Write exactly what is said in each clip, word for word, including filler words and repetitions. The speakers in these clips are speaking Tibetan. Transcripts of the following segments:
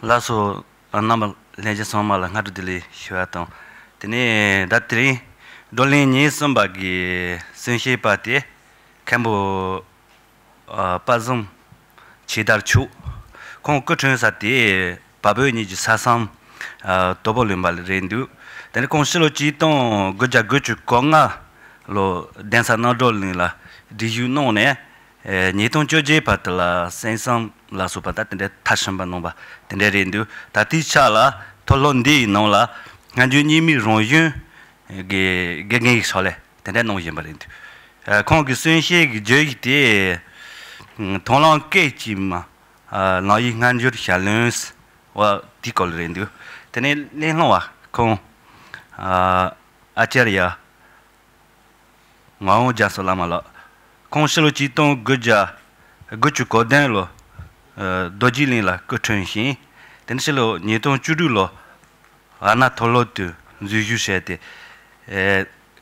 ལགས་སོ། རྣམ་པ་ལྷན་རྒྱས་ཚང་མ་ལ་སྔ་དྲོ་བདེ་ལེགས་ཞུ་བ་དང་། དེ་ནས་ད་དེ་རིང་བགྲོ་གླེང་ཉེར་གསུམ་པ་གི་གསུང་བཤད་པ་དེ་མཁན་པོ་ཨ་དཔལ་བཟང་ཆོས་དར་མཆོག་ཁོང་སྐུ་འཁྲུངས་ས་དེ་བལ་བོད་གཉིས་ཀྱི་ས་མཚམས་ཨ་དོལ་པོ་ལུང་པ་རེད་འདུག་དེ་ནས་ཁོང་ཕྱི་ལོ་ཆིག་སྟོང་དགུ་བརྒྱ་དགུ་བཅུ་གོ་ལྔ་ལོ་གདན་ས་རྣམ་གྲོལ་གླིང་ལ་སྒྲིག་ཞུགས་གནང་ནས། ཨེ་ཉིས་སྟོང་བཅོ་བརྒྱད་བར་དུ་ལ་གསན་བསམ་ལ་སོགས་པ་ད་དེ་འདྲའི་མཐར་ཕྱིན་པ་གནང་བ་དེ་འདྲ་རེད་འདུག་ད་ལྟའི་ཆ་ལ་མཐོ་སློབ་འདིའི་ནང་ལ་སྔ་འགྱུར་རྙིང་མའི་རང་བྱུང་གི་དགེ་རྒན་གྱི་ཕྱག་ལས་དེ་འདྲ་གནང་བཞིན་པ་རེད་འདུག་ཨ་ཁོང་གི་གསུང་བཤད་ཀྱི་བརྗོད་གཞི་དེ་མཐོང་ལམ་སྐད་ཅིག་མ་ཨ་ལག་གཡས་སྔ་འགྱུར་ཞལ་ལུང་བ་དེའི་སྐོར་རེད་འདུག་དེ་ནས་གླེང་སློང་བ་ཁོང་ཨ་ཨ་ཅར་ཡ། ངག་དབང་རྒྱ་མཚོ་བླ་མ་ལགས། ཁོང་ཕྱི་ལོ་ཆིག་སྟོང་དགུ་བརྒྱ་དགུ་བཅུ་གོ་བདུན་ལོ། རྡོ་རྗེ་གླིང་ལ་སྐུ་འཁྲུངས་ཤིང་། དེ་ནས་ཕྱི་ལོ་ཉིས་སྟོང་བཅུ་དྲུག་ལོ། ཨ་ན་མཐོ་སློབ་ཏུ་འཛུལ་ཞུགས་བྱས་ཏེ།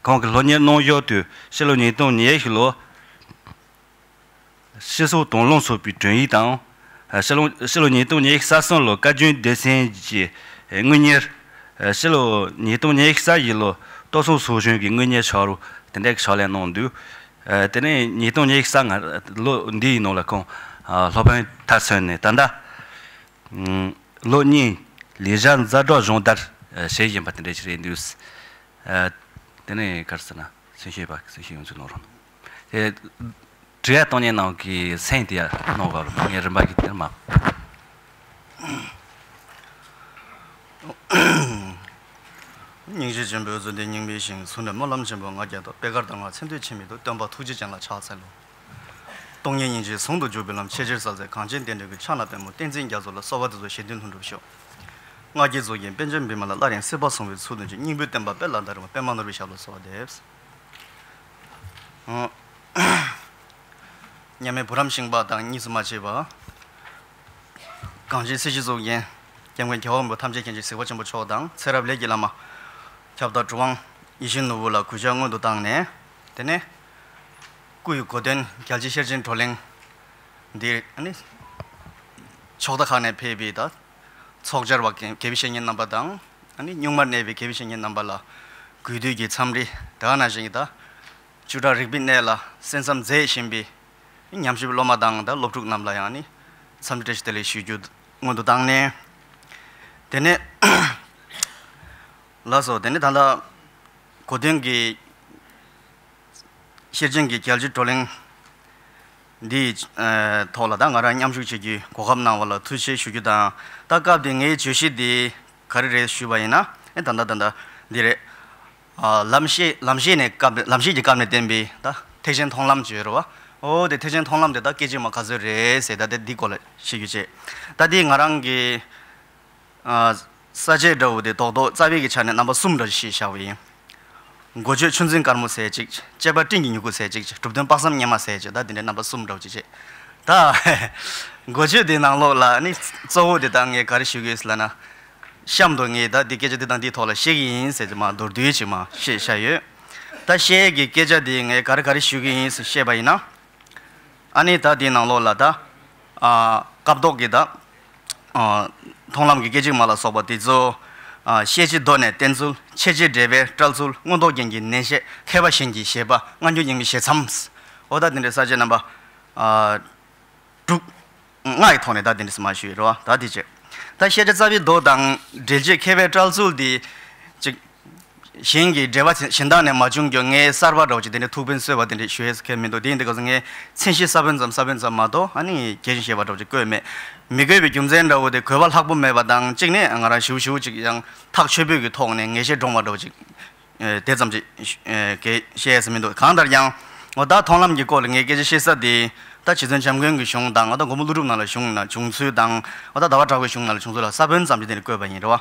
ཁོང་གི་སློབ་གཉེར་གནང་ཕྱོགས་དུ་ཕྱི་ལོ་ཉིས་སྟོང་ཉེར་བཞི་ལོ། སྤྱི་ཚོགས་དང་ལུང་ཚོགས་པའི་དྲུང་ཡིག་དང་། ཕྱི་ལོ་ཕྱི་ལོ་ཉིས་སྟོང་ཉི་ཤུ་རྩ་གསུམ་ལོ་བཀའ་བརྒྱུད་སྡེ་ཚན་གྱི་དངུལ་གཉེར། ཕྱི་ལོ་ཉིས་སྟོང་ཉི་ཤུ་རྩ་བཞི་ལོ་ལྟོ་ཚང་ཚོགས་གཞོན་གྱི་དངུལ་གཉེར་ཕྱག་རོགས་དེ་འདྲའི་ཕྱག་ལས་གནང་འདུག་དེ་ནས་ཉིས་སྟོང་ཉི་ཤུ་རྩ་ལྔ་ལོ་འདིའི་ནང་ལ་ཁོང་སློབ་དཔོན་མཐར་སོན་ནས་ད་ལྟ་ལོ་གཉིས་ལས་བྱ་ཛ་དྲག་སྦྱོང་བརྡར་བྱེད་བཞིན་པ་དེ་འདྲ་ཞིག་རེད་འདུག་ཨ། དེ་ནས་ག་རེ་ཟེར་ན་གསུང་བཤད་པ་གསུང་བཤད་ཡོངས་རྫོགས་གནང་རོགས་གནང་། དེ་དྲི་བ་གཏོང་མཁན་རྣམས་ཀྱི་མཚན་དེ་ཡང་གནང་དགོས་རེད། ངས་རིམ་པ་གི་དེར་མ། སྙིང་རྗེ་ཆེན་པོས་བཟོད་ལྡན་སྙིགས་མའི་ཞིང་། ཚུལ་ཁྲིམས་སྨོན་ལམ་ཆེན་པོ་ང་རྒྱལ་ཐོབ། པད་དཀར་གདམས་ངག་མཚན་ཐོས་ཆད་མེད་དུ། སྟོན་པ་ཐུགས་རྗེ་ཅན་ལ་ཕྱག་འཚལ་ལོ། སྟོང་ཉིད་སྙིང་རྗེའི་ཟུང་དུ་འཇུག་པའི་ལམ། ཆེས་ཆེར་གསལ་མཛད་གངས་ཅན་བསྟན་འགྲོའི་གི་ཕྱག་ན་པདྨོ། བསྟན་འཛིན་རྒྱ་མཚོ་ལ་གསོལ་བ་འདེབས་སོ། ཞེ་འདུན་ལྷུན་གྲུབ་ཤོག་སྔགས་ཀྱི་གཙུག་རྒྱན་པཎ་ཆེན་བི་མ་ལ། སླར་ཡང་སྲིད་པ་བཟུང་བའི་ཚུལ་དུ་འཇུག་སྙིང་པོའི་བསྟན་པ་དཔལ་ལ་དར་བ། པདྨ་ནོར་བུའི་ཞབས་ལ་གསོལ་བ་འདེབས། མཉམ་མེད་བུ་རམ་ཤིང་པ་དང་གཉིས་སུ་མ་མཆིས་པ། གངས་ཅན་སྲིད་ཞིའི་གཙུག་རྒྱན། སྐྱབས་མགོན་རྒྱལ་བ་དབང་པོ་ཐམས་ཅད་མཁྱེན་ཅིང་གཟིགས་པ་ཆེན་པོ་མཆོག་དང་། ཚེ་རབས་ལས་ཀྱི་བླ་མ། ཁྱབ་བདག་གྲུབ་དབང་ཡིད་བཞིན་ནོར་བུ་ལ་གུས་ཕྱག་སྔོན་དུ་བཏང་ནས། དེ་ནས་སྐུ་ཡི་གོ་སྟོན་རྒྱལ་སྤྱིའི་ཤེར་ཕྱིན་བགྲོ་གླེང་འདི་ནི་ཕྱོགས་མཐའ་ཁག་ནས་ཕེབས་པའི་ད་ཚོགས་བཅར་བ་དགེ་བའི་བཤེས་གཉེན་རྣམ་པ་དང་། གཉུག་མར་གནས་པའི་དགེ་བའི་བཤེས་གཉེན་རྣམ་པ་ལ་གུས་འདུད་ཀྱི་འཚམས་འདྲི། དེ་ག་ནང་བཞིན་གྱི་ད་བཅུ་ཕྲག་རིག་པའི་གནས་ལ་གསན་བསམ་མཛད་བཞིན་པའི་ཉམས་ཞིབ་སློབ་མ་དང་ད་སློབ་ཕྲུག་རྣམས་ལ་ཡང་ནི་འཚམས་འདྲི་བཀྲ་ཤིས་བདེ་ལེགས་ཞུ་རྒྱུ་སྔོན་དུ་བཏང་ནས། དེ་ནས་ལགས་སོ། དེ་ནས་ད་ལྟ་གོ་སྟོན་གྱི་ཤེར་ཕྱིན་གྱི་རྒྱལ་སྤྱིའི་བགྲོ་གླེང་འདིའི་ཐོག་ལ་ད་ང་རང་མཉམ་ཞུགས་བྱེད་རྒྱུའི་གོ་སྐབས་གནང་བ་ལ་ཐུགས་རྗེ་ཆེ་ཞུ་རྒྱུ་དང་། ད་སྐབས་དེ་ངའི་བརྗོད་གཞི་འདི་ག་རེ་རེད་ཞུས་པ་ཡིན་ན། ཨེ་ད་ལྟ་ད་ལྟ་འདི་རེད། ཨ་ལམ་ཤེས་ལམ་ཤེས་ནས་སྐབས་ལམ་ཤེས་ཀྱི་སྐབས་ནས་བསྟན་པའི་ད་ཐེག་ཆེན་མཐོང་ལམ་བརྗོད་རེད་བ། འོ་དེ་ཐེག་ཆེན་མཐོང་ལམ་དེ་ད་སྐད་ཅིག་མ་ག་ཚོད་རེད་ཟེར། ད་དེ་འདི་སྐོར་ལ་བཤད་རྒྱུ་བྱས། ད་འདི་ང་རང་གི་ཨ་ས་བཅད་འདྲ་བོ་དེ་རྡོག་རྡོག་རྩ་བའི་གི་ཆ་ནས་རྣམ་པ་གསུམ་འདྲ་ཞིག་བཞག་པ་ཡིན། འགོ་བརྗོད་ཆུ་འཛིན་དཀར་མོ་ཟེར་གཅིག་སྤྱད་པ་སྤྲིན་གྱི་མྱུ་གུ་ཟེར་གཅིག་གྲུབ་དོན་དཔག་བསམ་སྙེ་མ་ཟེར་གཅིག་ད་དེ་འདྲའི་རྣམ་པ་གསུམ་འདྲ་བོ་ཅིག་བྱས། ད་འགོ་བརྗོད་དེའི་ནང་ལོགས་ལ་ནི་གཙོ་བོ་དེ་ད་ངས་ག་རེ་ཞུ་གི་ཡོད་ལབ་ན། གཤམ་དུ་ངས་ད་འདི་སྐད་ཆ་འདི་དང་འདིའི་ཐོག་ལ་བཤད་ཀྱི་ཡིན་ཟེར་གྱི་མ་མདོར་བསྡུས་ཅིག་མ་བཤད་བཞག་ཡོད། ད་བཤད་ཀྱི་སྐད་ཆ་འདི་ངས་ག་རེ་ག་རེ་ཞུ་གི་ཡིན་ཟེར་བཤད་པ་ཡིན་ན། ཨ་ནི་ད་འདིའི་ནང་ལོགས་ལ་ད་ཨ་སྐབས་ཐོག་གི་ད་ཨ་མཐོང་ལམ་གྱི་སྐད་ཅིག་མ་ལ་སོགས་པ་དེ་ཚོ། ཨ་ཤེས་བྱའི་མདོ་ནས་བསྟན་ཚུལ། ཆེད་བྱེད་འགྲེལ་པའི་བཀྲལ་ཚུལ། མངོན་རྟོགས་རྒྱན་གྱི་ནན་བཤད། མཁས་པ་གཞན་གྱི་བཞེད་པ། སྔ་འགྱུར་རྙིང་མའི་བཞེད་མཚམས། འོ་ད་དེ་འདྲའི་ས་བཅད་རྣམ་པ་ཨ་དྲུག་ལྔ་ཡི་ཐོག་ནས་ད་དེ་འདྲ་སེ་མར་ཞུས་ཡོད་རེད་བ། ད་དེ་བྱས། ད་བཤད་བྱ་རྩ་བའི་མདོ་དང་འགྲེལ་བྱེད་མཁས་པའི་བཀྲལ་ཚུལ་འདི་ཅིག་གཞན་གྱི་འགྲེལ་པ་གཞན་དག་ནས་མ་བྱུང་རྒྱུ་ངའི་གསར་པ་འདྲ་བོ་ཅིག་དེ་འདྲའི་ཐུགས་ཕན་གསོས་པ་དེ་འདྲ་ཞུ་ཡས་ཁེལ་མི་འདུག་དེ་ཡིན་དུས་སྐབས་སུ་ངས་མཚན་གཞི་ས་བོན་ཙམ་ས་བོན་ཙམ་མ་གཏོགས་ཨ་ནི་རྒྱས་ཤིང་ཞེས་པ་འདྲ་བོ་ཅིག་བཀོད་མེད། མི་དགོས་པའི་རྒྱུ་མཚན་འདྲ་བོ་དེ་དགོས་པ་ལྷག་པོ་མེད་པ་དང་གཅིག་ནས་ང་རང་ཞིབ་ཞིབ་ཅིག་ཡང་ཐག་ཆོད་པོའི་གི་ཐོག་ནས་ངེས་ཤེས་འདྲོངས་པ་འདྲ་བོ་ཅིག་ཨེ་དེ་ཙམ་ཅིག་ཨེ་གས་བཤད་ཡས་མི་འདུག་གང་ལྟར་ཀྱང་འོ་ད་མཐོང་ལམ་གྱི་སྐོར་ལ་ངས་སྐད་ཆ་བཤད་ས་དེ་ད་རྗེ་བཙུན་བྱམས་མགོན་གྱི་གཞུང་དང་འོ་ད་མགོན་པོ་ཀླུ་སྒྲུབ་ནང་ལ་གཞུང་ན་བྱུང་ཚུལ་དང་འོ་ད་ཟླ་བ་གྲགས་པའི་གཞུང་ནང་ལ་བྱུང་ཚུལ་ལ་ས་བོན་ཙམ་ཅིག་དེ་ནས་བཀོད་པ་ཡིན་རེད་བ།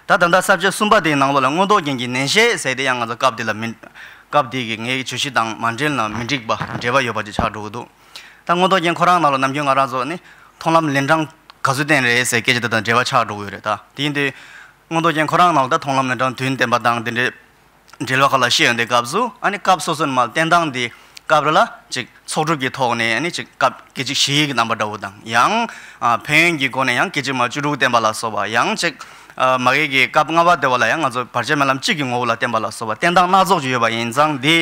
ད་ད་ལྟ་ས་བཅད་གསུམ་པ་དེའི་ནང་ལོགས་ལ་མངོན་རྟོགས་རྒྱན་གྱི་ནན་བཤད་ཟེར་དེ་ཡང་ང་ཚོ་སྐབས་དེ་ལ་མི་སྐབས་དེ་གི་ངའི་བརྗོད་གཞི་དང་མ་འབྲེལ་ན་མི་འགྲིག་པ་འབྲེལ་བ་ཡོད་པ་ཅིག་ཆགས་འགྲོ་གི་འདུག་ད་མངོན་རྟོགས་རྒྱན་ཁོ་རང་ནང་ལ་ནམ་རྒྱུན་ང་རང་ཚོ་ནི་མཐོང་ལམ་ལན་གྲངས་ག་ཚོད་བསྟན་རེད་ཟེར་སྐད་ཆ་དེ་དང་འབྲེལ་བ་ཆགས་འགྲོ་གི་ཡོད་རེད། ད་དེ་ཡིན་དུས། མངོན་རྟོགས་རྒྱན་ཁོ་རང་ནང་ལ་ད་མཐོང་ལམ་ལན་གྲངས་བདུན་བསྟན་པ་དང་དེ་འདྲའི་འགྲེལ་བ་ཁག་ལ་བཤད་ཡོང་དུས་སྐབས་སུ་ཨ་ནི་སྐབས་སོ་སོ་ནས་མར་བསྟན་སྟངས་འདི་ སྐབས་རེ་ལ་ཅིག་ཚོགས་སྒྲུབ་ཀྱི་ཐོག་ནས་ཨ་ནི་ཅིག་སྐབས་སྐད་ཅིག་བཞི་ཡི་གི་རྣམ་པ་འདྲ་བོ་དང་། ཡང་ཨ་ཕན་ཡོན་གྱི་སྒོ་ནས་ཡང་སྐད་ཅིག་མ་བཅུ་དྲུག་བསྟན་པ་ལ་སོགས་པ། ཡང་ཅིག་ཨ་མ་གི་གི་སྐབས་ལྔ་པ་དེ་བ་ལ་ཡང་ང་ཚོ་བར་ཆད་མེད་ལམ་གཅིག་གི་ངོ་བོ་ལ་བསྟན་པ་ལ་སོགས་པ་བསྟན་སྟངས་སྣ་ཚོགས་ཅིག་ཡོད་པ་ཡིན་ཙང་། འདི་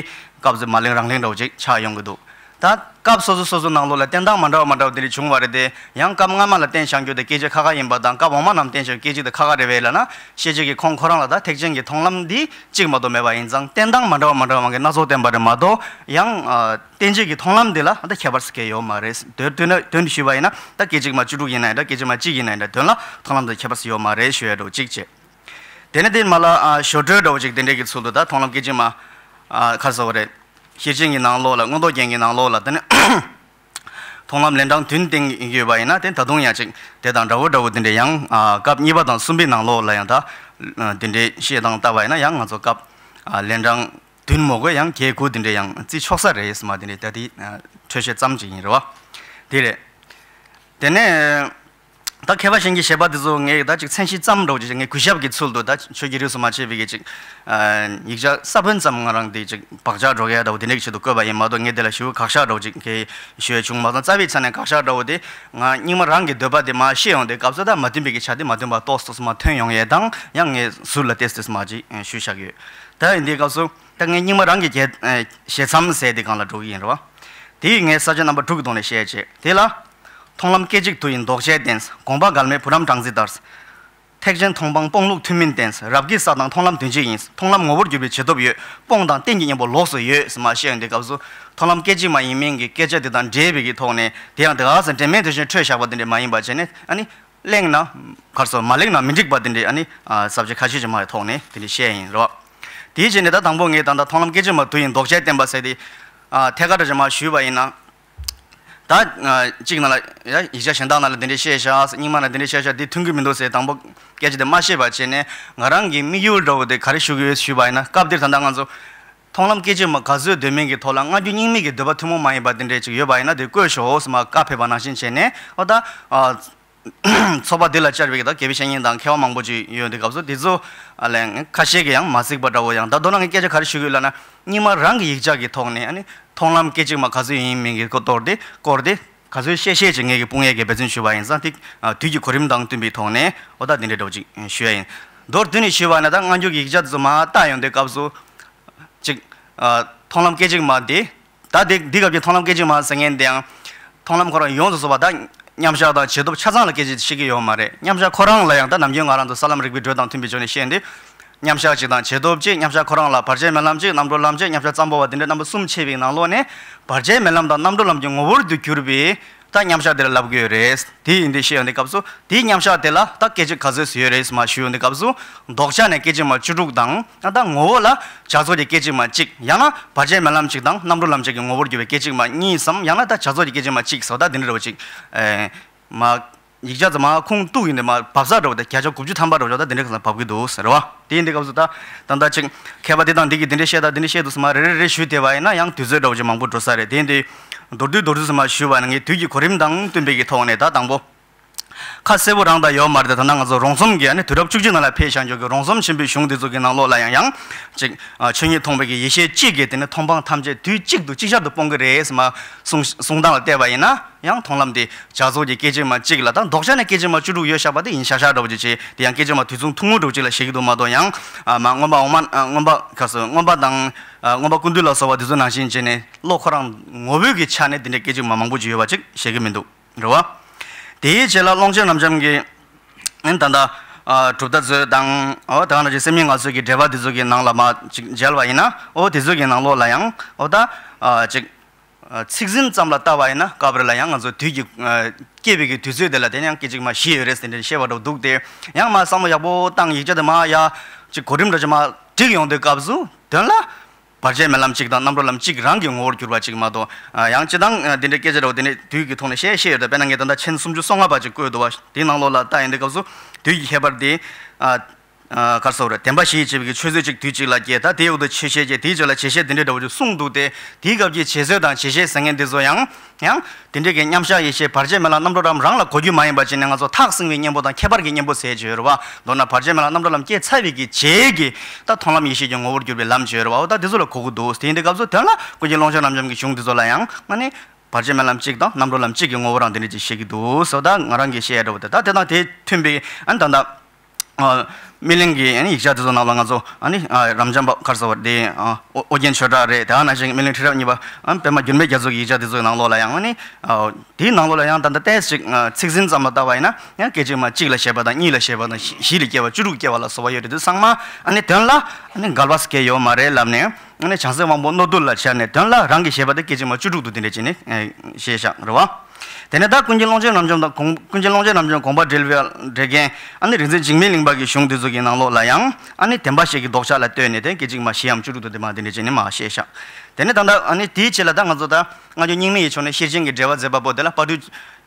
སྐབས་སུ་མ་ལེན་རང་ལེན་འདྲ་བོ་ཅིག་ཆགས་ཡོང་གི་འདུག་ད་སྐབས་སོ་སོ་སོ་སོའི་ནང་ལོགས་ལ་བསྟན་སྟངས་མ་འདྲ་བ་མ་འདྲ་བ་དེ་འདྲ་བྱུང་བ་རེད་དེ། ཡང་སྐབས་སྔ་མ་ལ་བསྟན་བཞག་རྒྱུ་དེ་སྐད་ཆ་ཁ་ཁ་ཡིན་པ་དང་། སྐབས་འོག་མ་རྣམས་བསྟན་བཞག་རྒྱུ་སྐད་ཅིག་དེ་ཁ་ཁ་རེད་པས་ལབ་ན། ཤེས་བྱེད་ཀྱི་ཁོང་ཁོ་རང་ལ་ད་ཐེག་ཆེན་གྱི་མཐོང་ལམ་འདི་གཅིག་མ་གཏོགས་མེད་པ་ཡིན་ཙང་། བསྟན་སྟངས་མ་འདྲ་བ་མ་འདྲ་བ་མང་གི་སྣ་ཚོགས་བསྟན་པ་རེད་མ་གཏོགས། ཡང་ཨ་བསྟན་བྱེད་ཀྱི་མཐོང་ལམ་འདི་ལ་ད་ཁྱད་པར་ཟེར་མཁན་ཡོད་མ་རེད། དོན་དོན་དོན་ཞུས་པ་ཡིན་ན། ད་སྐད་ཅིག་མ་བཅུ་དྲུག་ཡིན་ན་འདྲ། སྐད་ཅིག་མ་གཅིག་ཡིན་ན་འདྲ། དོན་ལ་མཐོང་ལམ་དང་ཁྱད་པར་ཡོད་མ་རེད་ཞུ་ཡ་འདྲ་བོ་གཅིག་བྱས། དེ་ནས་དེ་མ་ལ་ཨ་ཞོར་འཕྲོས་འདྲ་བོ་ཅིག་དེ་འདྲས་ཀྱི་ཚུལ་དུ། ད་མཐོང་ལམ་སྐད་ཅིག་མ་ཨ་ག་རེ་ཟེར་བ་རེད། ཤེར་ཕྱིན་གྱི་ནང་ལོགས་ལ། མངོན་རྟོགས་རྒྱན་གྱི་ནང་ལོགས་ལ། དེ་ནས་མཐོང་ལམ་ལན་གྲངས་བདུན་བསྟན་གྱི་ཡོད་པ་ཡིན་ན། དེ་ད་དུང་ཡང་ཅིག་དེ་དང་འདྲ་བོ་འདྲ་བོ་དེ་འདྲས། ཡང་ཨ་སྐབས་གཉིས་པ་དང་གསུམ་པའི་ནང་ལོགས་ལ་ཡང་ད་ཨ་དེ་འདྲས་བཤད་སྟངས་ལྟ་བ་ཡིན་ན། ཡང་ང་ཚོ་སྐབས་ཨ་ལན་གྲངས་བདུན་མ་དགོས་ཡང་བརྒྱད་དགུ་དེ་འདྲས་ཡང་བརྩི་ཆོག་ས་རེད་ཟེར་མ། དེ་འདྲས་ད་དེ་ཨ་འཕྲོས་བཤད་ཙམ་ཅིག་ཡིན་རེད་བ། དེ་རེད། དེ་ནས་ད་མཁས་པ་གཞན་གྱི་བཞེད་པ་དེ་ཚོ་ངས་ད་ཅིག་མཚན་གཞི་ཙམ་འདྲ་བོ་ཅིག་ངས་གུས་ཞབས་ཀྱི་ཚུལ་དུ། ད་ཆོས་ཀྱི་རིས་སུ་མ་ཆད་པའི་གི་ཅིག་ཨ་ཡིག་ཆ་ས་བོན་ཙམ་ང་རང་དེ་ཅིག་བག་ཆགས་འགྲོ་གི་ཡ་འདྲ་བོ་དེ་འདྲ་གི་ཆེད་དུ་བཀོད་པ་ཡིན་མ་གཏོགས། ངས་དེ་ལ་ཞེ་པོ་དགག་བཞག་འདྲ་བོ་ཅིག་གི་ཞུ་ཡ་བྱུང་མ་སོང་། རྩ་བའི་ཆ་ནས་དགག་བཞག་འདྲ་བོ་དེ་ང་རྙིང་མ་རང་གི་འདོད་པ་དེ་མར་བཤད་ཡོང་དུས་སྐབས་སུ། ད་མ་མཐུན་པའི་གི་ཆ་དེ་མ་མཐུན་པ་ཏོག་ཙམ་ཏོག་ཙམ་མར་ཐོན་ཡོང་ཡས་དང་། ཡང་ངས་ཟུར་ལ་ཏོག་ཙམ་ཏོག་ཙམ་མར་ཅིག་ཞུས་བཞག་ཡོད། ད་ཡིན་དུས་སྐབས་སུ་ད་ངས་རྙིང་མ་རང་གི་བཞེད་ཨ་བཞེད་མཚམས་ཟེར་དེ་སྒང་ལ་འགྲོ་གི་ཡིན་རེད་བ། དེ་ཡིས་ངས་ས་བཅད་རྣམ་པ་དྲུག་གི་ཐོག་ནས་བཤད་བྱས། དེ་ལ། མཐོང་ལམ་སྐད་ཅིག་དུ་ཡི་ལྡོག་ཆས་བསྟན། དགོངས་པ་འགལ་མེད་བུ་རམ་སྦྲང་རྩི་ལྟར། ཐེག་ཆེན་མཐོང་སྤང་སྤོང་ལུགས་ཐུན་མིན་བསྟན། རབ་དཀྱིལ་ས་དང་མཐོང་ལམ་དོན་གཅིག་ཡིན། མཐོང་ལམ་ངོ་བོར་གྱུར་པའི་བྱེད་སྟོབས་ཡོད། སྤོང་དང་རྟེན་གྱི་གཉེན་པོ་ལོགས་སུ་ཡོད་ཟེར་མར་བཤད་ཡོང་དུས་སྐབས་སུ། མཐོང་ལམ་སྐད་ཅིག་མ་ཡིན་མིན་གྱི་སྐད་ཆ་དེ་དང་འབྲེལ་བའི་གི་ཐོག་ནས། དེ་ཡང་དེ་ག་ས་འབྲེལ་མེད་དེ་བཞིན་འཕྲོས་བཞག་པ་དེ་འདྲ་མ་ཡིན་པ་བྱས་ནས། ཨ་ནི། གླེང་ན་ག་རེ་ཟེར། མ་གླེང་ན་མི་འགྲིག་པ་དེ་འདྲའི་ཨ་ནི་ཨ་ས་བཅད་ཁ་ཤས་ཅིག་མ་ཡི་ཐོག་ནས་དེ་འདྲ་བཤད་ཡིན་རོ། དེའི་རྗེས་ནས་ད་དང་པོ་ངས་ད་ལྟ་མཐོང་ལམ་སྐད་ཅིག་མ་དུ་ཡི་ལྡོག་ཆས་བསྟན་པ་ཟེར་དེ། ཨ་ཐད་ཀར་འདྲ་ཅིག་མ་ཞུས་པ་ཡིན་ན། ད་ཨ་གཅིག་ནང་ལ་ཡ་ཡིག་ཆ་གཞན་དག་ནང་ལ་དེ་འདྲ་བཤད་བཞག་རྙིང་མ་ནང་དེ་འདྲ་བཤད་བཞག་དེ་མཐུན་གྱི་མི་འདུག་ཟེར་དང་པོ་སྐད་ཆ་དེ་མ་བཤད་པ་བྱས་ནས། ང་རང་གི་དམིགས་ཡུལ་འདྲ་བོ་དེ་ག་རེ་ཞུ་གི་ཡོད་ཞུས་པ་ཡིན་ན། སྐབས་འདིར་ད་ལྟ་ང་ཚོ་མཐོང་ལམ་སྐད་ཅིག་མ་ག་ཚོད་འདོད་མིན་གྱི་ཐོག་ལ། སྔ་འགྱུར་རྙིང་མའི་གི་འདོད་པ་ཐུན་མོང་མ་ཡིན་པ་དེ་འདྲ་ཅིག་ཡོད་པ་ཡིན་ན་དེ་བཀོད་ཤོག་ཟེར་མར་བཀའ་ཕེབས་པ་ནང་བཞིན་བྱས་ནས། འོ་ད་ཨ། ཚོགས་པ་འདི་ལ་བཅར་བའི་ད་དགེ་བའི་བཤེས་གཉེན་དང་མཁས་པ་མང་པོ་ཅིག་ཡོད་འདུག་སྐབས་སུ། དེ་ཚོ་ཨ་ལན་ཁ་ཤས་ཀྱིས་ཡང་མ་གཟིགས་པ་འདྲ་བོ། ཡང་ད་མདོར་ན་ངས་སྐད་ཆ་ག་རེ་ཞུ་གི་ཡོད་ལབ་ན། རྙིང་མ་རང་གི་ཡིག་ཆ་གི་ཐོག་ནས་ཨ་ནི་མཐོང་ལམ་སྐད་ཅིག་མ་ག་ཚོད་ཡིན་མིན་གྱི་སྐོར་དེ་སྐོར་དེ་ག་ཚོད་བཤད་བཤད་ཅིག་ངེད་ཀྱི་དཔུང་ཡས་ཀྱིས་འབད་བརྩོན་ཞུས་པ་ཡིན་ཙང་། དེ་ཨ་དུས་ཀྱི་གོ་རིམ་དང་བསྟུན་པའི་ཐོག་ནས་འོ་ད་དེ་འདྲའི་འདྲ་བོ་ཅིག་ཞུ་ཡ་ཡིན། མདོར་བསྡུས་ནས་ཞུས་པ་ན། ད་སྔ་འགྱུར་གྱི་ཡིག་ཆ་དེ་ཚོ་མར་བལྟ་ཡོང་དུས་སྐབས་སུ། ཅིག་ཨ་མཐོང་ལམ་སྐད་ཅིག་མ་དེ། ད་དེ་འདི་སྐབས་ཀྱི་མཐོང་ལམ་སྐད་ཅིག་མ་ཟེར་མཁན་དེ་ཡང་། མཐོང་ལམ་ཁོ་རང་ཡོངས་སུ་རྫོགས་པ་ད་མཉམ་གཞག་དང་བྱེད་སྟོབས་ཆ་ཚང་ལ་སྐད་ཆ་བཤད་ཀྱི་ཡོད་མ་རེད། མཉམ་གཞག་ཁོ་རང་ལ་ཡང་ད་ནམ་རྒྱུན་ང་རང་ཚོ་ས་ལམ་རིགས་པའི་འགྲོས་དང་མཐུན་པའི་ཕྱོགས་ནས་བཤད་དུས། མཉམ་གཞག་གཅིག་དང་བྱེད་སྟོབས་གཅིག། མཉམ་གཞག་ཁོ་རང་ལ་བར་ཆད་མེད་ལམ་གཅིག། རྣམ་གྲོལ་ལམ་གཅིག། མཉམ་གཞག་ཙམ་པོ་བ་དེ་འདྲའི་རྣམ་པ་གསུམ་ཕྱེ་བའི་ནང་ལོགས་ནས། བར་ཆད་མེད་ལམ་དང་རྣམ་གྲོལ་ལམ་གྱི་ངོ་བོར་དུ་གྱུར་པའི་ད་མཉམ་གཞག་དེ་ལ་ལབ་དགོས་རེད། དེ་ཡིན་དུས་བཤད་ཡོང་དུས་སྐབས་སུ། དེའི་མཉམ་གཞག་དེ་ལ་ད་སྐད་ཅིག་ག་ཚོད་ཙམ་ཡོད་རེད་ཟེར་མར་ཞུ་ཡོང་དུས་སྐབས་སུ། ལྡོག་ཆ་ནས་སྐད་ཅིག་མ་བཅུ་དྲུག་དང་། ད་ངོ་བོ་ལ་བྱ་རྫོགས་ཀྱི་སྐད་ཅིག་མ་གཅིག། ཡང་ན་བར་ཆད་མེད་ལམ་གཅིག་དང་རྣམ་གྲོལ་ལམ་གཅིག་གི་ངོ་བོར་གྱུར་པའི་སྐད་ཅིག་མ་གཉིས་སམ། ཡང་ན་ད་བྱ་རྫོགས་ཀྱི་སྐད་ཅིག་མ་གཅིག་སོགས། ད་དེ་འདྲ་བ་ཅིག་ཨེ་མ་ཡིག་ཆ་ཚོ་མར་ཁུངས་གཏུགས་ཡིན་དུས་མར་བབས་ས་འདྲ་བོ་དེ་བརྒྱ་ཆ་དགུ་བཅུ་ཐམ་པ་འདྲ་བོ་ཅིག་ད་དེ་འདྲ་ག་ས་བབས་ཀྱི་འདུག་ཟེར་བ། དེ་ཡིན་དུས་སྐབས་སུ་ད་ད་ལྟ་ཅིག་མཁས་པ་དེ་དང་འདི་གིས་དེ་འདྲ་བཤད་དང་། དེ་འདྲ་བཤད་འདུག་ཟེར་མར་རེ་རེ་རེ་ཞུས་བསྡད་པ་ཡིན་ན། ཡང་དུས་ཚོད་འདྲ་བོ་ཅིག་མང་པོ་འགྲོ་ས་རེད། དེ་ཡིན་དུས་མདོར་བསྡུས་མདོར་བསྡུས་ཟེར་མར་ཞུས་པ་ཡིན་ན། ངས་དུས་ཀྱི་གོ་རིམ་དང་བསྟུན་པའི་གི་ཐོག་ནས་ད་དང་པོ། ཁ་གསལ་པོ་རང་ད་ཡོད་མ་རེད་དེ། ད་ནང་ང་ཚོ་རོང་ཟོམ་གྱི་ཨ་ནི་དུས་རབས་བཅུ་གཅིག་ནང་ལ་ཕེབས་བཞག་རྒྱུ་གི་རོང་ཟོམ་ཆེན་པོའི་གཞུང་དེ་ཚོ་གི་ནང་ལོགས་ལ་ཡང་ཡང་ཅིག་ཨ་ཆོས་ཉིད་མཐོང་བའི་གི་ཡེ་ཤེས་གཅིག་གིས་དེ་ནི་མཐོང་སྤང་ཐམས་ཅད་དུས་གཅིག་ཏུ་ཅིག་ཅར་དུ་སྤོང་གི་རེད་ཟེར་མར་གསུང་གསུང་སྟངས་ལ་བལྟས་པ་ཡིན་ན། ཡང་མཐོང་ལམ་དེ་བྱ་རྫོགས་ཀྱི་སྐད་ཅིག་མ་གཅིག་ལ་ད་ལྡོག་ཆ་ནས་སྐད་ཅིག་མ་བཅུ་དྲུག་ཡོད་བཞག་པ་དེ་ཡིན་ཤག་ཤག་འདྲ་བོ་ཅིག་བྱས། དེ་ཡང་སྐད་ཅིག་མ་དུས་མཚུངས་ཐུང་ངུ་འདྲ་བོ་ཅིག་ལ་བཤད་ཀྱི་འདུག་མ་གཏོགས། ཡང་ཨ་མ་མངོན་པ་འོག་མ་ཨ་མངོན་པ་ག་ཟེར། མངོན་པ་དང་ཨ་མངོན་པ་ཀུན་བཏུས་ལ་སོགས་པ་དེ་ཚོ་ནང་བཞིན་བྱས་ནས་བློ་ཁོ་རང་ངོ་བོའི་གི་ཆ་ནས་དེ་འདྲའི་སྐད་ཅིག་མ་མང་པོ་ཅིག་ཡོད་པ་ཅིག་བཤད་ཀྱི་མི་འདུག་རེད་བ། དེའི་རྗེས་ལ་ཀློང་ཆེན་རབ་འབྱམས་ཀྱིས་ཨ་ནི་ད་ལྟ་ཨ་གྲུབ་མཐའ་མཛོད་དང་། འོ་ད་ག་ནང་བཞིན་སེམས་ཉིད་ངལ་རྩོལ་གྱི་འགྲེལ་པ་དེ་ཚོ་གི་ནང་ལ་མར་ཅིག་མཇལ་བ་ཡིན་ན། འོ་དེ་ཚོ་གི་ནང་ལོགས་ལ་ཡང་འོ་ད་ཨ་ཅིག་ཨ་ཚིག་ཟིན་ཙམ་ལ་ལྟ་བ་ཡིན་ན། སྐབས་རེ་ལ་ཡང་ང་ཚོ་དུས་ཀྱི་ཨ་སྐྱེས་པའི་གི་དུས་ཚོད་དེ་ལ་དེ་ནི་ཡང་སྐད་ཅིག་མ་བཞི་ཡོད་རེད་ཟེར་འདྲ་བཤད་པ་འདྲ་བོ་འདུག་སྟེ། ཡང་མར་བསམ་བློ་ཡག་པོ་བཏང་། ཡིག་ཆ་དེ་མར་ཡར་ཅིག་གོ་རིམ་འདྲ་ཅིག་མར་བསྒྲིགས་ཡོང་དུས་སྐབས་སུ། དོན་ལ་བར་ཆད་མེད་ལམ་གཅིག་དང་རྣམ་གྲོལ་ལམ་གཅིག་རང་གི་ངོ་བོར་གྱུར་པ་གཅིག་མ་གཏོགས། ཨ་ཡང་སྤྱིར་བཏང་ཨ་དེ་འདྲའི་སྐད་ཆ་འདྲ་བོ་དེ་ནི་དུས་ཀྱི་ཐོག་ནས་བཤད་བཤད་ཡོད་དེ། དཔེར་ན་ངས་ད་ལྟ་མཆན་སུམ་ཅུ་སོ་ལྔ་པ་ཅིག་བཀོད་འདུག་བ། དེའི་ནང་ལོགས་ལ་ལྟ་ཡོང་དུས་སྐབས་སུ་དུས་ཀྱི་ཁྱད་པར་དེ་ཨ་ ཨ་ག་རེ་ཟེར་དགོས་རེད། བདེན་པ་བཞི་ཡི་བྱས་པའི་གི་ཆོས་ཚུལ་གཅིག་དུས་གཅིག་ལ་སྐྱེ། ད་དེའི་འོག་ཏུ་ཆོས་བཤད་ཅེས་དེའི་རྗེས་ལ་བྱེད་བཤད་དེ་འདྲའི་འདྲ་བོ་ཅིག་གསུངས་འདུག་སྟེ། དེའི་སྐབས་ཀྱི་བྱེད་ཚུལ་དང་བྱེད་བཤད་ཟེར་མཁན་འདི་ཚོ་ཡང་ཡང་དེ་འདྲའི་གི་མཉམ་གཞག་ཡེ་ཤེས་བར་ཆད་མེད་ལམ་རྣམ་གྲོལ་ལམ་རང་ལ་གོ་རྒྱུ་མ་ཡིན་པ་བྱས་ནས། ང་ཚོ་ཐག་བསྲིང་བའི་གཉེན་པོ་དང་ཁྱད་པར་གྱི་གཉེན་པོ་ཟེར་གྱི་ཡོད་རེད་བ། མདོར་ན་བར་ཆད་མེད་ལམ་རྣམ་གྲོལ་ལམ་སྐྱེས་ཚར་བའི་གི་རྗེས་ཀྱི་ད་མཐོང་ལམ་ཡེ་ཤེས་ཀྱི་ངོ་བོར་གྱུར་པའི་ལམ་ཅིག་ཡོད་རེད་བ། འོ་ད་དེ་ཚོ་ལ་གོ་གི་འདུག་དེ་ཡིན་དུས་སྐབས་སུ་དོན་ལ་ཀུན་མཁྱེན་ཀློང་ཆེན་རབ་འབྱམས་ཀྱི་གཞུང་འདི་ཚོ་ལ་ཡང་ཨ་ནི། བར་ཆད་མེད་ལམ་གཅིག་དང་རྣམ་གྲོལ་ལམ་གཅིག་གི་ངོ་བོ་རང་དེ་འདྲ་ཅིག་བཤད་ཀྱི་འདུག་ཟེར། ད་ང་རང་གིས་བཤད་ཡ་འདྲ་བོ་དེ་ད་དེ་དང་དེ་མཐུན་པའི་ཨ་ནི་ད་ལྟ་སྨིན་གླིང་གི་ཨ་ནི་ཡིག་ཆ་དེ་ཚོ་ནང་ལ་ང་ཚོ་ཨ་ནི་ཨ་རབ་འབྱམས་པ་ག་རེ་ཟེར་བ་དེ་ཨ་ཨོ་ཨོ་རྒྱན་ཆོས་གྲགས་རེད། དེ་ནང་བཞིན་སྨིན་གླིང་ཁྲི་རབས་གཉིས་པ་ཨ་པདྨ་འགྱུར་མེད་རྒྱ་མཚོ་གི་ཡིག་ཆ་དེ་ཚོའི་ནང་ལོགས་ལ་ཡང་ཨ་ནི་ཨ་དེའི་ནང་ལོགས་ལ་ཡང་ད་ལྟ་ཏོག་ཙམ་ཅིག་ཨ་ཚིག་ཟིན་ཙམ་ལ་ལྟ་བ་ཡིན་ན་ཡང་སྐད་ཅིག་མ་གཅིག་ལ་བཤད་པ་དང་གཉིས་ལ་བཤད་པ་དང་བཞི་བཞི་ལ་སྐྱེ་བ་བཅུ་དྲུག་སྐྱེ་བ་ལ་སོགས་པ་ཡོད་རེད། དེ་ཚང་མ་ཨ་ནི་དོན་ལ་ཨ་ནི་འགལ་བ་སྐྱེ་ཡོད་མ་རེད་ལབ་ནས། ཨ་ནི་བྱང་སེམས་དབང་པོ་རྣོ་རྟུལ་ལ་ཆགས་ནས་དོན་ལ་རང་གི་བཞེད་པ་དེ་སྐད་ཅིག་མ་བཅུ་དྲུག་ཏུ་དེ་འདྲ་བྱས་ནས་ཨེ་བཤད་བཞག་རེད་བ། དེ་ནས་ད་ཀུན་མཁྱེན་ཀློང་ཆེན་རབ་འབྱམས་དང་གོང་ཀུན་མཁྱེན་ཀློང་ཆེན་རབ་འབྱམས་དགོངས་པ་འགྲེལ་བའི་འགྲེལ་མཁན་ཨ་ནི་རིག་འཛིན་འཇིགས་མེད་གླིང་པ་གི་གཞུང་དེ་ཚོ་གི་ནང་ལོགས་ལ་ཡང་ཨ་ནི་བདེན་པ་བཞི་གི་ལྡོག་ཆ་ལ་ལྟོས་ནས་དེ་སྐད་ཅིག་མ་བཞི་འམ་བཅུ་དྲུག་ཏུ་དེ་མ་དེ་འདྲ་བྱས་ནས་མ་བཤད་བཞག་དེ་ནས་ད་ལྟ་ཨ་ནི་དེའི་ཆེད་ལ་ད་ང་ཚོ་ད་སྔ་འགྱུར་རྙིང་མའི་ཡིག་ཆ་ནས་ཤེར་ཕྱིན་གྱི་འགྲེལ་པ་མཛད་པ་པོ་དེ་ལ་དཔལ་སྤྲུལ་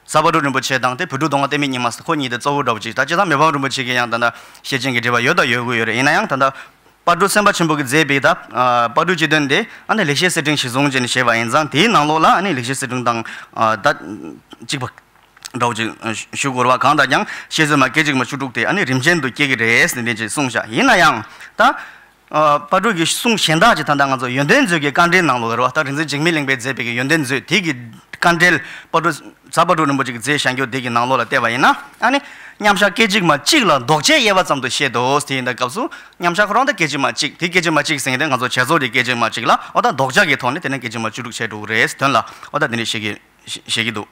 ཟབ་པ་སྤྲུལ་རིན་པོ་ཆེ་དང་དེ་བོད་ཕྲུག་མདོ་སྔགས་བསྟན་པའི་ཉི་མ་ཟེར་ཁོ་གཉིས་དེ་གཙོ་བོ་འདྲ་བོ་ཅིག་ད་སྤྱིར་བཏང་མི་ཕམ་རིན་པོ་ཆེ་གི་ཡང་ད་ལྟ་ཤེར་ཕྱིན་གྱི་འགྲེལ་པ་ཡོད་དང་ཡོད་དགོས་ཡོད་རེད། ཡིན་ན་ཡང་ད་ལྟ། དཔལ་སྤྲུལ་སེམས་དཔའ་ཆེན་པོ་གིས་མཛད་པའི་ད་དཔལ་སྤྲུལ་སྤྱི་དོན་དེ་ཨ་ནི་ལེགས་བཤད་གསེར་ཕྲེང་གཞིར་བཟུང་བྱས་ནས་བཤད་པ་ཡིན་ཙང་། དེའི་ནང་ལོགས་ལ་ཨ་ནི་ལེགས་བཤད་གསེར་ཕྲེང་དང་ད་གཅིག་པ་འདྲ་བོ་ཅིག་ཞུ་དགོས་རེད་བ། གང་ལྟར་ཀྱང་བཤད་ཚུལ་མ་སྐད་ཅིག་མ་བཅུ་དྲུག་དེ་ཨ་ནི་རིམ་ཅན་དུ་སྐྱེ་གི་རེད་ཟེར་ནས་ཅིག་གསུངས་བཞག་ཡིན་ན་ཡང་ད་དཔལ་སྤྲུལ་གྱི་གསུང་གཞན་དག་ཅིག་ད་ལྟ་ང་ཚོ་ཡོན་ཏན་མཛོད་ཀྱི་དཀའ་འགྲེལ་ནང་ལོགས་རེད་བ། ད་རིག་འཛིན་འཇིགས་མེད་གླིང་པས་མཛད་པའི་གི་ཡོན་ཏན་མཛོད་དེ་གི་དཀའ་འགྲེལ་དཔལ་སྤྲུལ་ཟབ་པ་སྤྲུལ་རིན་པོ་ཆེ་གིས་མཛད་བཞག་རྒྱུ་དེ་གི་ནང་ལོགས་ལ་བལྟས་པ་ཡིན་ན་ཨ་ནི། མཉམ་གཞག་སྐད་ཅིག་མ་གཅིག་ལ་ལྡོག་ཆའི་དབྱེ་བ་ཙམ་དུ་བཤད་དོ། དེ་ཡིན་དུས་སྐབས་སུ་མཉམ་གཞག་ཁོ་རང་དེ་སྐད་ཅིག་མ་གཅིག་དེ་སྐད་ཅིག་མ་གཅིག་ཟེར་མཁན་དེ་ང་ཚོ་བྱ་རྫོགས་ཀྱི་སྐད་ཅིག་མ་གཅིག་ལ་འོ་ད་ལྡོག་ཆ་གི་ཐོག་ནས་དེ་ནས་སྐད་ཅིག་མ་བཅུ་དྲུག་བྱས་འགྲོ་གི་རེད། དོན་ལ་འོ་ད་དེ་འདྲ་བཤད་ཀྱི་བཤད་ཀྱི་འདུག་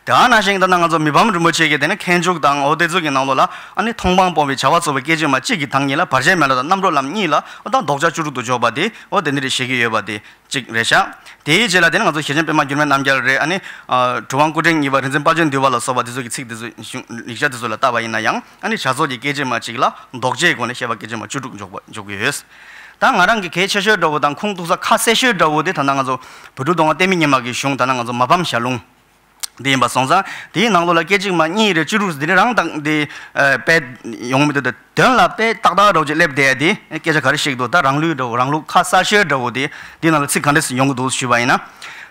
དེ་ཨ་ནང་བཞིན་ད་ནང་ང་ཚོ་མི་ཕམ་རིན་པོ་ཆེ་གིས་དེ་ནས་མཁས་མཆོག་དང་འོ་དེ་ཚོ་གི་ནང་ལོགས་ལ་ཨ་ནི་མཐོང་སྤང་སྤོང་བའི་བྱ་བ་རྫོགས་པའི་སྐད་ཅིག་མ་གཅིག་གི་དང་ཉིད་ལ་བར་ཆད་མེད་ལམ་དང་རྣམ་གྲོལ་ལམ་གཉིས་ལ་འོ་ད་ལྡོག་ཆ་བཅུ་དྲུག་ཏུ་འཇོག་པ་དེ་འོ་དེ་འདྲ་བཤད་ཀྱི་ཡོད་པ་དེ། གཅིག་རེད་ཤག་དེའི་རྗེས་ལ་དེ་ནི་ང་ཚོ་ཞེ་ཆེན་པད་མ་འགྱུར་མེད་རྣམ་རྒྱལ་རེད། ཨ་ནི་ཨ་གྲུབ་དབང་སྐུ་ཕྲེང་གཉིས་པ་རིག་འཛིན་དཔལ་ཆེན་འདུས་པ་ལ་སོགས་པ་དེ་ཚོ་གི་ཚིག་དེ་ཚོ་གཞུང་ཡིག་ཆ་དེ་ཚོ་ལ་བལྟས་པ་ཡིན་ན་ཡང་། ཨ་ནི་བྱ་རྫོགས་ཀྱི་སྐད་ཅིག་མ་གཅིག་ལ་ལྡོག་ཆའི་སྒོ་ནས་བཤད་པ་སྐད་ཅིག་མ་བཅུ་དྲུག་འཇོག་པ་འཇོག་གི་ཡོད། ད་ང་རང་གི་གལ་ཆེ་ཤོས་འདྲ་བོ་དང་ཁུངས་གཏུགས་ས་ཁ་གསལ་ཤོས་འདྲ་བོ་དེ་ད་ལྟ་ང་ཚོ་བོད་ཕྲུག་མདོ་སྔགས་བསྟན་པའི་ཉི་མ་གི་གཞུང་ད་ལྟ་ང་ཚོ་མ་ཕམ་ཞལ་ལུང་དེ་ཡིན་པ་སོང་ཙང་། དེའི་ནང་ལོགས་ལ་སྐད་ཅིག་མ་གཉིས་རེ་བཅུ་དྲུག་དེ་རེ་རང་དང་དེ་ཨ་སྤེལ་ཡོང་མི་འདུག་དོན་ལ་དཔེ་ཏག་ཏག་འདྲ་བོ་ཅིག་སླེབས་བསྡད་ཡ་དེ་སྐད་ཆ་ག་རེ་བཤད་ཀྱི་འདུག་ད་རང་ལུགས་འདྲ་བོ་རང་ལུགས་ཁ་གསལ་ཤོས་འདྲ་བོ་དེ་འདི་ནང་ལ་ཚིག་ག་འདྲ་ཞིག་ཡོང་གི་འདུག་ཞུས་པ་ཡིན་ན།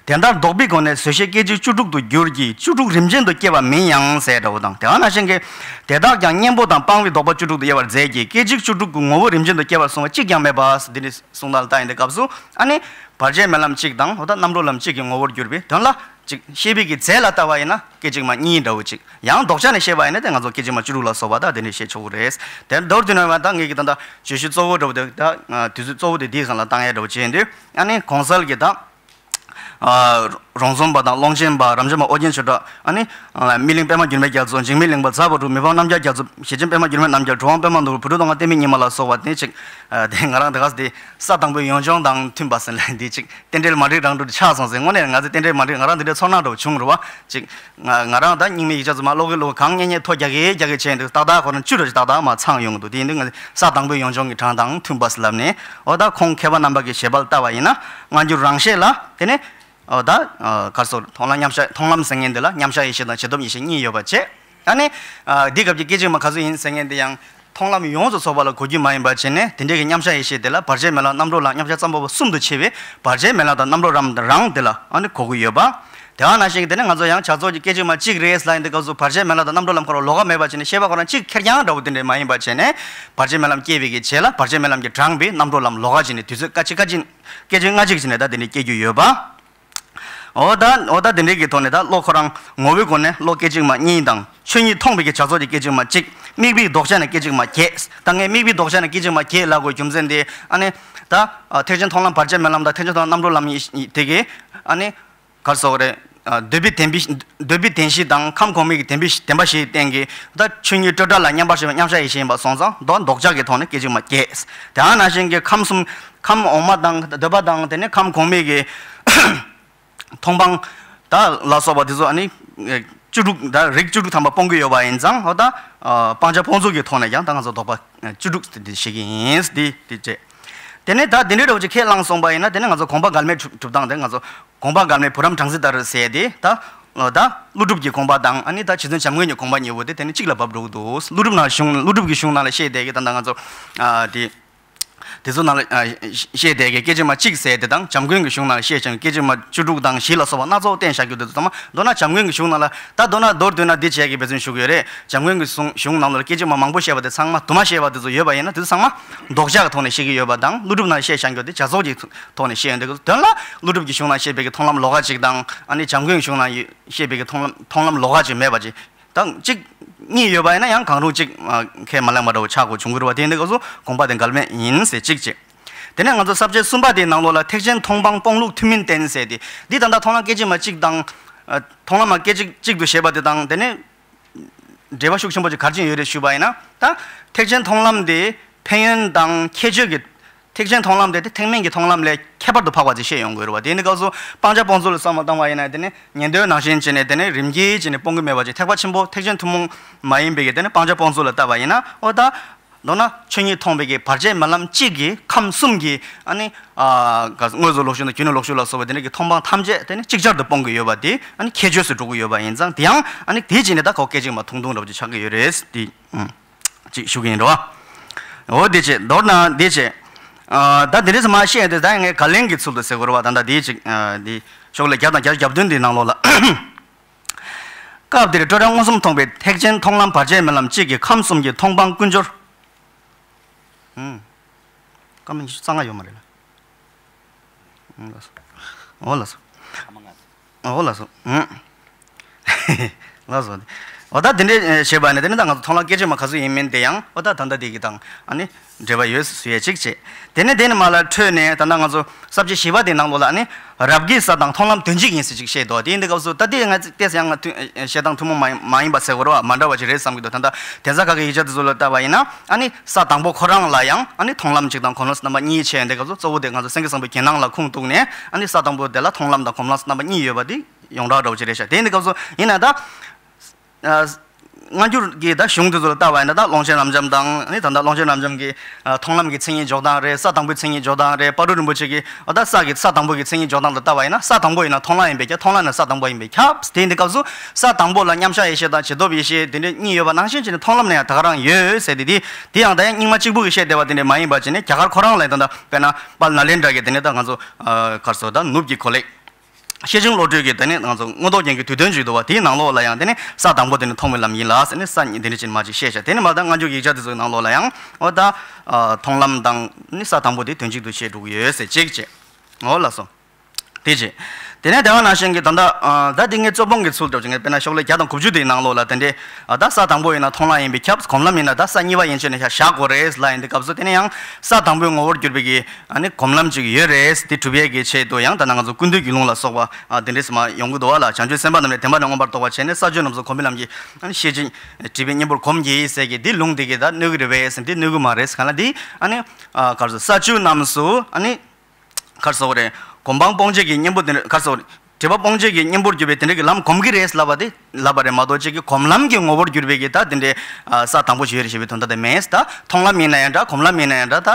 དེ་ལྟར་ལྡོག་པའི་སྒོ་ནས་བཟོད་ཤེས་སྐད་ཅིག་བཅུ་དྲུག་ཏུ་འགྱུར་གྱི་བཅུ་དྲུག་རིམ་ཅན་དུ་སྐྱེ་བ་མིན་ཡང་ཟེར་འདྲ་བོ་དང་། དེ་ནང་བཞིན་གྱི་དེ་དག་ཀྱང་གཉེན་པོ་དང་སྤངས་པའི་ལྡོག་པ་བཅུ་དྲུག་ཏུ་དབྱེ་བར་མཛད་ཀྱི། སྐད་ཅིག་བཅུ་དྲུག་གི་ངོ་བོ་རིམ་ཅན་དུ་སྐྱེ་བར་གསུངས་པ་གཅིག་ཀྱང་མེད་པ་འདི་ནི་གསུང་སྟངས་ལ་ལྟ་ཡིན་དུས་སྐབས་སུ། ཨ་ནི་བར་ཆད་མེད་ལམ་གཅིག་དང་འོ་ད་རྣམ་གྲོལ་ལམ་གཅིག་གི་ངོ་བོར་གྱུར་པའི་དོན་ལ། ཅིག་བཤད་པའི་གི་རྫས་ལ་ལྟ་བ་ཡིན་ན་སྐད་ཅིག་མ་གཉིས་འདྲ་བོ་ཅིག་ཡང་ལྡོག་ཆ་ནས་བཤད་པ་ཡིན་ན་དེ་ང་ཚོ་སྐད་ཅིག་མ་བཅུ་དྲུག་ལ་སོགས་པ་དག་དེ་འདྲ་བཤད་ཆོག་གི་རེད། དེར་མདོར་བསྡུས་ན་ད་ངེད་ཀྱི་ད་ལྟ་བརྗོད་གཞི་གཙོ་བོ་འདྲ་བོ་དེ་ད་དུས་ཚོད་གཙོ་བོ་དེ་འདིའི་སྒང་ལ་བཏང་ཡ་འདྲ་བོ་བྱས་ཡིན་དུས། ཨ་ནི་གོང་གསལ་གྱི་ད་རོང་ཟོམ་པ་དང་ཀློང་ཆེན་པ་རབ་འབྱམས་པ་ཨོ་རྒྱན་ཆོས་གྲགས། ཨ་ནི་སྨིན་གླིང་པདྨ་འགྱུར་མེད་རྒྱ་མཚོ། འཇིགས་མེད་གླིང་པ་ཟབ་པ་སྤྲུལ། མི་ཕམ་རྣམ་རྒྱལ་རྒྱ་མཚོ། ཞེ་ཆེན་པད་མ་འགྱུར་མེད་རྣམ་རྒྱལ། གྲུབ་དབང་པདྨ་ནོར་བུ། བོད་ཕྲུག་མདོ་སྔགས་བསྟན་པའི་ཉི་མ་ལ་སོགས་པ་དེ་ཅིག་དེ་ང་རང་དེ་ག་ས་དེ་ས་དང་པོའི་ཡོན་ཆབ་དང་མཐུན་པ་ཟེར་ལ་འདི་ཅིག་རྟེན་འབྲེལ་མ་འགྲིག་རང་འགྲིག་ཆགས་སོང་ཟེར། དངོས་གནས་ང་ཚོ་རྟེན་འབྲེལ་མ་འགྲིག་ང་རང་འདི་འདྲའི་ཚོར་སྣང་འདྲ་བོ་བྱུང་རེད་བ། ཅིག་ང་ང་རང་ད་རྙིང་མའི་ཡིག་ཆ་ཚོ་མ་ཀློག་གི་ཀློག་གང་རྙེད་རྙེད་ཐོ་རྒྱག་གི་རྒྱག་གི་བྱས་འདུག་ཏག་ཏག་ཁོ་རང་བཅུ་འདྲ་ཅིག་ཏག་ཏག་མ་ཚང་ཡོང་གི་འདུག་དེ་ཡིན་དུས་ང་ཚོ་ས་དང་པོའི་ཡོན་ཆབ་ཀྱི་གྲངས་དང་མཐུན་པ་ཟེར་ལབ་ནས། འོ་ད་ཁོང་མཁས་པ་རྣམ་པ་གི་བཞེད་པ་ལ་ལྟ་བ་ཡིན་ན། སྔ་འགྱུར་རང་བཞེད་ལ་དེ་ནས་འོ་ད་ག་རེ་ཟེར། མཐོང་ལམ་མཉམ་གཞག་མཐོང་ལམ་ཟེར་མཁན་འདི་ལ་མཉམ་གཞག་ཡེ་ཤེས་དང་བྱེད་སྟོབས་ཡེ་ཤེས་གཉིས་ཡོད་པ་བྱས། ཨ་ནི། ཨ་འདི་སྐབས་ཀྱི་སྐད་ཅིག་མ་ག་ཚོད་ཡིན་ཟེར་མཁན་དེ་ཡང་མཐོང་ལམ་ཡོངས་སུ་རྫོགས་པ་ལ་གོ་རྒྱུ་མ་ཡིན་པ་བྱས་ནས། དེ་འདྲའི་གི་མཉམ་གཞག་ཡེ་ཤེས་དེ་ལ་བར་ཆད་མེད་ལམ་རྣམ་གྲོལ་ལམ། མཉམ་གཞག་ཙམ་པོ་གསུམ་དུ་ཕྱེ་བས་བར་ཆད་མེད་ལམ་དང་རྣམ་གྲོལ་ལམ་རང་དེ་ལ་ཨ་ནི་གོ་གི་ཡོད་པ། དེ་ནང་བཞིན་གྱི་དེ་ནི་ང་ཚོ་ཡང་བྱ་རྫོགས་ཀྱི་སྐད་ཅིག་མ་གཅིག་རེད་ལབ་ཡིན་དུས་སྐབས་སུ་བར་ཆད་མེད་ལམ་དང་རྣམ་གྲོལ་ལམ་ཁོ་རང་ལོགས་ཀ་མེད་པ་བྱས་ནས་བཤད་པ་ཁོ་རང་གཅིག་ཁེར་རྐྱང་འདྲ་བོ་དེ་འདྲ་མ་ཡིན་པ་བྱས་ནས། བར་ཆད་མེད་ལམ་སྐྱེ་བའི་གི་རྗེས་ལ་བར་ཆད་མེད་ལམ་གྱིས་དྲངས་པའི་རྣམ་གྲོལ་ལམ་ལོགས་ཀ་བྱས་ནས་དུས་ཚོད་སྐད་ཅིག་སྐད་ཅིག་སྐད་ཅིག་སྔ་གཅིག་བྱས་ནས་ད་དེ་འདྲ་སྐྱེ་རྒྱུ་ཡོད་པ། འོ་ད་འོ་ད་དེ་འདྲའི་གི་ཐོག་ནས་ད་བློ་ཁོ་རང་ངོ་བོའི་སྒོ་ནས་བློ་སྐད་ཅིག་མ་གཉིས་དང་ཆོས་ཉིད་མཐོང་བའི་གི་བྱ་རྫོགས་ཀྱི་སྐད་ཅིག་མ་གཅིག་དམིགས་པའི་ལྡོག་ཆ་ནས་སྐད་ཅིག་མ་བརྒྱད། ད་ངས་དམིགས་པའི་ལྡོག་ཆ་ནས་སྐད་ཅིག་མ་བརྒྱད་ལབ་དགོས་རྒྱུ་མཚན་དེ། ཨ་ནི་ད་ཨ་ཐེག་ཆེན་མཐོང་ལམ་བར་ཆད་མེད་ལམ་དང་ཐེག་ཆེན་མཐོང་ལམ་རྣམ་གྲོལ་ལམ་ཡིན་དེ་གི་ཨ་ནི་ག་རེ་ཟེར་དགོས་རེད། ཨ་འདོད་པའི་བདེན་པའི་འདོད་པའི་བདེན་བཞི་དང་ཁམས་གོང་མའི་གི་བདེན་པའི་བདེན་པ་བཞིའི་སྟེང་གི་ད་ཆོས་ཉིད་སྤྲོས་བྲལ་ལ་མཉམ་པར་བཞག་པའི་མཉམ་གཞག་ཡེ་ཤེས་ཡིན་པ་སོང་ཙང་། མདོར་ལྡོག་ཆ་གི་ཐོག་ནས་སྐད་ཅིག་མ་བརྒྱད། དེ་ནང་བཞིན་གྱི་ཁམས་གསུམ་ཁམས་འོག་མ་དང་འདོད་པ་དང་དེ་ནས་ཁམས་གོང་མའི་གི་མཐོང་སྤང་ད་ལ་སོགས་པ་དེ་ཚོ་ཨ་ནི་བཅུ་དྲུག་ད་རིགས་བཅུ་དྲུག་ཐམ་པ་སྤོང་གི་ཡོད་པ་ཡིན་ཙང་། འོ་ད་སྤང་བྱ་སྤོང་ཚུལ་གྱི་ཐོག་ནས་ཀྱང་ད་ང་ཚོ་ལྡོག་པ་བཅུ་དྲུག་དེ་འདྲ་བཤད་ཀྱི་ཡིན། འདི་འདི་བྱས། དེ་ནས་ད་འདི་འདྲའི་འདྲ་བོ་ཅིག་ཁས་བླངས་སོང་པ་ཡིན་ན། དེ་ནས་ང་ཚོ་དགོངས་པ་འགལ་མེད་གྲུབ་གྲུབ་སྟངས་དེ། ང་ཚོ་དགོངས་པ་འགལ་མེད་བུ་རམ་སྦྲང་རྩི་ལྟར་ཟེར་དེ། ད་ ལ་ད་ཀླུ་སྒྲུབ་ཀྱི་དགོངས་པ་དང་ཨ་ནི་ད་རྗེ་བཙུན་བྱམས་མགོན་གྱི་དགོངས་པ་གཉིས་པོ་དེ་དེ་ནི་གཅིག་ལ་བབས་འགྲོ་གི་འདུག་ཀླུ་སྒྲུབ་ནང་གཞུང་ཀླུ་སྒྲུབ་ཀྱི་གཞུང་ནང་ལ་བཤད་བསྡད་ཀྱི་ད་ལྟ་ང་ཚོ་ཨ་དེ་དེ་ཚོ་ནང་ལ་ཨ་བཤད་བསྡད་ཀྱི་སྐད་ཅིག་མ་གཅིག་ཟེར་དེ་དང་བྱམས་མགོན་གྱི་གཞུང་ནང་ལ་བཤད་ཀྱང་སྐད་ཅིག་མ་བཅུ་དྲུག་དང་བཞི་ལ་སོགས་པ་སྣ་ཚོགས་བསྟན་བཞག་རྒྱུ་དེ་ཚོ་ཚང་མ་མདོར་ན་བྱམས་མགོན་གྱི་གཞུང་ནང་ལ་ད་མདོར་ན་མདོར་བསྡུས་ན་འདི་བྱས་ཀྱི་འབད་བརྩོན་ཞུ་གི་ཡོད་རེད། བྱམས་མགོན་གྱི་གཞུང་གཞུང་ནང་ལ་སྐད་ཅིག་མ་མང་པོ་བཤད་པ་དེ་ཚང་མ་དུ་མ་བཤད་པ་དེ་ཚོ་ཡོད་པ་ཡིན་ན་དེ་ཚོ་ཚང་མ་ལྡོག་ཕྱག་གི་ཐོག་ནས་བཤད་ཀྱི་ཡོད་པ་དང་ཀླུ་སྒྲུབ་ནང་བཤད་བཞག་རྒྱུ་དེ་བྱ་རྫོགས་ཀྱི་དོན་ལ་ཀླུ་སྒྲུབ་ཀྱི་གཞུང་ནང་བཤད་པའི་གི་མཐོང་ལམ་ལོགས་ཀ་གཅིག་དང་ཨ་ནི་བྱམས་མགོན་གཞུང་ནང་བཤད་པའི་གི་མཐོང་ལམ་མཐོང་ལམ་ལོགས་ཀ་གཅིག་མེད་པ་ཅིག་དང་གཅིག་གཉིས་ཡོད་པ་ཡིན་ན་ཡང་གང་རུང་གཅིག་ཁས་མ་ལེན་པ་འདྲ་བོ་ཆགས་དགོས་བྱུང་གི་རེད་བ། དེ་ཡིན་དུས་སྐབས་སུ་དགོངས་པ་དེ་འགལ་མེད་ཡིན་ཟེར་གཅིག་བྱས། དེ་ནས་ང་ཚོ་ས་བཅད་གསུམ་པ་དེའི་ནང་ལོགས་ལ་ཐེག་ཆེན་མཐོང་སྤང་སྤོང་ལུགས་ཐུན་མིན་བསྟན་ཟེར་ཏེ་འདི་ད་ལྟ་མཐོང་ལམ་སྐད་ཅིག་མ་གཅིག་དང་མཐོང་ལམ་མ་སྐད་ཅིག་གཅིག་ཏུ་བྱེད་པ་དེ་དང་དེ་ནས། འབྲེལ་བ་ཤུགས་ཆེན་པོ་ཅིག་ག་རེ་ཅིག་ཡོད་རེད་ཞུས་པ་ཡིན་ན་ད་ཐེག་ཆེན་མཐོང་ལམ་དེ་ཕན་ཡོན་དང་ཁྱད་ཆོས་ཀྱི་ཐེག་ཆེན་མཐོང་ལམ་དེ་དེ་ཐེག་དམན་གྱི་མཐོང་ལམ་ལས་ཁྱད་པར་དུ་འཕགས་པ་ཅིག་བཤད་ཡོང་དགོས་རེད་བ། དེ་ནི་སྐབས་སུ་སྤང་བྱ་སྤོང་ཚུལ་ལ་བསམ་བློ་བཏང་བ་ཡིན་ན་དེ་ནི་ཉན་ཐོས་ནང་བཞིན་བྱས་ནས་དེ་ནི་རིམ་གྱིས་བྱས་ནས་སྤོང་གི་མེད་པ་ཅིག་ཐེག་པ་ཆེན་པོ་ཐེག་ཆེན་ཐུན་མོང་མ་ཡིན་པའི་གི་དེ་ནི་སྤང་བྱ་སྤོང་ཚུལ་ལ་བལྟ་བ་ཡིན་ན་ཨོ་ད། མདོར་ན་ཆོས་ཉིད་མཐོང་བའི་གི་བར་ཆད་མེད་ལམ་གཅིག་གིས་ཁམས་གསུམ་གྱི་ཨ་ནི་ཨ་ག་དངོས་སུ་ལོག་ཤུགས་དང་རྒྱུ་ནི་ལོག་ཤུགས་ལ་སོགས་པའི་དེ་འདྲ་གི་མཐོང་སྤང་ཐམས་ཅད་དེ་ནི་ཅིག་ཅར་དུ་སྤོང་གི་ཡོད་པ་དེ་ཨ་ནི་ཁྱད་ཆོས་སུ་འགྲོ་གི་ཡོད་པ་ཡིན་ཙང་དེ་ཡང་ཨ་ནི་དེའི་རྗེས་ནས་ད་ཁོ་སྐད་ཅིག་མ་ཐུང་ཐུང་འདྲ་པོ་ཅིག་ཆགས་ཀྱི་ཡོད་རེད་དེ་ཅིག་ཞུ་གི་ཡིན་རོ། འོ་དེ་བྱས་མདོར་ན་དེ་བྱས་ཨ་ད་དེ་རིང་མ་བཤད་དེ་ད་ངས་བཀའ་ལན་གྱི་ཚུལ་དུ་ཟེར་དགོས་རེད་བ། ད་ད་དེ་ཅིག་ཨ་དེ་ཤོག་ལེ་བརྒྱ་དང་བརྒྱ་ཆ་གྱ་བདུན་དེའི་ནང་ལོགས་ལ། སྐབས་འདིར་སྤྲོས་བྲལ་མངོན་སུམ་མཐོང་བའི་ཐེག་ཆེན་མཐོང་ལམ་བར་ཆད་མེད་ལམ་གཅིག་གིས་ཁམས་གསུམ་གྱི་མཐོང་སྤང་ཀུན་སྦྱོར། ཧུམ། སྐར་མ་ཉི་ཤུ་རྩ་ལྔ་ཡོད་མ་རེད་ལ། ཧུམ། ལགས་སོ། འོ་ལགས་སོ། འོ་ལགས་སོ། ཧུམ། ལགས་སོ། འོ་ད་དེ་འདྲའི་བྱས་པ་ནི་དེ་ནི་ད་ང་ཚོ་མཐོང་ལམ་སྐད་ཅིག་མ་ག་ཚོད་ཡིན་མིན་དེ་ཡང་འོ་ད་ད་ལྟ་དེ་གི་དང་ཨ་ནི། འབྲེལ་བ་ཡོད་ཟེར་ཡས་གཅིག་བྱས། དེ་ནས་དེ་ནས་མ་ལ་འཕྲོས་ནས་ད་ལྟ་ང་ཚོ་ས་བཅད་བཞི་པ་དེའི་ནང་ལོགས་ལ་ནི་རབ་དགེ་ས་དང་མཐོང་ལམ་དོན་གཅིག་ཡིན་ཟེར་ཅིག་བཤད་འདུག་དེ་ཡིན་དུས་སྐབས་སུ་ད་དེ་ང་ཚོ་ཏོག་ཙམ་ཡང་ང་ཐུ་བཤད་སྟངས་ཐུན་མོང་མ་ཡིན་མ་ཡིན་པ་ཟེར་དགོས་རེད་བ། མ་འདྲ་བ་ཅིག་རེད་བསམ་གྱི་འདུག་ད་ལྟ་གདན་ས་ཁག་གི་ཡིག་ཆ་དེ་ཚོ་ལ་བལྟས་པ་ཡིན་ན་ཨ་ནི་ས་དང་པོ་ཁོ་རང་ལ་ཡང་ཨ་ནི་མཐོང་ལམ་གཅིག་དང་གོམས་ལམ་རྣམ་པ་གཉིས་བྱས་ཡོང་དུས་སྐབས་སུ་གཙོ་བོ་དེ་ང་ཚོ་སེང་གེ་བཟང་པོའི་གྱེན་ལངས་ལ་ཁུངས་གཏུགས་ནས་ཨ་ནི་ས་དང་པོ་དེ་ལ་མཐོང་ལམ་དང་གོམས་ལམ་རྣམ་པ་གཉིས་ཡོད་པ་དེ་ཡོངས་གྲགས་འདྲ་བོ་ཅིག་རེད་ཤག་དེ་ཡིན་དུས་སྐབས་སུ་ཡིན་ན་ད། ཨ། སྔ་འགྱུར་གྱི་ད་གཞུང་དེ་ཚོ་ལ་བལྟ་བ་ཡིན་ན་ད་ཀློང་ཆེན་རབ་འབྱམས་དང་ནི་ད་ལྟ་ཀློང་ཆེན་རབ་འབྱམས་ཀྱི་ཨ་མཐོང་ལམ་གྱི་མཚན་ཉིད་འཇོག་སྟངས་རེད། ས་དང་པོའི་མཚན་ཉིད་འཇོག་སྟངས་རེད། སྤ་རོ་རིན་པོ་ཆེ་གི་ཨ་ད་ས་གི་ས་དང་པོ་གི་མཚན་ཉིད་འཇོག་སྟངས་ལ་བལྟ་བ་ཡིན་ན་ས་དང་པོ་ཡིན་ན་མཐོང་ལམ་ཡིན་པས་ཁྱབ། མཐོང་ལམ་ཡིན་ན་ས་དང་པོ་ཡིན་པས་ཁྱབ། དེ་ཡིན་དུས་སྐབས་སུ་ས་དང་པོ་ལ་མཉམ་གཞག་ཡེ་ཤེས་དང་བྱེད་སྟོབས་ཡེ་ཤེས་དེ་འདྲ་གཉིས་ཡོད་པ་ནང་བཞིན་བྱས་ནས་མཐོང་ལམ་ན་ཡང་ད་ག་རང་ཡོད་ཟེར་དེ་དེ་དེ་ཡང་ད་ཡང་རྙིང་མ་གཅིག་པུ་གི་བཤད་བསྡད་པ་དེ་འདྲ་མ་ཡིན་པ་བྱས་ནས་རྒྱ་གར་ཁོ་རང་ལ་ད་ལྟ་དཔེར་ན་དཔལ་ནཱ་ལེནྡྲ་གི་དེ་ནས་ད་ང་ཚོ་ཨ་ག་རེ་ཟེར་ད་ནུབ་ཀྱི་ཁོ་ལེགས། ཤེར་ཕྱིན་བློ་གྲོས་ཀྱི་དེ་ནི་ང་ཚོ་མངོན་རྟོགས་རྒྱན་གྱི་དུས་སྟོན་ཅིག་འདུག་བ། དེའི་ནང་ལོགས་ལ་ཡང་དེ་ནི་ས་དང་པོ་དེ་ནི་མཐོང་བའི་ལམ་ཡིན་ལ་ཟེར་ནས་ས་གཉིས་དེ་འདྲ་ཅིག་མ་ཅིག་བཤད་བཞག་དེ་ནི་མ་ད་སྔ་འགྱུར་ཡིག་ཆ་དེ་ཚོའི་ནང་ལོགས་ལ་ཡང་འོ་ད་མཐོང་ལམ་དང་ནི་ས་དང་པོ་དེ་དོན་གཅིག་ཏུ་བཤད་འགྲོ་གི་ཡོད་ཟེར་གཅིག་བྱས། འོ་ལགས་སོ། དེ་བྱས། དེ་ནས་དེ་ག་ནང་བཞིན་གྱི་ད་ལྟ་ད་འདི་ངས་རྩོད་སྤོང་གི་ཚུལ་འདྲ་ཅིག་ངས་དཔེར་ན་ཤོག་ལྷེ་བརྒྱ་དང་དགུ་བཅུ་དེའི་ནང་ལོགས་ལ་དེ་འདྲའི་ད་ས་དང་པོ་ཡིན་ན་མཐོང་ལམ་ཡིན་པས་ཁྱབ། གོམས་ལམ་ཡིན་ན་ད་ས་གཉིས་པ་ཡན་ཆད་ནས་བཞག་དགོས་རེད་ལ་ཡིན་དུས་སྐབས་སུ་དེ་ནས་ཡང་ས་དང་པོའི་ངོ་བོར་གྱུར་པའི་གི་ཨ་ནི་གོམས་ལམ་ཅིག་ཡོད་རེད། དེ་སྒྲུབ་ཡས་ཀྱི་ཆེད་དུ་ཡང་ད་ནང་ང་ཚོ་ཀུན་བཏུས་ཀྱི་ལུང་ལ་སོགས་པ་ཨ་དེ་འདྲས་སེ་མ་ཡོང་གི་འདུག་བ་ལ། བྱང་ཆུབ་སེམས་དཔའ་རྣམས་ནི་བདེན་པ་ནི་མངོན་པར་རྟོགས་པར་བྱས་ནས་ས་བཅུ་རྣམས་སུ་གོམས་པའི་ལམ་གྱིས་ཨ་ནི་ཤེར་ཕྱིན་སྒྲིབ་པའི་གཉེན་པོར་གོམས་ཀྱིས་ཟེར་གི་འདི་ལུང་འདི་གི་ད་གནོད་ཀྱི་རེད་པས་ཟེར་འདི་གནོད་ཀྱི་མ་རེད་ཟེར་ག་ལ་འདི་ཨ་ནི་ཨ་ག་རེ་ཟེར་ས་བཅུ་རྣམས་སུ་ཨ་ནི་ག་རེ་ཟེར་དགོས་རེད། གོམས་སྤང་སྤོང་བྱེད་ཀྱི་གཉེན་པོ་དེ་འདྲ་ག་རེ་ཟེར་དགོས་རེད། སྒྲིབ་པ་སྤོང་བྱེད་ཀྱི་གཉེན་པོར་གྱུར་པའི་དེ་འདྲ་གི་ལམ་གོམས་ཀྱི་རེད་ལབ་པ་དེ་ལབ་པ་རེད་མ་གཏོགས་ཅིག་གི་གོམས་ལམ་གྱི་ངོ་བོར་གྱུར་པའི་གི་ད་དེ་འདྲའི་ས་དང་པོ་ཞིག་ཡོད་རེད་ཞེས་པའི་དོན་དག་དེ་མེད། ད་མཐོང་ལམ་ཡིན་ན་ཡང་འདྲ་གོམས་ལམ་ཡིན་ན་ཡང་འདྲ་ད་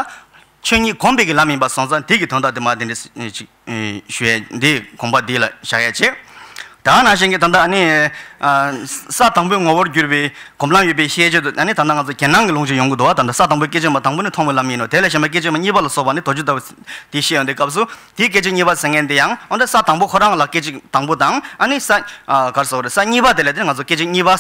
ཆོས་ཉིད་གོམས་པའི་གི་ལམ་ཡིན་པ་སོང་ཙང་དེ་གི་དོན་དག་དེ་མ་དེ་འདྲ་ཞིག་ཞུ་ཡས་འདི་དགོངས་པ་འདི་ལ་བཞག་ཡས་བྱེད། ད་ནང་བཞིན་གྱི་ད་ལྟ་ཨ་ནི་ས་དང་པོའི་ངོ་བོར་གྱུར་པའི་གོམས་ལམ་ཡོད་པའི་ཤེས་བྱེད་དུ་ཨ་ནི་ད་ལྟ་ང་ཚོ་གྱེན་ལངས་ཀྱི་ལུང་ཅིག་ཡོང་གི་འདུག་བ། ད་ལྟ་ས་དང་པོའི་སྐད་ཅིག་མ་དང་པོ་ནི་མཐོང་བའི་ལམ་ཡིན་ནོ། དེ་ལས་གཞན་པ་སྐད་ཅིག་མ་གཉིས་པ་ལ་སོགས་པ་ནི་དོར་རྒྱུ་ལྟ་བུ་དེ་ཤེས་ཡོང་དུས་སྐབས་སུ་དེའི་སྐད་ཅིག་གཉིས་པ་ཟེར་མཁན་དེ་ཡང་འོ་ན་ས་དང་པོ་ཁོ་རང་ལ་སྐད་ཅིག་དང་པོ་དང་ཨ་ནི་ས་ག་རེ་ཟེར་དགོས་རེད། ས་གཉིས་པ་དེ་ལ་དེ་ང་ཚོ་སྐད་ཅིག་གཉིས་པ་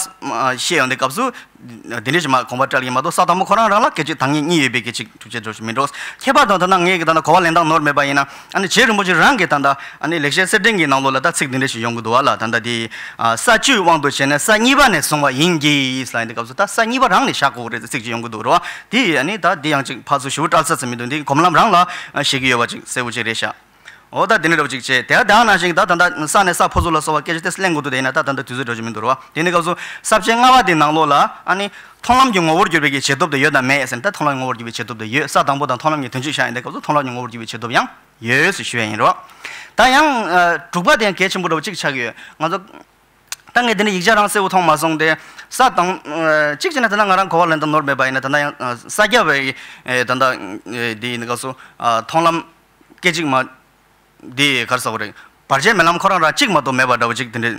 ཤེས་ཡོང་དུས་སྐབས་སུ། དེ་འདྲ་ཞིག་མ་དགོངས་པ་བཀྲལ་གྱི་མ་གཏོགས་ས་དང་པོ་ཁོ་རང་རང་ལ་སྐད་ཅིག་དང་ཉིད་གཉིས་ཡོད་པའི་སྐད་ཅིག་འཁྲུལ་ཆ་འགྲོ་ཞིག་མི་འགྲོ། ཁྱད་པར་དུ་ད་ལྟ་ངས་ཀྱི་ད་ལྟ་གོ་བ་ལེན་སྟངས་ནོར་མེད་པ་ཡིན་ན་ཨ་ནི་རྗེ་རིན་པོ་ཆེ་རང་གིས་ད་ལྟ་ཨ་ནི་ལེགས་བཤད་གསེར་ཕྲེང་གི་ནང་ལོགས་ལ་ད་ཚིག་འདི་འདྲ་ཞིག་ཡོང་གི་འདུག་བ་ལ། ད་ལྟ་དེ་ས་བཅུའི་དབང་དུ་བྱས་ནས་ས་གཉིས་པ་ནས་བཟུང་བ་ཡིན་གྱི་ལ་ཡིན་དུས་སྐབས་སུ་ད་ས་གཉིས་པ་རང་ནས་བཞག་དགོས་རེད་ཚིག་ཅིག་ཡོང་གི་འདུག་རེད་བ། དེ་ཨ་ནི་ད་དེ་ཡང་ཅིག་ཕར་ཚུར་ཞུ་བྲལ་ས་ཚིག་མི་འདུག་འདི་གོམས་ལམ་རང་ལ་བཤད་ཀྱི་ཡོད་པ་ཅིག་གསལ་པོ་ཅིག་རེད་ཤག་འོ་ད་དེ་ནི་རབ་ཅིག་བྱས་དེ་དེ་ནང་བཞིན་ད་ད་ལྟ་ས་ནས་ས་ཕོ་ཚོ་ལ་སོགས་པ་སྐད་ཆ་དེ་གླེང་དགོས་འདུག་དེ་ཡིན་ན་ད་ད་ལྟ་དུས་ཚོད་འགྲོ་རྒྱུ་མི་འདུག་རོ། དེ་ནི་སྐབས་སུ་ས་བཅད་ལྔ་པ་དེའི་ནང་ལོགས་ལ་ཨ་ནི་མཐོང་ལམ་གྱི་ངོ་བོར་གྱུར་པའི་གི་བྱེད་སྟོབས་དེ་ཡོད་དམ་མེད་ཟེར་ན་ད་མཐོང་ལམ་གྱི་ངོ་བོར་གྱུར་པའི་བྱེད་སྟོབས་དེ་ཡོད། ས་དང་པོ་དང་མཐོང་ལམ་གྱི་དོན་གཅིག་བཞག་ཡིན་དེ་སྐབས་སུ་མཐོང་ལམ་གྱི་ངོ་བོར་གྱུར་པའི་བྱེད་སྟོབས་ཡང་ཡོད་ཟེར་ཞུ་ཡ་ཡིན་རོ། ད་ཡང་དྲུག་པ་དེ་ཡང་གལ་ཆེན་པོ་འདྲ་བོ་གཅིག་ཆགས་ཀྱི་ཡོད་ང་ཚོ། ད་ངས་དེ་འདྲ་ཡིག་ཆ་རང་གསལ་བོ་མཐོང་མ་སོང་སྟེ། ས་དང་། གཅིག་བྱས་ན་ད་ལྟ་ང་རང་གོ་བ་ལེན་སྟངས་ནོར་མེད་པ་ཡིན་ན་ད་ལྟ་ཡང་ས་སྐྱ་བའི་ད་ལྟ་འདི་ཡིན་སྐབས་སུ་མཐོང་ལམ་སྐད་ཅིག་མ་འདི་ག་རེ་ཟེར་དགོས་རེད། བར་ཆད་མེད་ལམ་ཁོ་རང་རང་གཅིག་མ་གཏོགས་མེད་པ་འདྲ་བོ་ཅིག་དེ་འདྲ་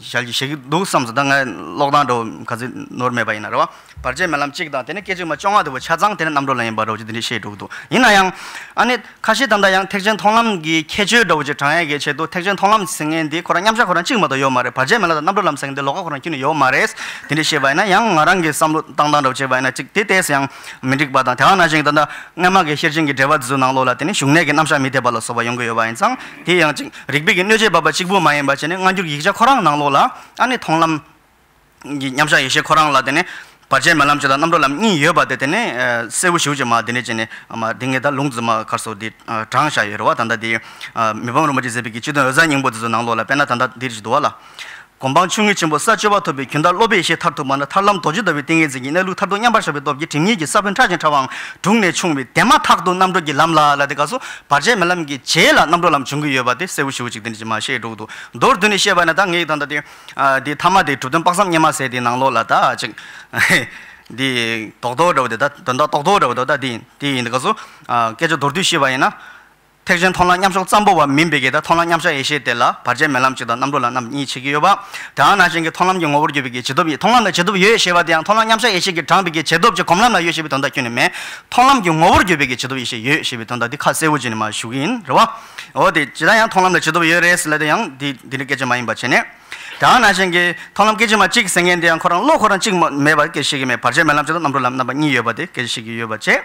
ཞལ་གྱིས་བཞེས་ཀྱི་འདུག་བསམ་སོང་། ད་ང་ཀློག་སྟངས་འདྲ་བོ་ག་ཚོད་ནོར་མེད་པ་ཡིན་ན་རེད་བ། བར་ཆད་མེད་ལམ་གཅིག་དང་དེ་ནས་སྐད་ཅིག་མ་བཅོ་ལྔ་དེ་བོ་ཆ་ཚང་དེ་ནས་རྣམ་གྲོལ་ལམ་ཡིན་པ་འདྲ་བོ་ཅིག་དེ་འདྲ་བཤད་འགྲོ་གི་འདུག་ཡིན་ན་ཡང་ཨ་ནི་ཁ་ཤས་ད་ལྟ་ཡང་ཐེག་ཆེན་མཐོང་ལམ་གྱི་ཁྱད་ཆོས་འདྲ་བོ་ཅིག་དྲངས་ཡས་ཀྱི་ཆེད་དུ་ཐེག་ཆེན་མཐོང་ལམ་ཟེར་མཁན་འདི་ཁོ་རང་མཉམ་གཞག་ཁོ་རང་གཅིག་མ་གཏོགས་ཡོད་མ་རེད། བར་ཆད་མེད་ལམ་དང་རྣམ་གྲོལ་ལམ་ཟེར་མཁན་འདི་ལོགས་ཀ་ཁོ་རང་ཁྱོན་ནས་ཡོད་མ་རེད། དེ་འདྲ་བཤད་པ་ཡིན་ན་ཡང་ང་རང་གི་བསམ་བློ་བཏང་སྟངས་འདྲ་བོ་བྱས་པ་ཡིན་ན་ཅིག་དེ་ཏོག་ཙམ་ཡང་མི་འགྲིག་པ་དང་། དེ་ག་ནང་བཞིན་ད་ལྟ་སྔ་མ་གི་ཤེར་ཕྱིན་གྱི་འགྲེལ་པ་དེ་ཚོའི་ནང་ལོགས་ལ་དེ་ནི་བཞུགས་གནས་ཀྱི་རྣམ་གཞག་མི་འཐད་པ་ལ་སོགས་པ་ཡོང་གི་ཡོད་པ་ཡིན་ཙང་། དེ་ཡང་ཅིག་རིགས་པའི་གི་གནོད་བྱེད་འབབ་པ་གཅིག་པུ་མ་ཡིན་པ་བྱས་ནས་སྔ་འགྱུར་ཡིག་ཆ་ཁོ་རང་ནང་ལོགས་ལ་ཨ་ནི་མཐོང་ལམ་གྱི་མཉམ་གཞག་ཡེ་ཤེས་ཁོ་རང་ལ་དེ་ནི་བར་ཆད་མེད་ལམ་གཅིག་དང་རྣམ་གྲོལ་ལམ་གཉིས་ཡོད་པ་དེ་དེ་ནི་ཨ་གསལ་པོ་ཞེ་པོ་ཅིག་མ་དེ་ནི་བྱས་ནས་ཨ་མ་དེ་ངས་ད་ལུང་རྫུན་མ་གར་སོགས་དེ་ཨ་དྲངས་བཞག་ཡོད་རེད་བ། ད་ལྟ་དེ་ཨ་མི་ཕམ་རིན་པོ་ཆེས་མཛད་པའི་གི་སྤྱི་དོན་འོད་གསལ་སྙིང་པོ་དེ་ཚོ་ནང་ལོགས་ལ་དཔེར་ན་ད་ལྟ་འདིར་ཞིག་འདུག་བ་ལ། གོ་འཕང་ཆུང་ངུས་ཆེན་པོ་ས་བཅུ་པ་ཐོབ་པའི་རྒྱུན་མཐར་སློབ་པའི་ཡེ་ཤེས་མཐར་ཐུག་པ་ན་ཐར་ལམ་རྡོ་རྗེ་ལྟ་བུའི་ཏིང་ངེ་འཛིན་གྱི་གནས་ལུགས་མཐར་ཐུག་མཉམ་པར་བཞག་པའི་སྟོབས་ཀྱིས་སྒྲིབ་གཉིས་ཀྱི་ས་བོན་ཕྲ་ཞིང་ཕྲ་བའང་དྲུངས་ནས་ཕྱུང་བའི་དེ་མ་ཐག་ཏུ་རྣམ་གྲོལ་གྱི་ལམ་ལ་ལ་དེ་ག་སོ་བར་ཆད་མེད་ལམ་གྱི་རྗེས་ལ་རྣམ་གྲོལ་ལམ་འབྱུང་གི་ཡོད་པ་དེ་གསལ་པོ་ཞེ་པོ་ཅིག་དེ་འདྲ་ཅིག་མ་བཤད་འགྲོ་གི་འདུག་མདོར་བསྡུས་ནས་བཤད་པ་ན་ད་ངས་ད་ལྟ་དེ་ཨ་དེ་ཐ་མ་དེ་གྲུབ་དོན་དཔག་བསམ་སྙེ་མ་ཟེར་དེའི་ནང་ལོགས་ལ་ད་ཅིག་དེ་རྡོག་རྡོག་འདྲ་བོ་དེ་ད་དོན་དག་རྡོག་རྡོག་འདྲ་བོ་དེ་ད་དེ་དེ་ཡིན། དེ་ག་སོ་ཨ་སྐད་ཆ་མདོར་བསྡུས་བཤད་པ་ཡིན་ན། ཐེག་ཆེན་མཐོང་ལམ་མཉམ་གཞག་ཙམ་པོ་བ་མིན་པའི་གི་ད་མཐོང་ལམ་མཉམ་གཞག་ཡེ་ཤེས་དེ་ལ་བར་ཆད་མེད་ལམ་གཅིག་དང་རྣམ་གྲོལ་ལམ་རྣམ་གཉིས་བྱེད་ཀྱི་ཡོད་པ། དེ་ག་ནང་བཞིན་གྱི་མཐོང་ལམ་གྱི་ངོ་བོར་གྱུར་པའི་གི་བྱེད་སྟོབས་ཡིན། མཐོང་ལམ་ལ་བྱེད་སྟོབས་ཡོད་ཞེས་པ་དེ་ཡང་མཐོང་ལམ་མཉམ་གཞག་ཡེ་ཤེས་ཀྱིས་དྲངས་པའི་གི་བྱེད་སྟོབས་ཀྱི་སྒོམ་ལམ་ལ་ཡོད་ཞེས་པའི་དོན་དག་ཁྱོན་ནས་མེད། མཐོང་ལམ་གྱི་ངོ་བོར་གྱུར་པའི་གི་བྱེད་སྟོབས་ཡེ་ཤེས་ཡོད་ཞེས་པའི་དོན་དག་འདི་ཁ་གསལ་པོ་བྱས་ནས་མར་ཞུ་གི་ཡིན་རེད་བ། འོ་དེ་ཇི་ལྟར་ཡང་མཐོང་ལམ་ལ་བྱེད་སྟོབས་ཡོད་རེད་ཟེར་ལབ་དེ་ཡང་འདི་འདི་ནི་སྐད་ཆ་མ་ཡིན་པ་བྱས་ནས། དེ་ག་ནང་བཞིན་གྱི་མཐོང་ལམ་སྐད་ཅིག་མ་གཅིག་ཟེར་མཁན་དེ་ཡང་ཁོ་རང་བློ་ཁོ་རང་གཅིག་མ་མེད་པ་སྐད་ཆ་བཤད་ཀྱི་མེད། བར་ཆད་མེད་ལམ་གཅིག་དང་རྣམ་གྲོལ་ལམ་རྣམ་པ་གཉིས་ཡོད་པ་དེ་སྐད་ཆ་བཤད་ཀྱི་ཡོད་པ་བྱས།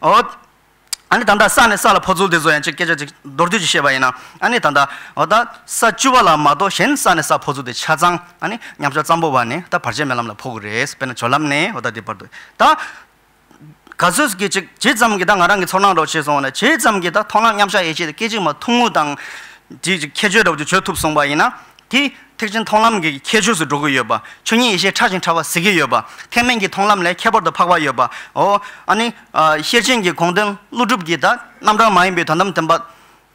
འོ། ཨ་ནི་ད་ལྟ་ས་ནས་ས་ལ་འཕོ་ཚུལ་དེ་ཚོ་ཡང་ཅིག་སྐད་ཆ་ཅིག་མདོར་བསྡུས་ཅིག་བཤད་པ་ཡིན་ན། ཨ་ནི་ད་ལྟ་འོ་ད་ས་བཅུ་པ་ལ་མ་གཏོགས་གཞན་ས་ནས་ས་འཕོ་ཚུལ་དེ་ཆ་ཚང་ཨ་ནི་མཉམ་གཞག་ཙམ་པོ་བ་ནས་ད་བར་ཆད་མེད་ལམ་ལ་འཕོ་གི་རེད། དཔེར་ན་སྦྱོར་ལམ་ནས་འོ་ད་དེ་བར་དུ་ད་ག་ཚོད་ཀྱི་ཅིག་ཇི་ཙམ་གྱི་ད་ང་རང་གི་ཚོར་སྣང་འདྲ་བོ་བྱས་སོང་བ་ན། ཇི་ཙམ་གྱི་ད་མཐོང་ལམ་མཉམ་གཞག་ཡེ་ཤེས་དེ་སྐད་ཅིག་མ་ཐུང་ངུ་དང་ཅིག་ཅིག་ཁྱད་ཆོས་འདྲ་བོ་ཅིག་བརྗོད་ཐུབ་སོང་བ་ཡིན་ན། དེ་ཐེག་ཆེན་མཐོང་ལམ་གྱི་ཁྱད་ཆོས་སུ་འགྲོ་གི་ཡོད་པ། ཆོས་ཉིད་ཡེ་ཤེས་ཕྲ་ཞིང་ཕྲ་བ་ཟེར་གྱི་ཡོད་པ། ཐེག་དམན་གྱི་མཐོང་ལམ་ལས་ཁྱད་པར་དུ་འཕགས་པ་ཡོད་པ། འོ། ཨ་ནི་ཨ་ཤེར་ཕྱིན་གྱི་དགོངས་དོན་ཀླུ་སྒྲུབ་ཀྱི་ད་རྣམ་གྲངས་མ་ཡིན་པའི་དོན་དམ་བདེན་པ་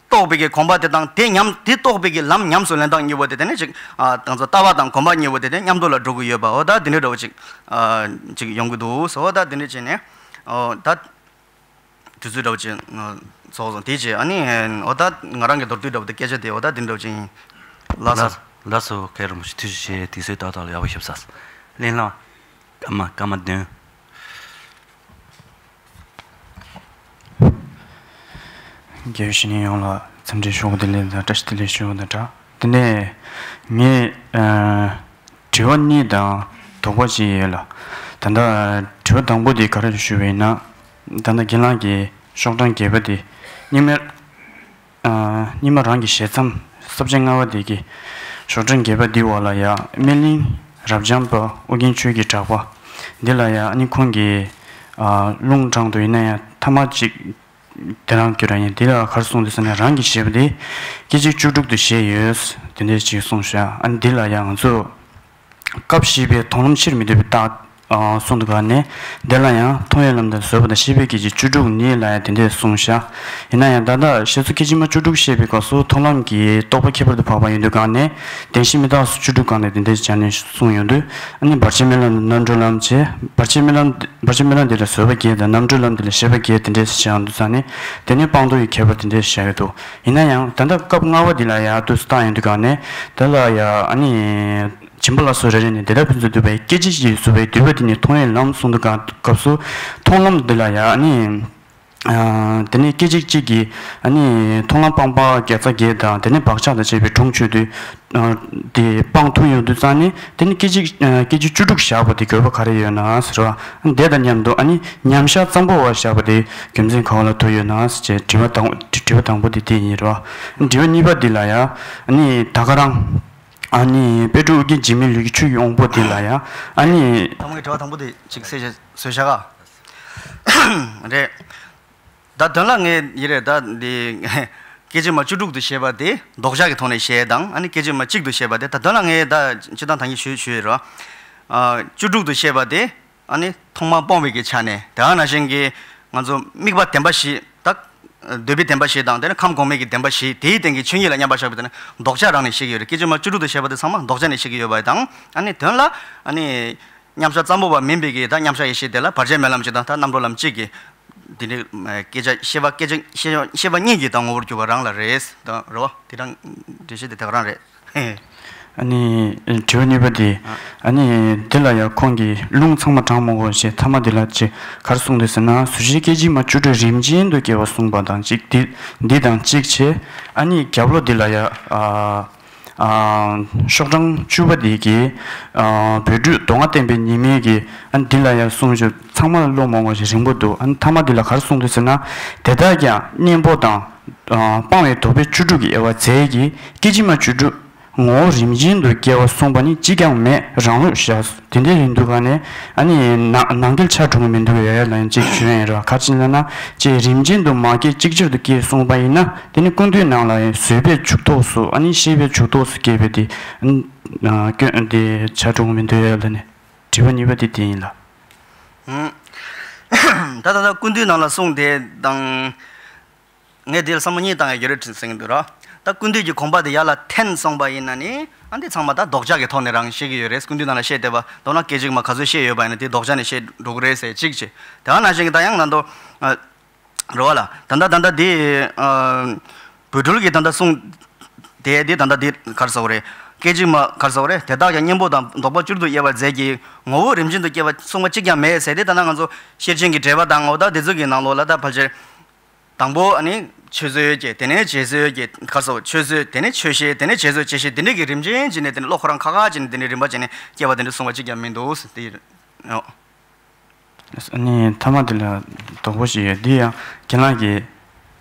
རྟོགས་པའི་གི་དགོངས་པ་དེ་དང་། དེ་ཉམས་དེ་རྟོགས་པའི་གི་ལམ་ཉམས་སུ་ལེན་སྟངས་གཉིས་པོ་དེ་དེ་ནི་ཅིག་ཨ་དང་ཚོ་ལྟ་བ་དང་སྒོམ་པ་གཉིས་པོ་དེ་དེ་མཉམ་དུ་ལ་འགྲོ་གི་ཡོད་པ། འོ་ད་དེ་འདྲ་འདྲ་བོ་ཅིག་ཨ་ཅིག་ཡོང་གི་འདུག་ཟེར། འོ་ད་དེ་འདྲ་བྱས་ནས་འོ་ད། དུས་ཚོད་འདྲ་བོ་ཅིག་ཚོགས་སོང་། དེ་རྗེས་ཨ་ནི་འོ་ད་ང་རང་གི་མདོར་བསྡུས་འདྲ་བོ་དེ་སྐད་ཆ་དེ་འོ་ད་དེ་འདྲ་བོ་ཅིག་ཡིན། ལགས་སོ། ལགས་སོ། མཁན་རིན་པོ་ཆེ་ཐུགས་རྗེ་ཆེ། དུས་ཚོད་ཏག་ཏག་ལ་ཡག་པོ་ཞིག་བསགས། གླེང་བསླང་སྐར་མ་སྐར་མ་བདུན། དགེ་བའི་བཤེས་གཉེན་ཡོངས་ལ་འཚམས་འདྲི་ཞུ་བ་དེ་ལས་དང་བཀྲ་ཤིས་བདེ་ལེགས་ཞུ་བ་དང་སྦྲགས། དེ་ནས་ངས་ཨ་དྲི་བ་གཉིས་དང་དོགས་པ་གཅིག་ཡོད་ལ། ད་ལྟ་དྲི་བ་དང་པོ་དེ་ག་རེ་ཞུས་པ་ཡིན་ན། ད་ལྟ་རྒན་ལགས་ཀྱིས་ཤོག་གྲངས་བརྒྱད་པ་དེ་རྙིང་མ་ཨ་རྙིང་མ་རང་གི་ཞལ་མཚམས་ས་བཅད་ལྔ་པ་དེ་གི་ཤོག་གྲངས་བརྒྱད་པ་འདི་འོག་ལ་ཡ་སྨིན་གླིང་རབ་འབྱམས་པ་ཨོ་རྒྱན་ཆོས་ཀྱི་གྲགས་པ་འདི་ལ་ཡ་ཨ་ནི་ཁོང་གིས་ཨ་ལུང་དྲངས་འདུག་ཡིན་ན་ཡང་ཐ་མ་གཅིག་དེ་རང་གི་རང་ཡིན། དེ་ལ་ག་རེ་གསུངས་འདུག་ཟེར་ན། རང་གི་བཞེད་པ་དེ་སྐད་ཅིག་བཅུ་དྲུག་ཏུ་བཞེད་ཡོད། དེ་འདྲ་ཅིག་གསུངས་ཤག་ཨ་ནི་འདི་ལ་ཡང་ང་ཚོ་སྐབས་ཤེས་པའི་མཐོང་ལམ་ཕྱིར་མི་ལྡོག་པའི་རྟགས་གསུངས་འདུག་ག་ནས། དེ་ལ་ཡང་མཐོང་བའི་ལམ་དང་བཟོད་པ་དང་ཤེས་པའི་སྐད་ཅིག་བཅུ་དྲུག་ནི་ལ་ཡང་དེ་འདྲ་གསུངས་ཤག་ཡིན་ན་ཡང་ད་ལྟ་བཤད་ཚུལ་སྐད་ཅིག་མ་བཅུ་དྲུག་བཤད་པའི་སྐབས་སུ་མཐོང་ལམ་གྱི་རྟོག་པ་ཁྱད་པར་དུ་འཕགས་པ་ཡིན་འདུག་ག་ནས། བདེན་བཞི་མི་རྟག་སོགས་བཅུ་དྲུག་ག་ནས་དེ་འདྲ་སྦྱར་ནས་གསུངས་ཡོང་དུས། ཨ་ནི་བར་ཆད་མེད་ལམ་རྣམ་གྲོལ་ལམ་བྱས། བར་ཆད་མེད་ལམ་བར་ཆད་མེད་ལམ་འདི་ལ་བཟོད་པ་བརྒྱད་དང་། རྣམ་གྲོལ་ལམ་འདི་ལ་ཤེས་པ་བརྒྱད། དེ་འདྲས་སུ་བྱས་ཡོང་དུས་ཙང་ནས། དེ་ནས་སྤངས་རྟོགས་ཀྱི་ཁྱད་པར་དེ་འདྲས་བྱས་ཡོད་འདུག་ཡིན་ན་ཡང་ད་ལྟ་སྐབས་ལྔ་པ་འདི་ལ་ཡ་དུས་སུ་བཏང་ཡོང་དུས་ག་ནས། དེ་ལ་ཡ་ཨ་ནི་སྦྱིན་པ་ལ་སོགས་རེ་རེ་ནས་དེ་དག་ཕུན་སུམ་ཚོགས་པའི་སྐད་ཅིག་གཅིག་གིས་བཟོད་པའི་འདུས་པ་དེ་ནི་མཐོང་བའི་ལམ་གསུངས་འདུག་ག་སྐབས་སུ་མཐོང་ལམ་འདི་ལ་ཡ་ཨ་ནི། ཨ་དེ་ནས་སྐད་ཅིག་གཅིག་གིས་ཨ་ནི་མཐོང་ལམ་སྤངས་པ་བརྒྱ་རྩ་བརྒྱད་དང་། དེ་ནས་བག་ཆགས་དང་བཅས་པའི་གྲོང་ཆོད་དུ་ཨ་དེ་སྤང་ཐུབ་ཡོང་དུས་ཙང་ནས། དེ་ནས་སྐད་ཅིག་ཨ་སྐད་ཅིག་བཅུ་དྲུག་བཞག་པ་དེ་དགོས་པ་ག་རེ་ཡོད་ན་ཟེར་བ། དེ་དང་མཉམ་དུ་ཨ་ནི་མཉམ་བཞག་ཙམ་པོ་བ་བཞག་པ་དེ་རྒྱུ་མཚན་ག་བ་ལ་ཐུག་ཡོད་ན་ཟེར་བྱས་དྲི་བ་དང་། དྲི་བ་དང་པོ་དེ་དེ་ཡིན་རེད་བ། དྲི་བ་གཉིས་པ་འདི་ལ་ཡ་ཨ་ནི་ད་ག་རང་ཨ་ནི་དཔལ་སྤྲུལ་ཨོ་རྒྱན་འཇིགས་མེད་ལུས་ཀྱི་ཆོས་ཀྱི་དབང་པོ་འདི་ལ་ཡ་ཨ་ནི། དང་པོའི་དྲི་བ་དང་པོ་དེ་ཅིག་གསལ་བཤད་བཟོས་བཞག་ག་རེད། ད་དོན་ལ་ངས་ཡིན་རེད། ད་འདི་སྐད་ཅིག་མ་བཅུ་དྲུག་ཏུ་བཤད་པ་དེ་ལྡོག་ཆ་གི་ཐོག་ནས་བཤད་དང་། ཨ་ནི་སྐད་ཅིག་མ་གཅིག་ཏུ་བཤད་པ་དེ། ད་དོན་ལ་ངས་ད་སྤྱིར་བཏང་ད་གིན་ཞུས་ཞུས་ཡོད་རེད། ཨ་བཅུ་དྲུག་ཏུ་བཤད་པ་དེ་ཨ་ནི་མཐོང་ལམ་སྤོང་བའི་གི་ཆ་ནས། དེ་ག་ནང་བཞིན་གྱི་ང་ཚོ་དམིགས་པ་བདེན་པ་བཞི་དང་། འདོད་པའི་བདེན་པ་བཞི་དང་། དེ་ནས་ཁམས་གོང་མའི་གི་བདེན་པ་བཞི། དེའི་སྟེང་གི་ཆོས་ཉིད་ལ་མཉམ་པར་བཞག་པའི་དེ་ནི་ལྡོག་ཆ་རང་ནས་བཤད་ཀྱི་ཡོད་རེད། སྐད་ཅིག་མ་བཅུ་དྲུག་ཏུ་བཤད་པ་དེ་ཚང་མ་ལྡོག་ཆ་ནས་བཤད་ཀྱི་ཡོད་པ་དང་། ཨ་ནི་དོན་ལ་ཨ་ནི་མཉམ་བཞག་ཙམ་པོ་བ་མིན་པའི་གི་ད་མཉམ་བཞག་ཡེ་ཤེས་དེ་ལ་བར་ཆད་མེད་ལམ་གཅིག་དང་ད་རྣམ་གྲོལ་ལམ་གཅིག་གི་ དེ་འདྲའི་སྐད་ཆ་བཤད་པ་སྐད་ཆ་བཤད་བཤད་པ་གཉིས་ཀྱིས་ད་ངོ་བོར་གྱུར་པ་རང་ལ་རེད། ད་རེད་བ། དེ་རང་འགྲེལ་བཤད་དེ་དེ་ག་རང་རེད། ཨ་ནི་དྲི་བ་གཉིས་པ་དེ། ཨ་ནི་འདི་ལ་ཡང་ཁོང་གིས་རླུང་ཚང་མ་དྲང་མ་དགོས་ཞེས་ཐ་མ་འདི་ལ་ཅིག་ག་རེ་གསུངས་འདུག་ཟེར་ན། ཟུར་བཞིའི་སྐད་ཅིག་མ་བཅུ་དྲུག་རིམ་ཅན་དུ་སྐྱེ་བ་གསུངས་པ་དང་གཅིག་འདི་འདི་དང་གཅིག་བྱས། ཨ་ནི་རྒྱབ་ལོགས་འདི་ལ་ཡང་ཨ་ཨ་ཤོག་གྲངས་བཅུ་པ་འདི་གིས་ཨ་བོད་ཕྲུག་མདོ་སྔགས་བསྟན་པའི་ཉི་མས་ཀྱིས་ཨ་ནི་འདི་ལ་ཡང་གསུངས་ཞེས་ཚང་མ་ཀློག་མ་དགོས་ཞེས་རིང་པོ་འདུག་ཨ་ནི་ཐ་མ་འདི་ལ་ག་རེ་གསུངས་འདུག་ཟེར་ན། དེ་དག་ཀྱང་གཉེན་པོ་དང་། སྤང་བའི་དོགས་པའི་བཅུ་དྲུག་གི་དབྱེ་བ་རྫས་ཀྱི་སྐད་ཅིག་མ་བཅུ་དྲུག་ངོ་བོ་རིམ་བཞིན་དུ་སྐྱེ་བ་གསུངས་པ་ནི་གཅིག་ཀྱང་མེད་རང་ལུགས་བཞག་དེ་འདྲ་ཡིན་འདུག་ག་ནས་ཨ་ནི་ནང་ནང་འགལ་ཆགས་འགྲོ་གི་མི་འདུག་ཡ་ཡ་ལ་ཡང་གཅིག་ཞུ་ཡ་ཡིན་ར། ག་ཅི་ལ་ན་ཅེས་རིམ་བཞིན་དུ་མ་སྐྱེས་གཅིག་ཅར་དུ་སྐྱེས་གསུངས་པ་ཡིན་ན་དེ་ནི་ཀུན་བཏུས་ནང་ལ་ཡང་བཟོད་པའི་འཇུག་ཐོགས་སུ་ཨ་ནི་ཤེས་པའི་འཇུག་ཐོགས་སུ་སྐྱེས་པའི་དེ་སྐྱོན་དེ་ཆགས་འགྲོ་གི་མི་འདུག་ཡ་ལ་ནི་དྲི་བ་གཉིས་པ་དེ་དེ་ཡིན་ལ། ད་ད་ལྟ་ཀུན་བཏུས་ནང་ལ་གསུངས་དེ་དང་། ངས་འདིར་བསམ་བློ་གཉིས་བཏང་ཡ་ཡོད་རེད་ཟེར་གྱི་འདུག་ར། ད་ཀུན་བཏུས་ཀྱི་དགོངས་པ་དེ་ཡར་ལ་འཐེན་སོང་པ་ཡིན་ན་ནི་ཨ་འདི་ཚང་མ་ད་ལྡོག་ཆ་གི་ཐོག་ནས་རང་བཤད་ཀྱི་ཡོད་རེད། ཀུན་བཏུས་ནང་ལ་བཤད་བསྡད་པ་མདོར་ན་སྐད་ཅིག་མ་ག་ཚོད་བཤད་ཡོད་པ་ཡིན་ན་དེ་ལྡོག་ཆ་ནས་བཤད་འགྲོ་གི་རེད་ཟེར་གཅིག་བྱས། དེ་ག་ནང་བཞིན་གྱི་ད་ཡང་ང་ཚོ་རེད་བ་ལ་ད་ལྟ་ད་ལྟ་དེ་བོད་སྒྲུལ་གྱི་ད་ལྟ་གསུངས་དེ་དེ་ད་ལྟ་དེ་ག་རེ་ཟེར་བ་རེད། སྐད་ཅིག་མ་ག་རེ་ཟེར་བ་རེད། དེ་དག་ཀྱང་གཉེན་པོ་དང་ལྡོག་པ་བཅུར་དུ་དབྱེ་བ་རྫས་ཀྱི་ངོ་བོ་རིམ་བཞིན་དུ་སྐྱེ་བ་གསུངས་པ་གཅིག་ཀྱང་མེད་ཟེར་དེ་ད་ལྟ་ང་ཚོ་ཤེར་ཕྱིན་གྱི་འགྲེལ་པ་དང་འོ་ད་དེ་ཚོ་གི་ནང་ལོགས་ལ་ད་ཕལ་ཆེར། དང་པོ་ཨ་ནི་ཆོས་བཟོད་ཀྱི་དེ་ནས་རྗེས་བཟོད་ཀྱི་ག་རེ་ཟེར་ཆོས་བཟོད་དེ་ནས་ཆོས་ཤེས་དེ་ནས་རྗེས་བཟོད་བཅད་ཤེས་དེ་འདྲ་གི་རིམ་བྱོན་བྱས་ནས་དེ་ནས་བློ་ཁོ་རང་ཁ་ཁ་བྱས་ནས་དེ་འདྲ་རིམ་པ་བྱས་ནས་སྐྱེ་བ་དེ་འདྲ་གསུངས་པ་གཅིག་ཀྱང་མི་འདུག་ཟེར་དེ་ཡིན། ཨ་ནི་ཐ་མ་དེ་ལ་དོགས་པ་ཞིག་ཡོད། འདི་ཡང་རྒན་ལགས་ཀྱིས་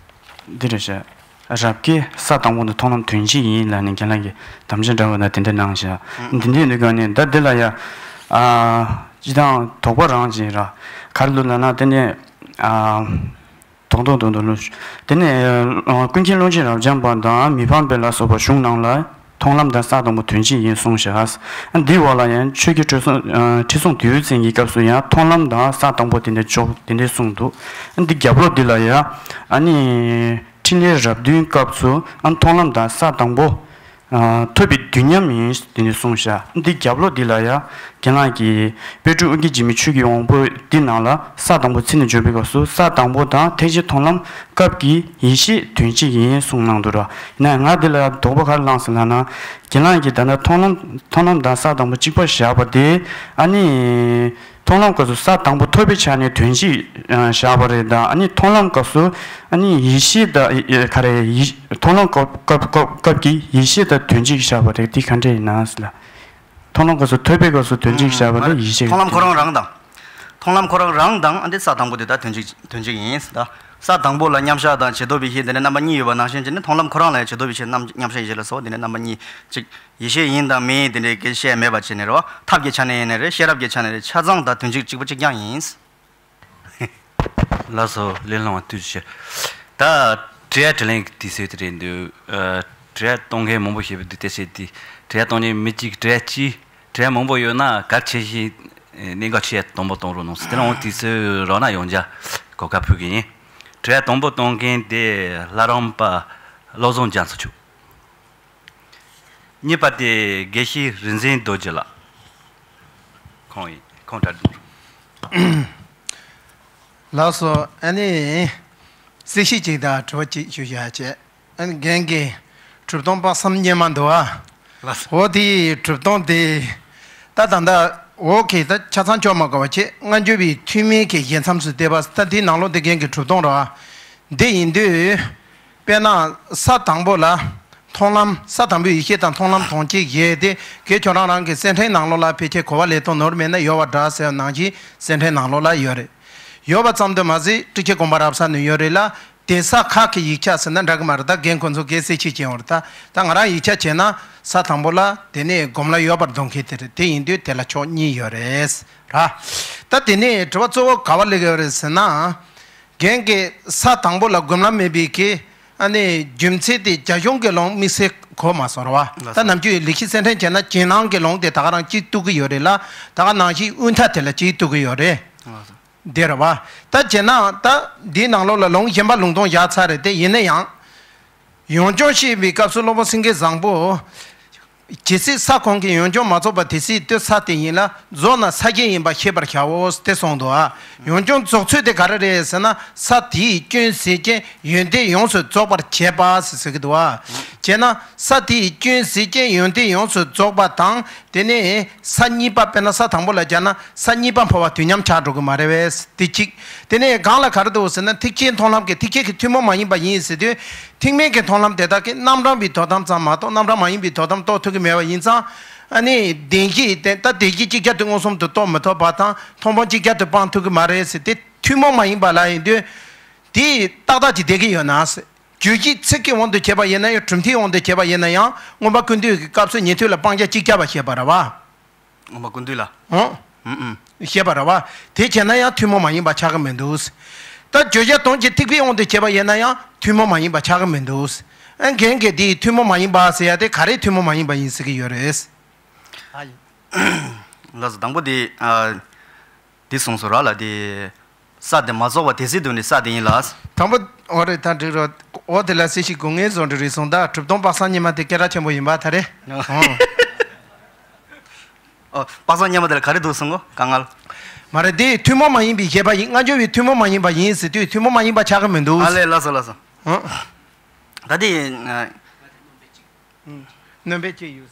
འདི་རེད་ཤག་རབ་དཀའི་ས་དང་པོ་འདི་མཐོང་ལམ་དོན་གཅིག་ཡིན་ལབ་ནས་རྒན་ལགས་ཀྱིས་དམ་བཅའ་འདྲ་བོ་ན་དེ་འདྲ་གནང་ཤག་འདི་འདྲའི་འདི་ག་ནས་ད་འདི་ལ་ཡ་ཨ་སྤྱི་བཏང་དོགས་པ་རང་ཅིག་ར་ག་རེ་འདུག་ལབ་ན་དེ་ནས་ཨ། དོག་དོག་དོག་དོག་ལུ། དེ་ནས་ཀུན་མཁྱེན་ཀློང་ཆེན་རབ་འབྱམས་པ་དང་མི་ཕམ་པ་ལ་སོགས་པ་གཞུང་ནང་ལ་མཐོང་ལམ་དང་ས་དང་པོ་དོན་གཅིག་ཡིན་གསུངས་ཤག་འདིའི་འོག་ལ་ཡང་ཆོས་རྒྱལ་ཁྲི་སྲོང་ཁྲི་སྲོང་ལྡེའུ་བཙན་གྱི་སྐབས་སུ་ཡང་མཐོང་ལམ་དང་ས་དང་པོ་དེ་འདྲ་འཇོག་དེ་འདྲ་གསུངས་འདུག་འདི་རྒྱབ་ལོགས་འདི་ལ་ཡང་ཨ་ནི་འཕྲིན་ལས་རབ་བདུན་སྐབས་སུ་ཨ་མཐོང་ལམ་དང་ས་དང་པོ། ཐོབ་པའི་དུས་མཉམ་ཡིན་དེ་ནས་གསུངས་ཤག་འདི་རྒྱབ་ལོགས་འདི་ལ་ཡང་རྒན་ལགས་ཀྱིས་དཔལ་སྤྲུལ་ཨོ་རྒྱན་འཇིགས་མེད་ཆོས་ཀྱི་དབང་པོ་འདི་ནང་ལ་ས་དང་པོ་ཚིག་ནས་འཇོག་པའི་སྐབས་སུ་ས་དང་པོ་དང་ཐེག་ཆེན་མཐོང་ལམ་སྐབས་ཀྱི་ཡེ་ཤེས་དོན་གཅིག་ཡིན་གསུངས་གནང་འདུག་ར། ཡིན་ན་ང་འདི་ལ་དོགས་པ་ག་རེ་ལངས་སོང་ལབ་ན། རྒན་ལགས་ཀྱིས་ད་ལྟ་མཐོང་ལམ་མཐོང་ལམ་དང་ས་དང་པོ་གཅིག་པ་བཞག་པ་དེ་ཨ་ནི། མཐོང་ལམ་སྐབས་སུ་ས་དང་པོ་ཐོབ་པའི་ཆ་ནས་དོན་གཅིག་བཞག་པ་རེད་ད། ཨ་ནི་མཐོང་ལམ་སྐབས་སུ་ཨ་ནི་ཡེ་ཤེས་དང་ག་རེ་ཡེ་མཐོང་ལམ་སྐབས་སྐབས་སྐབས་སྐབས་ཀྱི་ཡེ་ཤེས་དང་དོན་གཅིག་བཞག་པ་རེད། འདི་ག་འདྲ་ཡིན་ན་ཟེར་ལ། མཐོང་ལམ་སྐབས་སུ་ཐོབ་པའི་སྐབས་སུ་དོན་གཅིག་བཞག་པ་ལ་ཡེ་ཤེས། མཐོང་ལམ་ཁོ་རང་རང་དང་། མཐོང་ལམ་ཁོ་རང་རང་དང་ཨ་འདི་ས་དང་པོ་དེ་དག་དོན་གཅིག་དོན་གཅིག་ཡིན་ད། ས་དང་པོ་ལ་མཉམ་གཞག་དང་བྱེད་རྟོགས་པའི་ཤེས་དེ་ནས་རྣམ་པ་གཉིས་ཡོད་པ་ནང་བཞིན་བྱས་ནས་མཐོང་ལམ་ཁོ་རང་ལ་ཡང་བྱེད་རྟོགས་པའི་ཤེས་རྣམ་མཉམ་གཞག་ཡེ་ཤེས་ལ་སོགས་དེ་ནས་རྣམ་པ་གཉིས་གཅིག་ཡེ་ཤེས་ཡིན་དང་མིན་དེ་འདྲའི་སྐད་བཤད་མེད་པ་བྱས་ནས་རེད་བ། ཐབས་ཀྱི་ཆ་ནས་ཡིན་ནའི་རེད། ཤེས་རབ་ཀྱི་ཆ་ནས་རེད། ཆ་ཚང་དང་དོན་གཅིག་གཅིག་པ་གཅིག་རྐྱང་ཡིན། ལགས་སོ། ལས་སླ་བ་ཐུགས་རྗེ་ཆེ། ད་དྲི་ཡ་དྲིས་ལན་གྱི་དུས་ཚོད་དེ་རེད་འདུག་ཨ། དྲི་ཡ་གཏོང་མཁན་མང་པོ་ཞེ་པོ་འདུག་དེ་བྱས་དུས་དྲི་ཡ་གཏོང་མཁན་མི་གཅིག་དྲི་ཡ་གཅིག་དྲི་ཡ་མང་པོ་ཡོད་ན་གལ་ཆེ་ཤོས་གནད་འགག་ཆེ་ཡ་དང་པོ་གཏོང་རོགས་གནང་ཟེར། དེ་ལ་འོང་དུས་ཚོད་རག་ན་ཡང་བསྐྱར་གོ་སྐབས་ཕུལ་གི་ཡིན། དྲི་ཡ་དང་པོ་གཏོང་མཁན་དེ་ལྷ་རམས་པ་བློ་བཟང་རྒྱ་མཚོ་མཆོག་གཉིས་པ་དེ་དགེ་བཤེས་རིག་འཛིན་རྡོ་རྗེ་ལགས། ཁོང་ཡིན། ཁོང་གྲ་སྒྲིག་གནང་རོགས། ལགས་སོ། ཨ་ནི་གསལ་བཤད་ཅིག་དང་དྲི་བ་ཅིག་ཞུ་བྱ་བྱས། ཨ་ནི་རྒན་གྱིས་གྲུབ་སྟོན་དཔག་བསམ་སྙེ་མ་འདུག་ཨ། ལགས་སོ། འོ་དེ་གྲུབ་སྟོན་དེ། ད་ད་ལྟ་འོ་ཁེ་ད་ཆ་ཚང་ཆོག་མ་དགོས་པ་ཆེ་སྔ་འགྱུར་བའི་ཐུན་མིན་གྱི་ཞལ་མཚམས་སུ་བསྡད་པ་ད་དེའི་ནང་ལོགས་དེ་རྒན་གྱི་གྲུབ་སྟོན་རེད་བ། འདི་ཡིན་དུས། དཔེར་ན་ས་དང་པོ་ལ་མཐོང་ལམ་ས་དང་པོའི་ཡེ་ཤེས་དང་མཐོང་ལམ་དོན་གཅིག་ཡོད་དེ་གལ་ཁྱོད་རང་རང་གི་སེམས་ཁྲལ་ནང་ལོགས་ལ་ཕལ་ཆེར་གོ་བ་ལས་དོན་ནོར་མེད་ན་ཡོད་པ་འདྲ་ཟེར་བ་ནང་བཞིན་སེམས་ཁྲལ་ནང་ལོགས་ལ་ཡོད་རེད། ཡོད་པ་ཙམ་དུ་མ་ཟད་ཊཱིཀ་ཆེན་དགོངས་པ་རབ་གསལ་ནས་ཡོད་རེད་ལ། དེ་ས་ཁག་གི་ཡིག་ཆ་ཟེར་ན་འདྲ་གི་མ་རེད། ད་རྒན་ཁོང་ཚོ་གས་གསལ་བྱེད་ཀྱི་ཡོད་རེད། ད་ད་ང་རང་ཡིག་ཆ་བྱས་ན་ས་དང་པོ་ལ་དེ་ནས་སྒོམ་ལ་ཡོད་པར་འདོད་མཁན་དེ་རེད། དེ་ཡིན་དུས་དེ་ལ་ཕྱོགས་གཉིས་ཡོད་རེད་ར། ད་དེ་ནས་དྲི་བ་གཙོ་བོ་ག་བ་སླེབས་ཡོད་རེད་ཟེར་ན། རྒན་གྱིས་ས་དང་པོ་ལ་སྒོམ་ལམ་མེད་པའི་གི་ཨ་ནི་རྒྱུ་མཚན་དེ་རྒྱ་གཞུང་གི་ལུང་དམིགས་བསལ་གོ་མ་སོང་ར་བ། ད་ནམ་རྒྱུན་ལེགས་བཤད་གསེར་ཕྲེང་བྱས་ན་རྗེས་གནང་གི་ལུང་དེ་ད་ག་རང་གཅིག་གཏུག་གི་ཡོད་རེད་ལ། ད་ག་ནང་བཞིན་དབུས་མཐའ་དེ་ལ་གཅིག་གཏུག་གི་ཡོད་རེད། དེ་རེད་བ། ད་བྱས་ན་ད་འདིའི་ནང་ལོགས་ལ་ལུང་གཞན་པ་ལུང་སྟོང་བཞག་ཚར་རེད་དེ། ཡིན་ན་ཡང་། ཡོངས་རྫོགས་བཤད་པའི་སྐབས་སུ་སློབ་དཔོན་སེང་གེ་བཟང་པོ། ཇི་སྲིད་ས་གོང་གི་ཡོན་ལྗོངས་མ་རྫོགས་པ་དེ་སྲིད་དུ་ས་དེ་ཡིན་ལ་རྫོགས་ན་ས་བརྒྱད་ཡིན་པ་ཤེས་པར་བྱའོ་སྟེ་གསུངས་འདུག་ཨ། ཡོན་ལྗོངས་རྫོགས་ཚུལ་དེ་ག་རེ་རེད་ཟེར་ན། ས་དེའི་སྐྱོན་ཟད་རྐྱེན་ཡོན་ཏན་ཡོངས་སུ་རྫོགས་པར་བྱེད་པ་ཟེར་ཟེར་གྱི་འདུག་ཨ། བྱས་ན་ས་དེའི་སྐྱོན་ཟད་རྐྱེན་ཡོན་ཏན་ཡོངས་སུ་རྫོགས་པ་དང་། དེ་ནས་ས་གཉིས་པ། དཔེར་ན་ས་དང་པོ་ལ་སྦྱར་ན་ས་གཉིས་པ་འཕོ་བ་དུས་མཉམ་ཆགས་འགྲོ་གི་མ་རེད་པས། དེ་གཅིག་དེ་ནས་གང་ལ་ག་རེ་འདུག་ཟེར་ན། ཐེག་ཆེན་མཐོང་ལམ་གྱི་ཐེག་ཆེན་གྱི་ཐུན་མོང་མ་ཡིན་པ་ཡིན་ཟེར་དུས། ཐེག་དམན་གྱི་མཐོང་ལམ་དེ་དག་གིས་རྣམ་གྲངས་པའི་དོན་དམ་ཙམ་མ་གཏོགས་རྣམ་གྲངས་མ་ཡིན་པའི་དོན་དམ་རྟོགས་ཐུབ་ཀྱི་མེད་པ་ཡིན་ཙང་། ཨ་ནི་བདེན་བཞིའི་རྟེན་ད་བདེན་བཞི་གཅིག་ཅར་དུ་མངོན་སུམ་དུ་རྟོགས་མི་ཐུབ་པ་དང་མཐོང་སྤང་གཅིག་ཅར་དུ་སྤང་ཐུབ་ཀྱི་མ་རེད་ཟེར་དེ་ཐུན་མོང་མ་ཡིན་པ་ལ་ཡིན་དུས། དེ་ཏག་ཏག་ཅིག་བསྡད་ཀྱི་ཡོད་ན་ཟེར། རྗོད་བྱེད་ཚིག་གི་དབང་དུ་བྱས་པ་ཡིན་ན་ཡང་། གྲུབ་མཐའི་དབང་དུ་བྱས་པ་ཡིན་ན་ཡང་། མངོན་པ་ཀུན་བཏུས་ཀྱི་སྐབས་སུ་ཉན་ཐོས་ལ་སྤང་བྱ་གཅིག་ཅར་བ་བཤད་པ་རེད་བ། མངོན་པ་ཀུན་བཏུས་ལ། ཨོ། ཨུམ་ཨུམ། བཤད་པ་རེད་བ། དེ་བྱས་ན་ཡང་ཐུན་མོང་མ་ཡིན་པ་ཆགས་ཀྱི་མི་འདུག་ད་བརྗོད་བྱ་དོན་གྱི་ཐེག་པའི་དབང་དུ་བྱས་པ་ཡིན་ན་ཡང་ཐུན་མོང་མ་ཡིན་པ་ཆགས་ཀྱི་མི་འདུག་ཨ། རྒན་གྱིས་དེའི་ཐུན་མོང་མ་ཡིན་པ་ཟེར་ཡ་དེ་ག་རེ་ཐུན་མོང་མ་ཡིན་པ་ཡིན་ཟེར་གྱི་ཡོད་རེད། ཨ་ཡིན། ལགས་སོ། དང་པོ་དེ། ཨ། འདི་གསུངས་སོ་ར་ལ་དེ། ས་དེ་མ་རྫོགས་པ་དེ་སྲིད་དུ་ནི་ས་དེ་ཡིན་ལ། དང་པོ། འོ་རེད། ད་འགྲིག་རོགས། འོ་དེ་ལ་སྲིད་ཞིག་དགོས་ངེས་བཟོ་འདྲ་རེད་སོང་། ད་གྲུབ་སྟོན་དཔག་བསམ་སྙེ་མ་དེ་སྐད་གྲགས་ཆེན་པོ་ཡིན་པ་ད་རེད། ཨོ། ཨོ། དཔག་བསམ་སྙེ་མ་དེ་ལ་ག་རེ་འདུག་གསུང་གོ་དཀའ་ངལ། མ་རེད། དེ་ཐུན་མོང་མ་ཡིན་པའི་བཤད་པ་ཡིན། སྔ་འགྱུར་བའི་ཐུན་མོང་མ་ཡིན་པ་ཡིན་ཟེར་དུས་ཐུན་མོང་མ་ཡིན་པ་ཆགས་ཀྱི་མི་འདུག་ཨ་ལས། ལགས་སོ་ལགས་སོ། ཨོ། ད་དེ། སྣོན་པ་གཅིག་ཡོད།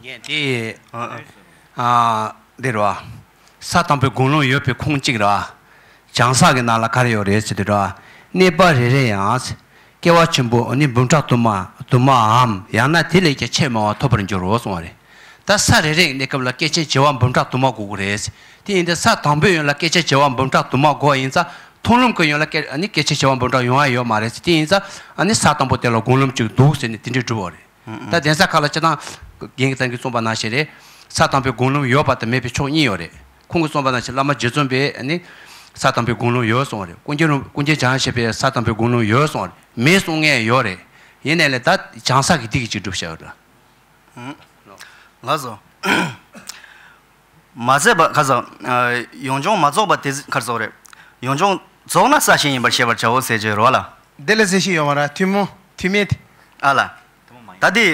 ངས་དེ། ཨ། འདི་རེད་བ། ས་དང་པོའི་སྒོམ་ལམ་ཡོད་པའི་ཁུངས་གཅིག་རེད་བ། བྱང་ས་གི་ནང་ལ་ག་རེ་ཡོད་རེད་ཟེར་དུས་རེད་བ། གནས་པ་རེ་རེ་ཡང་། སྐྱེ་བ་ཆེན་པོ་ནི་འབུམ་ཕྲག་དུ་མ་དུ་མའམ། ཡང་ན་དེ་ལས་ཀྱང་ཆེས་མང་བ་ཐོབ་པར་འགྱུར་རོ་གསུངས་པ་རེད། ད་ས་རེ་རེ་ཡི་གནས་སྐབས་ལ་སྐྱེ་ཆེན་བྱེ་བ་འབུམ་ཕྲག་དུ་མ་དགོས་ཀྱི་རེད། དེ་ཡིན་དུས་ས་དང་པོའི་ཡོན་ལ་སྐྱེ་ཆེན་བྱེ་བ་འབུམ་ཕྲག་དུ་མ་དགོས་པ་ཡིན་ཙང་མཐོང་ལམ་གྱི་ཡོན་ལ་སྐྱེ་ཨ་ནི་སྐྱེ་ཆེན་བྱེ་བ་འབུམ་ཕྲག་ཡོང་ཡ་ཡོད་མ་རེད་ཟེར། དེ་ཡིན་ཙང་ཨ་ནི་ས་དང་པོ་དེ་ལ་སྒོམ་ལམ་གཅིག་འདུག་ཟེར་ནས་དེ་འདྲའི་སྒྲུབ་པ་རེད། ད་གདན་ས་ཁག་ལ་སྤྱིར་བཏང་རྒན་གྱིས་ད་གིན་གསུངས་པ་ནང་བཞིན་རེད། ས་དང་པོའི་སྒོམ་ལམ་ཡོད་པ་དང་མེད་པའི་ཕྱོགས་གཉིས་ཡོད་རེད། ཁོང་གིས་གསུངས་པ་ནང་བཞིན་བླ་མ་རྗེ་བཙུན་པས་ཨ་ནི་ས་དང་པོའི་སྒོམ་ལམ་ཡོད་གསུངས་པ་རེད། ཀུན་མཁྱེན་རིན་ཀུན་མཁྱེན་བྱང་ཆུབ་པས་ས་དང་པོའི་སྒོམ་ལམ་ཡོད་གསུངས་པ་རེད། མེད་གསུང་མཁན་ཡོད་རེད། ཡིན་ནའི་ལས་ད་བྱང་ས་གི་འདི་གི་གཅིག་སྒྲུབ་བྱ་བ་རེད། ལགས་སོ། མ་ཟད་པ་ག་ས། ཡོན་ལྗོངས་མ་རྫོགས་པ་དེ་ག་ས་རེད། ཡོན་ལྗོངས་རྫོགས་ན་ས་གཞན་ཡིན་པར་ཤེས་པར་བྱའོ་ཟེར་གྱི་རེད་བ་ལ། དེ་ལ་ཟེར་ཞིག་ཡོད་མ་རེད། ཐུན་མོང་ཐུན་མིན་དེ། ཨ་ལ། ད་དེ་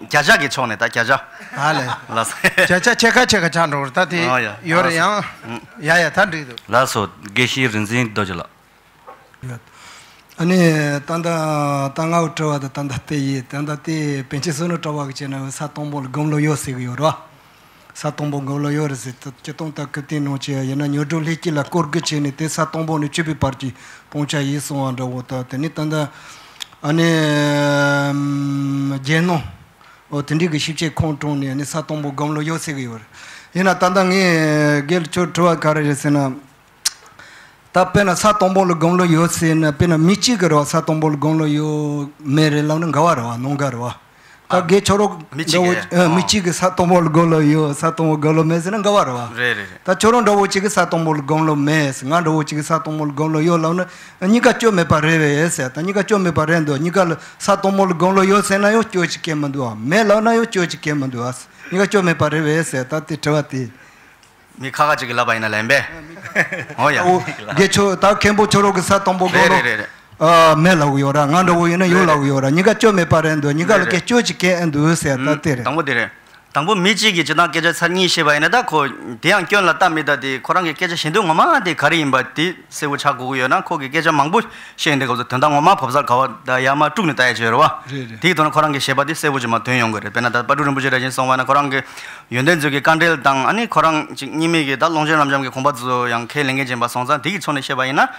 བརྒྱ་ཆ་གི་ཕྱོགས་ནས་ད་བརྒྱ་ཆ། ཨ་ལས། ལགས་སོ། བརྒྱ་ཆ་ཕྱེད་ཀ་ཕྱེད་ཀ་ཆགས་འགྲོ་གི་རེད། ད་དེ་ཨོ་ཡ། ཡོད་རེད། ཡང་། ཡ་ཡ་ད་འགྲིག་འདུག་ལགས་སོ། དགེ་བཤེས་རིག་འཛིན་རྡོ་རྗེ་ལགས། ཨ་ནི་ད་ལྟ་ད་ང་བའི་དྲི་བ་དེ་ད་ལྟ་དེ་ཡིན། ད་ལྟ་དེ་པཎ་ཆེན་བསོད་ནམས་གྲགས་པ་གིས་བྱས་ན་ས་དང་པོ་ལ་སྒོམ་ལམ་ཡོད་ཟེར་གི་ཡོད་རེད་བ། ས་དང་པོ་སྒོམ་ལམ་ཡོད་རེད་ཟེར། ད་སྤྱིར་བཏང་ད་ཁུ་ཏིང་ནང་བྱས་ཡིན་ན་མྱུར་འགྲོ་ལྷན་སྐྱེས་ལ་བསྐོར་དགོས་བྱས་ནས་དེ་ས་དང་པོ་ནས་བཅུ་པའི་བར་གྱི་སྤང་བྱ་ཡིན་གསུང་བ་འདྲ་བོ། ད་དེ་ནི་ད་ལྟ་ཨ་ནི་རྒྱན་སྣང་འོ་དེ་འདྲའི་གི་ཤེས་བྱའི་ཁུངས་དྲངས་ནས་ཨ་ནི་ས་དང་པོ་སྒོམ་ལམ་ཡོད་ཟེར་གི་ཡོད་རེད། ཡིན་ན་ད་ལྟ་ངས་རྒན་ལ་ཁྱོད་དྲི་བ་ག་རེ་རེད་ཟེར་ན། ད་དཔེར་ན་ས་དང་པོ་ལ་སྒོམ་ལམ་ཡོད་ཟེར་ན། དཔེར་ན་མི་གཅིག་གིས་རེད་བ། ས་དང་པོ་ལ་སྒོམ་ལམ་ཡོད་མེད་རེད་ལབ་ན་འགལ་བ་རེད་བ། ནང་འགལ་རེད་བ། ད་ཨ། རྒན་ཁྱོད་རང་མི་གཅིག་འདྲ་བོ་གིས་ཨ་ཨ། མི་གཅིག་གིས་ས་དང་པོ་ལ་སྒོམ་ལམ་ཡོད། ས་དང་པོ་སྒོམ་ལམ་མེད་ཟེར་ན་འགལ་བ་རེད་བ། རེད་རེད་རེད། ད་ཁྱོད་རང་འདྲ་བོ་གཅིག་གིས་ས་དང་པོ་ལ་སྒོམ་ལམ་མེད་ཟེར། ང་འདྲ་བོ་གཅིག་གིས་ས་དང་པོ་ལ་སྒོམ་ལམ་ཡོད་ལབ་ན་གཉིས་ཀ་སྐྱོན་མེད་པ་རེད་པས་ཟེར། ད་གཉིས་ཀ་སྐྱོན་མེད་པ་རེད་འདུག་གཉིས་ཀ་ལ་ས་དང་པོ་ལ་སྒོམ་ལམ་ཡོད་ཟེར་ན་ཡང་སྐྱོན་ཅིག་གང་ཡང་མི་འདུག་བ། མེད་ལབ་ན་ཡང་སྐྱོན་ཅིག་གང་ཡང་མི་འདུག་བ། གཉིས་ཀ་སྐྱོན་མེད་པ་རེད་པས་ཟེར། ད་དེ་དྲི་བ་དེ། མི་ཁ་ཁ་ཅིག་གིས་ལབ་པ་ཡིན་ན་ལན་པས། འོ་ཡ། འོ། རྒན་ཁྱོད་ད་མཁན་པོ་ཁྱོད་རང་གིས་ས་དང་པོ་སྒོམ་ལམ། རེད་རེད་རེད། ཨ། མེད་ལབ་ཀྱི་ཡོད་ར། ང་འདྲ་བོ་ཡིན་ན་ཡོད་ལབ་ཀྱི་ཡོད་ར། གཉིས་ཀ་སྐྱོན་མེད་པ་རེད་འདུག་གཉིས་ཀ་ལ་རེད་རེད། སྐྱོན་ཅིག་གང་ཡང་འདུག་ཟེར། ད་དེ་རེད། དང་པོ་དེ་རེད། དང་པོ་མི་གཅིག་གིས་སྤྱིར་བཏང་སྐད་ཆ་ཚར་གཉིས་བཤད་པ་ཡིན་ན། ད་ཁོ་དེ་ཡང་སྐྱོན་ལ་ལྟ་མི་ལྟ་དེ་ཁོ་རང་གི་སྐད་ཆ་བཤད་འདོད་ངོ་མ་དེ་ག་རེ་ཡིན་པ་དེ་གསལ་པོ་ཆགས་དགོས་ཀྱི་ཡོད་ན། ཁོ་གིས་སྐད་ཆ་མང་པོ་བཤད་ཡོང་དུས་སྐབས་སུ་དོན་དག་ངོ་མ་བབས་ཚར་ག་བ་ད་ཡར་མར་དཀྲུགས་ནས་ལྟ་ཡ་ཅིག་ཡོད་རེད་བ། རེད་རེད། དེའི་ཐོག་ནས་ཁོ་རང་གི་བཤད་པ་དེ་གསལ་པོ་ཅིག་མར་ཐོན་ཡོང་གི་རེད། དཔེར་ན་ད་དཔལ་སྤྲུལ་རིན་པོ་ཆེ་ར་བཞིན་གསུངས་པ་ན་ཁོ་རང་གི་ཡོན་ཏན་མཛོད་ཀྱི་དཀའ་འགྲེལ་དང་། ཨ་ནི་ཁོ་རང་ཅིག་རྙིང་མའི་གི་ད་ཀློང་ཆེན་རབ་འབྱམས་ཀྱི་དགོངས་པ་ཚོ་ཡང་ཁས་ལེན་མཁན་ཅིག་ཡིན་པ་སོང་ཙང་། དེ་གི་ཕྱོགས་ནས་བཤད་པ་ཡིན་ན།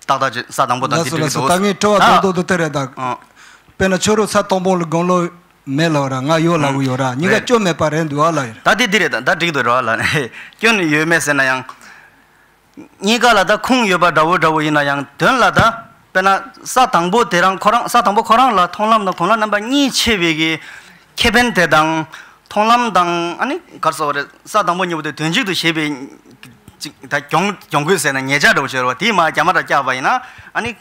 ཏག་ཏག་ཅིག་ས་དང་པོ་དང་ལགས་དེ་འགྲིག་སོ་ལགས་སོ། འདུག་ད་ངས་དྲི་བ་ད་རྡོག་རྡོག་དེ་རེད་ད། ཨ། དཔེར་ན་ཁྱོད་རང་ས་དང་པོ་ལ་སྒོམ་ལམ་མེད་ལབ་ར། ང་ཡོད་ལབ་ཀྱི་ཡོད་ར། གཉིས་ཀ་རེད། སྐྱོན་མེད་པ་རེད་འདུག་ཨ་ལབ་ཡོད་ར། ད་དེ་འདི་རེད་ད། ད་འགྲིག་འདུག་ར་ལ། སྐྱོན་ཡོད་མེད་ཟེར་ན་ཡང་། གཉིས་ཀ་ལ་ད་ཁུངས་ཡོད་པ་འདྲ་བོ་འདྲ་བོ་ཡིན་ན་ཡང་། དོན་ལ་ད་དཔེར་ན་ས་དང་པོ་དེ་རང་ཁོ་རང་། ས་དང་པོ་ཁོ་རང་ལ་མཐོང་ལམ་དང་སྒོམ་ལམ་རྣམ་པ་གཉིས་ཕྱེ་བའི་གི་ཁེ་ཕན་དེ་དང་། མཐོང་ལམ་དང་། ཨ་ནི་ག་རེ་ཟེར་དགོས་རེད། ས་དང་པོ་གཉིས་པོ་དེ་དོན་གཅིག་ཏུ་བྱེད་པའི་ཅིག་ད་གྱོང་གྱོང་གུད་ཟེར་ན་ཉེས་ཆད་འདྲ་བོ་ཅིག་ཡོད་རེད་བ། དེ་མར་རྒྱ་མ་ར་བཀྱགས་པ་ཡིན་ན། ཨ་ནི་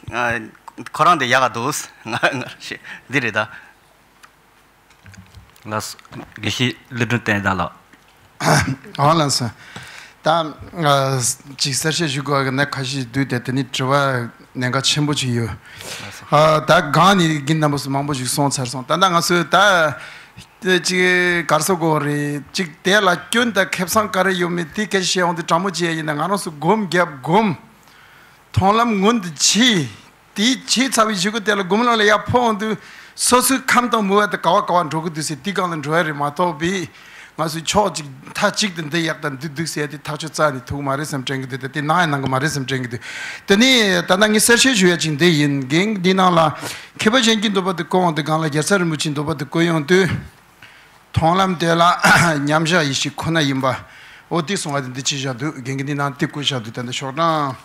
ཁོ་རང་དེ་ཡག་ག་འདུག་ང་ང་ཞེས་འདི་རེད་ད། ལགས་སོ། དགེ་བཤེས་ཀླུ་སྒྲུབ་བསྟན་དར་ལགས། ཨ་ལགས་སོ། ད་ཨ་ཅིག་གསལ་བཤད་ཞུ་དགོས་པ་གི་གནད་ཁ་ཤས་འདུག་སྟེ། དེ་ནི་དྲི་བ་གནད་འགག་ཆེན་པོ་ཅིག་ཡོད། ལགས་སོ། ཨ་ད་སྒང་ནས་རྒན་རྣམ་པ་ཚོ་མང་པོ་ཞིག་གསུངས་ཚར་སོང་། ད་ལྟ་ང་ཚོས་ད་ དེ་ཅིག་གར་སོ་གོ་རེད། ཅིག་དེ་ལ་སྐྱོན་དང་ཁེ་བཟང་ག་རེ་ཡོད་མེད་དེ་སྐད་ཆ་བཤད་ཡོང་དུས་དྲང་མོ་བྱས་ཡིན་ན། ང་རང་ཚོ་སྒོམ་རྒྱབ་སྒོམ། མཐོང་ལམ་སྔོན་དུ་ཕྱིན། དེ་བྱས་ཚར་བའི་གཞུག་གུ་དེ་ལ་སྒོམ་ལམ་ལ་ཡར་འཕོ་འོང་དུས་སོ་སོའི་ཁམས་དང་མུ་བ་དེ་ག་བ་ག་བ་འགྲོ་གི་འདུག་ཟེར། དེའི་སྒང་ལ་འགྲོ་ཡ་རེད་མ་གཏོགས་པའི། ང་ཚོའི་ཕྱོགས་གཅིག་མཐའ་གཅིག་ཏུ་འདི་ཡག་དང་འདི་སྡུག་ཟེར་ཡ་དེ་ཐག་ཆོད་རྩ་ནས་ཐུག་མ་རེད་བསམ་དྲན་གྱི་འདུག་དེ་དེ་གནང་ཡང་གནང་གི་མ་རེད་བསམ་དྲན་གྱི་འདུག་དེ་ནས་ད་ལྟ་ངས་གསལ་བཤད་ཞུ་ཡ་ཅིག་འདི་ཡིན། རྒན་འདི་ནང་ལ་མཁས་པ་གཞན་གྱིས་འདོད་པ་དེ་བཀོད་འོང་དུས། སྒང་ལ་རྒྱལ་ཚབ་རིན་པོ་ཆེས་འདོད་པ་དེ་བཀོད་ཡོང་དུས། མཐོང་ལམ་དེ་ལ་མཉམ་བཞག་ཡེ་ཤེས་ཁོ་ན་ཡིན་པ། འོ་དེ་གསུང་བ་དེ་འདི་ཅི་བཞག་འདུག་རྒན་གྱིས་འདི་ནང་དེ་བཀོད་བཞག་འདུག་དེ་འདི་ཤོག་གྲངས་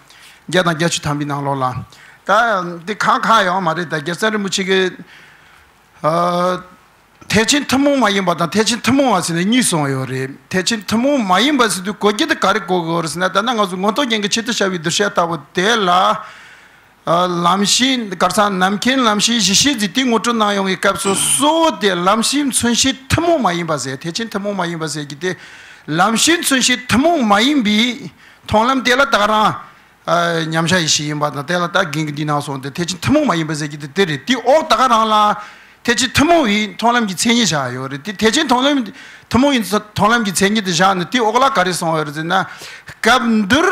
བརྒྱ་དང་བརྒྱད་ཅུ་ཐམ་པའི་ནང་ལོགས་ལ། ད་འདི་གང་གང་ཡོང་མ་རེད། ད་རྒྱལ་ཚབ་རིན་པོ་ཆེ་གིས། ཨ། ཐེག་ཆེན་ཐུན་མོང་མ་ཡིན་པ་དང་ཐེག་ཆེན་ཐུན་མོང་བ་ཟེར་ནས་གཉིས་གསུངས་ཡོད་རེད། ཐེག་ཆེན་ཐུན་མོང་མ་ཡིན་པ་ཟེར་དུས་གོ་རྒྱུ་དེ་ག་རེ་གོ་དགོས་རེད་ཟེར་ན། ད་ནང་ང་ཚོ་མངོན་རྟོགས་རྒྱན་གྱི་ཆེད་དུ་བྱ་བའི་གདུལ་བྱ་ལྟ་བུ་དེ་ལ། ཨ། ལམ་ཤེས་གར་ས་རྣམ་མཁྱེན་ལམ་ཤེས་གཞི་ཤེས་ཟེར་དེ་ངོ་སྤྲོད་གནང་ཡོང་བའི་སྐབས་སུ། གཙོ་བོ་དེ་ལམ་ཤེས་མཚོན་བྱེད་ཐུན་མོང་མ་ཡིན་པ་ཟེར། ཐེག་ཆེན་ཐུན་མོང་མ་ཡིན་པ་ཟེར་གྱི་དེ། ལམ་ཤེས་མཚོན་བྱེད་ཐུན་མོང་མ་ཡིན་པའི་མཐོང་ལམ་དེ་ལ་ད་ག་རང་། ཨ། མཉམ་བཞག་ཡེ་ཤེས་ཡིན་པ་དང་། དེ་ལ་ད་རྒན་གྱིས་འདི་ནང་གསུངས་ཏེ་ཐེག་ཆེན་ཐུན་མོང་མ་ཡིན་པ་ཟེར་གྱི་དེ་དེ་རེད། དེའི་འོག་ད་ག་རང་ལ་ཐེག་ཆེན་ཐུན་མོང་བའི་མཐོང་ལམ་གྱི་མཚན་ཉིད་བཞག་ཡོད་རེད། དེ་ཐེག་ཆེན་མཐོང་ལམ་ཐུན་མོང་བའི་མཐོང་ལམ་གྱི་མཚན་ཉིད་དེ་བཞག་ནས། དེའི་འོག་ལ་ག་རེ་གསུངས་ཡོད་རེད་ཟེར་ན། སྐབས་འདིར་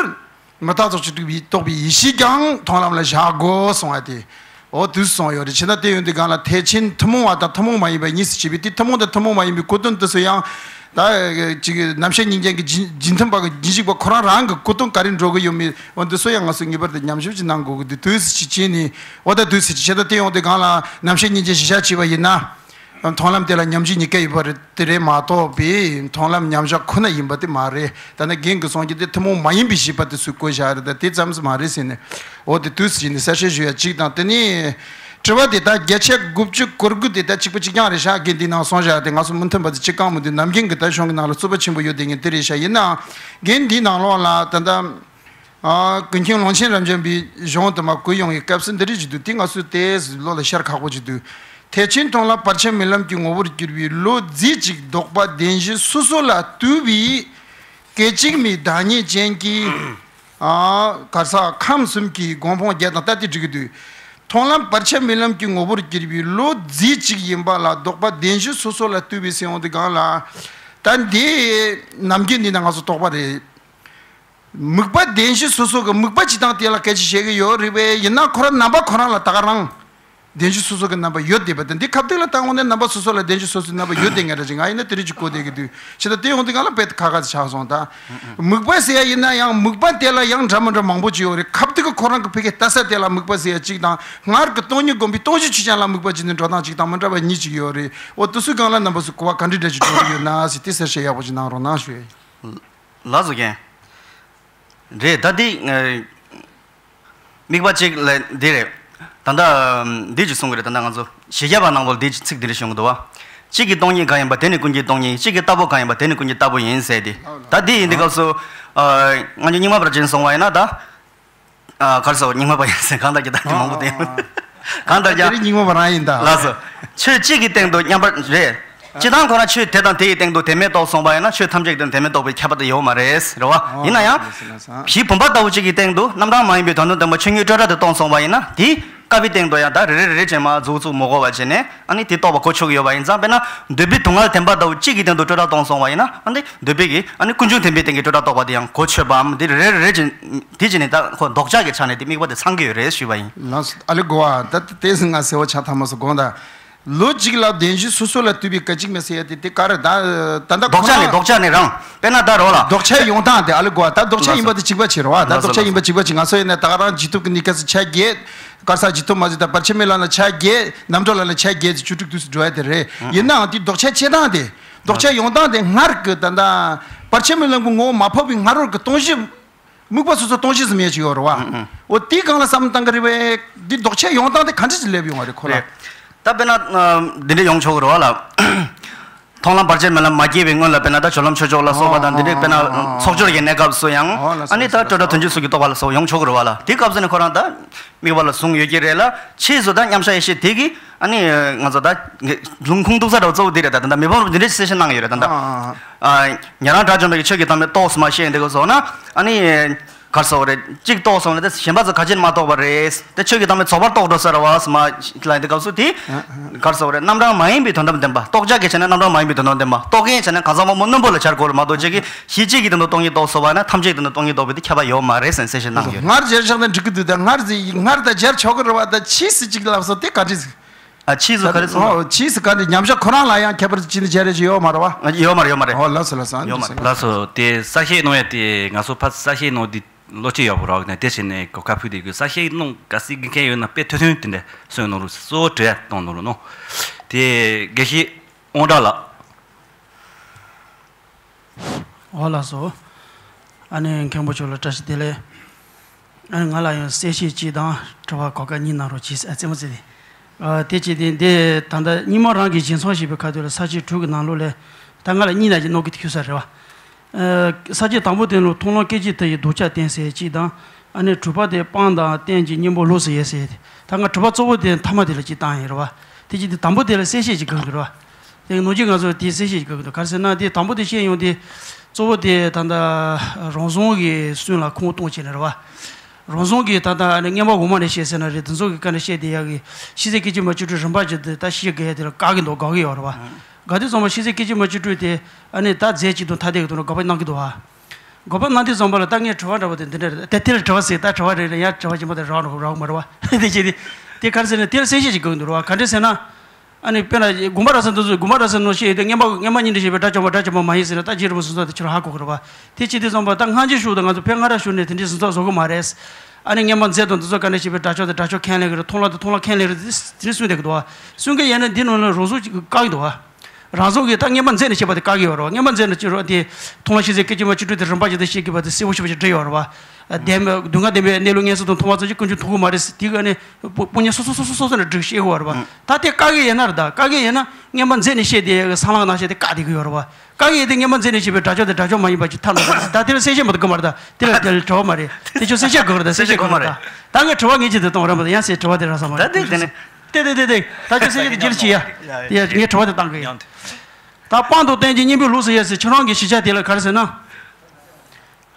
མི་རྟག་རྫོགས་ཆེན་རྟོགས་པའི་རྟོགས་པའི་ཡེ་ཤེས་ཀྱང་མཐོང་ལམ་ལ་བཞག་དགོས་གསུངས་པ་དེ། འོ་དུས་སོང་ཡོད་རེད། ཕྱི་ནང་དེ་ཡོང་དུས་སྒང་ལ་ཐེག་ཆེན་ཐུན་མོང་བ་དང་ཐུན་མོང་མ་ཡིན་པ་གཉིས་སུ་ཕྱེ་བའི་དེ། ཐུན་མོང་དང་ཐུན་མོང་མ་ཡིན་པའི་གོ་དོན་དེ་ཚོ་ཡང་། ད་ཅིག་རྣམ་ཤེས་གཉིས་ལྡན་གྱི་རྗེས་རྗེས་མཐུན་པ་གི་རྗེས་འཇུག་པ་ཁོ་རང་རང་གི་གོ་དོན་ག་རེ་འགྲོ་གི་ཡོད་མེད། འོ་འདི་ཚོ་ཡང་ང་ཚོས་ངེས་པར་དུ་ཉམས་ཞིབ་ཅིག་གནང་དགོས་ཀྱི་འདུག་དུས་སུ་ཅིག་བྱས་ནས། འོ་ད་དུས་སུ་ཅིག་བྱས། ད་དེ་ཡོང་དུས་སྒང་ལ་རྣམ་ཤེས་གཉིས་ལྡན་གཞི་བཞག་བྱས་པ་ཡིན་ན། མཐོང་ལམ་དེ་ལ་མཉམ་བཞག་གཉིས་ཀ་ཡོད་པ་རེད། དེ་རེད་མ་གཏོགས་པའི་མཐོང་ལམ་མཉམ་བཞག་ཁོ་ན་ཡིན་པ་དེ་མ་རེད། ད་ནི་རྒན་གྱིས་གསུངས་ཀྱི་དེ་ཐུན་མོང་མ་ཡིན་པའི་ཤེས་པ་དེ་ཚུར་བཀོད་བཞག་རེད། ད་དེ་ཙམ་མ་རེད་ཟེར་ནས། འོ་དེ་དུས་སུ་ནས་གསལ་བཤད་ཞུ་ཡ་གཅིག་དང་། དེ་ནས་དྲི་བ་དེ་ད་བརྒྱ་ཆ་དགུ་བཅུ་གོ་དགུ་དེ་ད་གཅིག་པ་གཅིག་རྐྱང་རེད་ཤག་རྒན་འདི་ནང་གསུངས་བཞག་དེ་ང་ཚོ་མུ་མཐུད་པ་དེ་གཅིག་རྐང་མི་འདུག་ནམ་རྒྱུན་གྱི་ད་གཞུང་གི་ནང་ལ་རྩོད་པ་ཆེན་པོ་ཡོད་དེ་ངས་དེ་རེད་ཤག་ཡིན་ནའང་རྒན་འདིའི་ནང་ལོགས་ལ་ད་ལྟ། ཨ། ཀུན་མཁྱེན་ཀློང་ཆེན་རབ་འབྱམས་པའི་གཞུང་དུ་མ་བཀོད་ཡོང་བའི་སྐབས་སུ་འདི་རིགས་ཅིག་འདུག་དེ་ང་ཚོས་དེ་བློ་ལ་ཤར་ཁག་པོ་ཅིག་འདུག་ཐེག་ཆེན་མཐོང་ལམ་བར་ཆད་མེད་ལམ་གྱི་ངོ་བོར་གྱུར་པའི་བློ་རྫས་གཅིག་ལྡོག་པ་བདེན་བཞི་སོ་སོ་ལ་ལྟོས་པའི་སྐད་ཅིག་མའི་བདག་ཉིད་ཅན་གྱི། ཨ། གར་ས་ཁམས་གསུམ་གྱི་སྒོམ་སྤང་བརྒྱད་དང་ལྟ་སྟེ་འགྲིག་གི་འདུག་མཐོང་ལམ་བར་ཆད་མེད་ལམ་གྱི་ངོ་བོར་གྱུར་པའི་བློ་རྫས་གཅིག་ཡིན་པ་ལ་ལྡོག་པ་བདེན་བཞི་སོ་སོ་ལ་ལྟོས་པའི་ཟེར་ཡོང་དུས་སྒང་ལ། ད་འདི་ནམ་རྒྱུན་འདི་ན་ང་ཚོ་རྟོག་པ་རེད། དམིགས་པ་བདེན་བཞི་སོ་སོ་གི་དམིགས་པ་སྤྱི་དང་དེ་ལ་སྐད་ཆ་བཤད་ཀྱི་ཡོད་རེད་པས། ཡིན་ན་ཁོ་རང་རྣམ་པ་ཁོ་རང་ལ་ད་ག་རང་བདེན་བཞི་སོ་སོ་གི་རྣམ་པ་ཡོད་བསྡད་པ་དང་། འདི་ཁ་ཐུག་ལ་བཏང་འོང་ན་རྣམ་པ་སོ་སོ་ལ་བདེན་བཞི་སོ་སོའི་རྣམ་པ་ཡོད་བསྡད་ངེས་རེད་ཅེས་ང་ཡིན་ན་དེ་རིགས་ཀྱི་གོ་བསྡད་ཀྱི་འདུག་ཕྱི་ད་དེ་ཡོང་དུས་ང་ལ་དཔེ་ཁ་ཁ་ཆགས་སོང་། ད་དམིགས་པ་ཟེར་ཡ་ཡིན་ན་ཡང་དམིགས་པ་དེ་ལ་ཡང་འདྲ་མི་འདྲ་མང་པོ་ཅིག་ཡོད་རེད། ཁ་ཐུག་གི་ཁོ་རང་གི་ཕ་གིའི་ལྟ་ས་དེ་ལ་དམིགས་པ་ཟེར་ཡ་གཅིག་དང་། སྔར་གྱི་སྟོང་ཉིད་སྒོམ་པའི་སྟོང་གཞི་ཆོས་ཅན་ལ་དམིགས་པ་བྱས་ནས་འགྲོ་སྟངས་གཅིག་དང་མི་འདྲ་བ་གཉིས་ཅིག་ཡོད་རེད། འོ་དེ་ཚོའི་སྒང་ལ་རྣམ་པ་ཚོས་གོ་བ་ག་འདྲ་འདྲ་ཅིག་འགྲོ་གི་ཡོད་ན་ཟེར་དེ་གསལ་བཤད་ཡག་པོ་ཅིག་གནང་རོགས་གནང་ཞུ་ཡ་ཡིན། ལགས་སོ་རྒན། རེད། ད་འདི་དམིགས་པ་གཅིག་ལ་འདི་རེད། ད་ལྟ་འདི་ཅིག་གསུང་གི་རེད། ད་ལྟ་ང་ཚོ་བཞི་བརྒྱ་པ་ནང་ལོགས་འདི་ཅིག་ཚིག་འདི་རེ་ཞུ་གི་འདུག་བ། གཅིག་གི་སྟོང་ཉིད་གང་ཡིན་པ་དེ་ནི་ཀུན་གྱི་སྟོང་ཉིད། གཅིག་གི་ལྟ་བུ་གང་ཡིན་པ་དེ་ནི་ཀུན་གྱི་ལྟ་བུ་ཡིན་ཟེར་ཏེ། ད་འདི་ཡིན་དུས་སྐབས་སུ་ང་ཚོ་རྙིང་མ་པར་ཅན་སོང་བ་ཡིན་ན་ད། ཨ། ག་རེ་ཟེར། རྙིང་མ་པ་ཡིན་ཟེར། གང་ལྟར་གྱི་ད་ཅི་མང་པོ་བསྟན། གང་ལྟར་ཀྱང་། དེ་རིང་རྙིང་མ་པ་རང་ཡིན་ད། ལགས་སོ། ཆོས་གཅིག་གི་སྟེང་དུ་མཉམ་པར་རེད། སྤྱིར་བཏང་ཁོ་རང་ཆོས་དེ་དང་དེ་ཡི་སྟེང་དུ་དོན་མེད་རྟོགས་སོང་བ་ཡིན་ན་ཆོས་ཐམས་ཅད་ཀྱི་སྟེང་དོན་མེད་རྟོགས་པའི་ཁྱད་པར་དེ་ཡོད་མ་རེད་ཟེར་བ། ཡིན་ན་ཡང་། བྱིས་བུམ་པ་ལྟ་བུ་གཅིག་གི་སྟེང་དུ་རྣམ་གྲངས་མ་ཡིན་པའི་དོན་དམ་བདེན་པ་ཆོས་ཉིད་སྤྲོས་བྲལ་དུ་རྟོགས་སོང་བ་ཡིན་ན། དེ་སྐབས་ཀྱི་སྟེང་དུ་ཡང་ད་རེ་རེ་རེ་རེ་བྱས་མ་རྫོགས་ཚུགས་མ་དགོས་པ་བྱས་ནས། ཨ་ནི་དེ་རྟོགས་པ་གོ་ཆོད་ཀྱི་ཡོད་པ་ཡིན་ཙང་། དཔེར་ན་འདོད་པའི་སྡུག་བསྔལ་བདེན་པ་ལྟ་བུ་གཅིག་གི་སྟེང་དུ་སྤྲོས་བྲལ་གཏོང་སོང་བ་ཡིན་ན། ཨ་ནི་འདོད་པའི་གི་ཨ་ནི་ཀུན་འབྱུང་བདེན་པའི་སྟེང་གི་སྤྲོས་བྲལ་རྟོགས་པ་དེ་ཡང་གོ་ཆོད་པའམ། དེ་རེ་རེ་རེ་བྱས་དེ་བྱས་ནས་ད་ཁོ་ལྡོག་ཆ་གི་ཆ་ནས་དེ་དམིགས་པ་དེ་ཚང་གི་ཡོད་རེད་ཞུས་པ་ཡིན། ལགས་སོ། ཨ་ལེ་གོ་བ། ད་དེ་ང་གསལ་བོ་ཆགས་ཐལ་མ་སོང་། དགོངས་དག་ལོ་གཅིག་ལ་བདེན་བཞི་སོ་སོ་ལ་ལྟོས་པའི་སྐད་ཅིག་མའི་ཟེར་ཡ་དེ་དེ་ག་རེ། ད་ད་ལྟ་ལྡོག་ཆ་ནས་ཁོ་ལྡོག་ཆ་ནས་རང་། དཔེར་ན་ད་རོ་ལ། ལྡོག་ཆའི་ཡོང་སྟངས་དེ། ཨ་ལེ་གོ་བ། ད་ལྡོག་ཆ་ཡིན་པ་དེ་གཅིག་པ་བྱེད་རོགས་ཨ། ད་ལྡོག་ཆ་ཡིན་པ་གཅིག་པ་བྱེད། ང་ཚོ་ཡིན་ན་ད་ག་རང་རྗེས་ཐོབ་ཀྱི་གནས་སྐབས་སུ་ཆ་བརྒྱད། གར་ས་རྗེས་ཐོབ་མ་ཟད་ད་བར་ཆད་མེད་ལམ་ལ་ཆ་བརྒྱད། རྣམ་གྲོལ་ལམ་ལ་ཆ་བརྒྱད་ཟེར་བཅུ་དྲུག་དུས་སུ་འགྲོ་ཡ་དེ་རེད། ཡིན་ནའང་དེ་ལྡོག་ཆ་ཆེ་སྟངས་དེ། ལྡོག་ཆ་ཡོང་སྟངས་དེ་སྔར་གྱི་ད་ལྟ་བར་ཆད་མེད་ལམ་གྱི་ངོ་བོ་མ་ཕོག་པའི་སྔ་རོལ་གྱི་སྟོང་གཞི། དམིགས་པ་སོ་སོ་སྟོང་གཞི་ཟིན་ཡས་ཅིག་ཡོད་རེད་བ། ཨུ་ཨུ། འོ་དེའི་སྒང་ལ་བསམ་བློ་བཏང་གི་རེད་པས། འདི་ལྡོག་ཆ་ཡོང་སྟངས་དེ་ག་འདྲ་ཞིག་སླེབས་ཡོང་བ་རེད་ཁོ་ལ། རེད། ད་དཔེར་ན་འདི་འདྲ་ཡོང་ཆོག་གི་རེད་བ་ལ། མཐོང་ལམ་བར་ཆད་མེད་ལམ་མ་སྐྱེས་པའི་སྔོན་ལ་དཔེར་ན་ད་སྦྱོར་ལམ་ཆོས་མཆོག་ལ་སོགས་པ་དང་འདི་འདྲའི་དཔེར་ན་ཚོགས་སྦྱོར་གྱི་གནས་སྐབས་སུ་ཡང་། ཨ་ནི་ད་སྤྲོས་བྲལ་དོན་བྱེད་ཚུལ་གྱི་རྟོགས་པ་ལ་སོགས་ཡོང་ཆོག་གི་རེད་བ་ལ། དེའི་སྐབས་སུ་ནི་ཁོ་རང་ད་དམིགས་པ་ལ་བཟུང་ཡོད་ཀྱི་རེད་ལ། ཕྱིས་སུ་ད་མཉམ་བཞག་ཡེ་ཤེས་དེ་གིས་ཨ་ནི་ང་ཚོ་ད་ལུང་ཁུངས་གཏུག་ས་འདྲ་བོ་གཙོ་བོ་འདི་རེད། ད་ད་ད་མི་ཕམ་འདི་འདྲའི་གསལ་བཤད་གནང་ཡོད་རེད་ད་ད། ཉན་རང་དགྲ་བཅོམ་པའི་ཆོས་ཀྱི་དམ་ལས་རྟོགས་སུ་མ་ཤེས་འདི་ག་སོགས་ན། ཨ་ནི། ག་རེ་ཟེར་དགོས་རེད། གཅིག་རྟོགས་སོང་ན་དེ་གཞན་པ་ཚོ་ག་ཅི་མ་རྟོགས་པ་རེད། དེ་ཆོས་ཀྱི་དམ་པའི་ཚོགས་པར་རྟོགས་འགྲོ་ས་རེད་བ་ཟེར་མ་ལ་འདི་སྐབས་སུ་དེ་ག་རེ་ཟེར་དགོས་རེད། རྣམ་གྲངས་མ་ཡིན་པའི་དོན་དམ་བདེན་པ། རྟོགས་བྱ་གི་བྱས་ན་རྣམ་གྲངས་མ་ཡིན་པའི་དོན་དམ་བདེན་པ། རྟོགས་མཁན་བྱས་ན་གང་ཟག་དབང་པོ་རྣོན་པོ་ལ་སྦྱར་དགོས་རེད་མ་གཏོགས་ཅིག་གིས་གཞི་གཅིག་གི་སྟེང་དུ་སྟོང་ཉིད་རྟོགས་སོང་བ་ན་ཐམས་ཅད་ཀྱི་སྟེང་དུ་སྟོང་ཉིད་རྟོགས་པའི་དེ་ཁྱབ་པ་ཡོད་མ་རེད་ཟེར་ནས་གསལ་བཤད་གནང་ཡོད། སྔར་སྦྱར་བཞག་ན་འགྲིག་གི་འདུག་ད་སྔར་ཟེར་སྔར་ད་སྦྱར་ཆོག་གི་རེད་བ། ད་ཕྱིས་སུ་ཅིག་ལབ་སོང་དེ་བཀའ་དྲིན་ཟིག་ཨ་ཕྱིས་སུ་ག་རེ་གསུངས། ཨོ་ཕྱིས་སུ་ག་རེ་ཉམས་ཞག་ཁོ་རང་ལ་ཡང་ཁྱད་པར་ཅི་འདྲ་སྦྱར་རེ་ཅིག་ཡོད་མ་རེད་བ། ཡོད་མ་རེད། ཡོད་མ་རེད། ཨོ་ལགས་སོ་ལགས་སོ། ཡོད་མ་རེད། ལགས་སོ། དེ་གསལ་བཤད་གནང་ཡ་དེ་ང་ཚོ་ཕར་གསལ་བཤད་གནང་དེ་བློ་སྐྱེད་ཡག་པོ་རག་ནས་དེ་བྱས་ནས་གོ་སྐབས་ཕུལ་དེ་གི་གསལ་བཤད་གནང་ག་སྲིད་དགོས་མཁན་ཡོད་ན་དཔེ་ཐུང་ཐུང་དེ་འདྲ་གསུངས་གནང་རོགས། གཙོ་བོ་དྲི་བ་གཏོང་གནང་རོགས་གནང་། དེ་དགེ་བཤེས་དབང་གྲགས་ལགས། ཨོ་ལགས་སོ། ཨ་ནི་མཁན་པོ་མཆོག་ལ་བཀྲ་ཤིས་བདེ་ལེགས། ཨ་ནི་ང་ལ་ཡང་གསལ་བཤད་གཅིག་དང་དྲི་བ་གོ་སྐབས་གཉིས་གནང་རོགས་གྱིས། ཨ་རྩེད་མོ་རྩེ་དེ། ཨ་དེ་བྱས་ཏེ་འདི་ད་ལྟ་རྙིང་མ་རང་གིས་སྦྱིན་སོགས་ཞེས་པའི་ཁ་ཐུག་ལ་ས་བཅད་དྲུག་གི་ནང་ལོགས་ལས་ད་ང་ལ་གཉིས་ན་གཅིག་གནང་གི་ཐུག་ས་རེད་བ། ཨ་ས་བཅད་དང་པོ་དེ་ལ་མཐོང་ལམ་སྐད་ཅིག་ལྟ་བུའི་གདུལ་བྱ་བསྟན་ཟེར་གཅིག་དང་། ཨ་ནི་དྲུག་པ་དེ་སྤང་དང་རྟེན་གྱི་གཉེན་པོ་ལུགས་སུ་དབྱེ་ཟེར་ཏེ། ད་ང་དྲུག་པ་གཙོ་བོ་དེ་མཐའ་མ་དེ་ལ་གཅིག་བཏང་ཡིན་རེད་བ། དེ་བྱས་ཏེ་དང་པོ་དེ་ལ་གསལ་བཤད་ཅིག་དགོས་ཀྱི་རེད་བ། དེ་ནང་བཞིན་ང་ཚོ་དེའི་གསལ་བཤད་ཅིག་དགོས་ཀྱི་འདུག་ག་རེ་ཟེར་ན་དེ་དང་པོ་དེ་བཤད་ཡོང་དུས་གཙོ་བོ་དེ་ད་ལྟ་རང་བྱུང་གི་སུན་ལ་ཁུངས་གཏོང་བྱས་ནས་རེད་བ། རང་བྱུང་གི་ད་ལྟ་ཨ་ནི་རྔན་པ་འོག་མ་ནས་བཤད་ཟེར་ན་རེད། དེ་ཚོ་གི་སྐབས་ནས་བཤད་བསྡད་ཡག་གི་ཤེས་ཚད་སྐད་ཅིག་མ་བཅུ་དྲུག་རིམ་པ་བརྒྱུད་དེ་ད་ཤེས་དགོས་ཡ་དེ་ལ་དཀའ་གི་འདུག་དགའ་གི་ཡོད་རེད་བ། དགའ་དུས་ཙམ་པ་ཤེས་ཚད་སྐད་ཅིག་མ་བཅུ་དྲུག་དེ་ཨ་ནི་ད་རྫས་གཅིག་ཏུ་ཐ་དད་ཀྱི་ཐོག་ནས་དགག་པ་གནང་གི་འདུག་བ། དགག་པ་གནང་དུས་ཙམ་པ་ལ་ད་ངས་དྲི་བ་འདྲ་པོ་དེ་འདི་འདྲ་རེད། དེ་དེ་ལ་དྲི་བ་ཟེར། ད་དྲི་བ་རེད་རེད། ཡང་དྲི་བ་ཆེན་པོ་དེ་རག་རག་མ་རེད་བ། དེ་བྱས་ཏེ་དེ་ག་རེ་ཟེར་ན་དེ་ལ་གསལ་བཤད་ཅིག་དགོས་ཀྱི་འདུག་རེད་བ། ག་འདྲ་ཟེར་ན། ཨ་ནི་དཔེར་ན་དགོངས་པ་རབ་གསལ་འདི་ཚོས་དགོངས་པ་རབ་གསལ་ནང་བཤད་ཡོད་དེ་རྔན་པ་རྔན་པ་གཉིས་འདྲ་བཤད་པའི་དགྲ་བཅོམ་པ་དགྲ་བཅོམ་པ་མ་ཡིན་ཟེར་ན་ད་རྗེ་རིན་པོ་ཆེ་ཚོ་དེ་ཁྱོད་རང་ཧ་གོ་གི་རེད་བ། དེ་བྱེད་དུས་ཙམ་པ་ད་སྔ་འགྱུར་ཤོག་དང་ང་ཚོ་བོད་སྔ་རབས་ཤོག་ནས་དེ་འདྲའི་ཟིན་ཚོགས་བཟོ་གི་མ་རེད། ཨ་ནི་རྔན་པ་རྫས་དང་འདི་ཚོ་ག་འདྲ་བཤད་པའི་དགྲ་བཅོམ་དང་དགྲ་བཅོམ་ཁས་ལེན་གི་རེད། མཐོང་ལམ་དང་མཐོང་ལམ་ཁས་ལེན་རེད། དེ་འདྲ་གསུངས་བསྡད་གི་འདུག་བ། གསུང་གི་ཡིན་ན་འདི་ནང་ལ་རང་བཟོ་ཅིག་བཀག་གི་འདུག་བ། རང་བཟོ་གི་ད་རྔན་པ་རྫས་ནས་བཤད་པ་དེ་བཀག་གི་ཡོད་རེད་བ། རྔན་པ་རྫས་ནས་བཤད་རོགས་དེ་མཐོང་ལམ་ཤེས་ཚད་སྐད་ཅིག་མ་བཅུ་དྲུག་དེ་རིམ་པ་བརྒྱུད་དེ་བཤད་དགོས་པ་དེ་གསལ་པོ་ཞེ་པོ་ཅིག་བྲིས་ཡོད་རེད་བ། ལྡན་པའི་སྡུག་བསྔལ་བདེན་པའི་གནས་ལུགས་ངན་སོང་དང་མཐོང་བ་ཙམ་གྱིས་ཀུན་འབྱུང་མཐོང་གི་མ་རེད། དེ་ག་ནས་དཔུང་གཉེན་སོ་སོ་སོ་སོ་སོ་སོ་ནས་སྒྲིག་ཤེས་དགོས་རེད་བ། ད་དེ་བཀག་གི་ཡིན་ན་རེད། ད་བཀག་གི་ཡིན་ན་རྔན་པ་རྫས་ནས་བཤད་དེ་གསང་ལམ་ནང་བཤད་དེ་བཀག་བསྡད་ཀྱི་ཡོད་རེད་བ། བཀག་གི་ཡིན་དེ་རྔན་པ་རྫས་ནས་བཤད་པའི་དགྲ་བཅོམ་དང་དགྲ་བཅོམ་མ་ཡིན་པ་ཅིག་ཐབས་ལ་ད་དེ་ལ་གསལ་བཤད་མ་གཏོགས་དགོས་མ་རེད། ད་དེ་ལ་དེ་ལ་དྲི་བ་མ་རེད། དེ་ཆོ་གསལ་བཤད་དགོས་རེད། ད་གསལ་བཤད་དགོས་མ་རེད། ད་ད་ངས་དྲི་བ་ངས་ཅི་འདི་གཏོང་རེད་མ་ད་ཡང་སེ་དྲི་བ་དེ་རག་ས་མ་རེད། ད་དེ་དེ་ནས་དེ་དེ་དེ་དེ་ད་ཆོ་གསལ་བཤད་དེ་རྒྱལ་ལ་ཅི་ཡ། དེ་ངས་དྲི་བ་དེ་བཏང་གི་ཡིན། ད་སྤང་དང་རྟེན་གྱི་གཉེན་པོའི་ལུགས་སུ་དབྱེ་ཟེར། ཁྱོད་རང་གི་གཞི་ཆགས་དེ་ལ་ག་རེ་ཟེར་ན།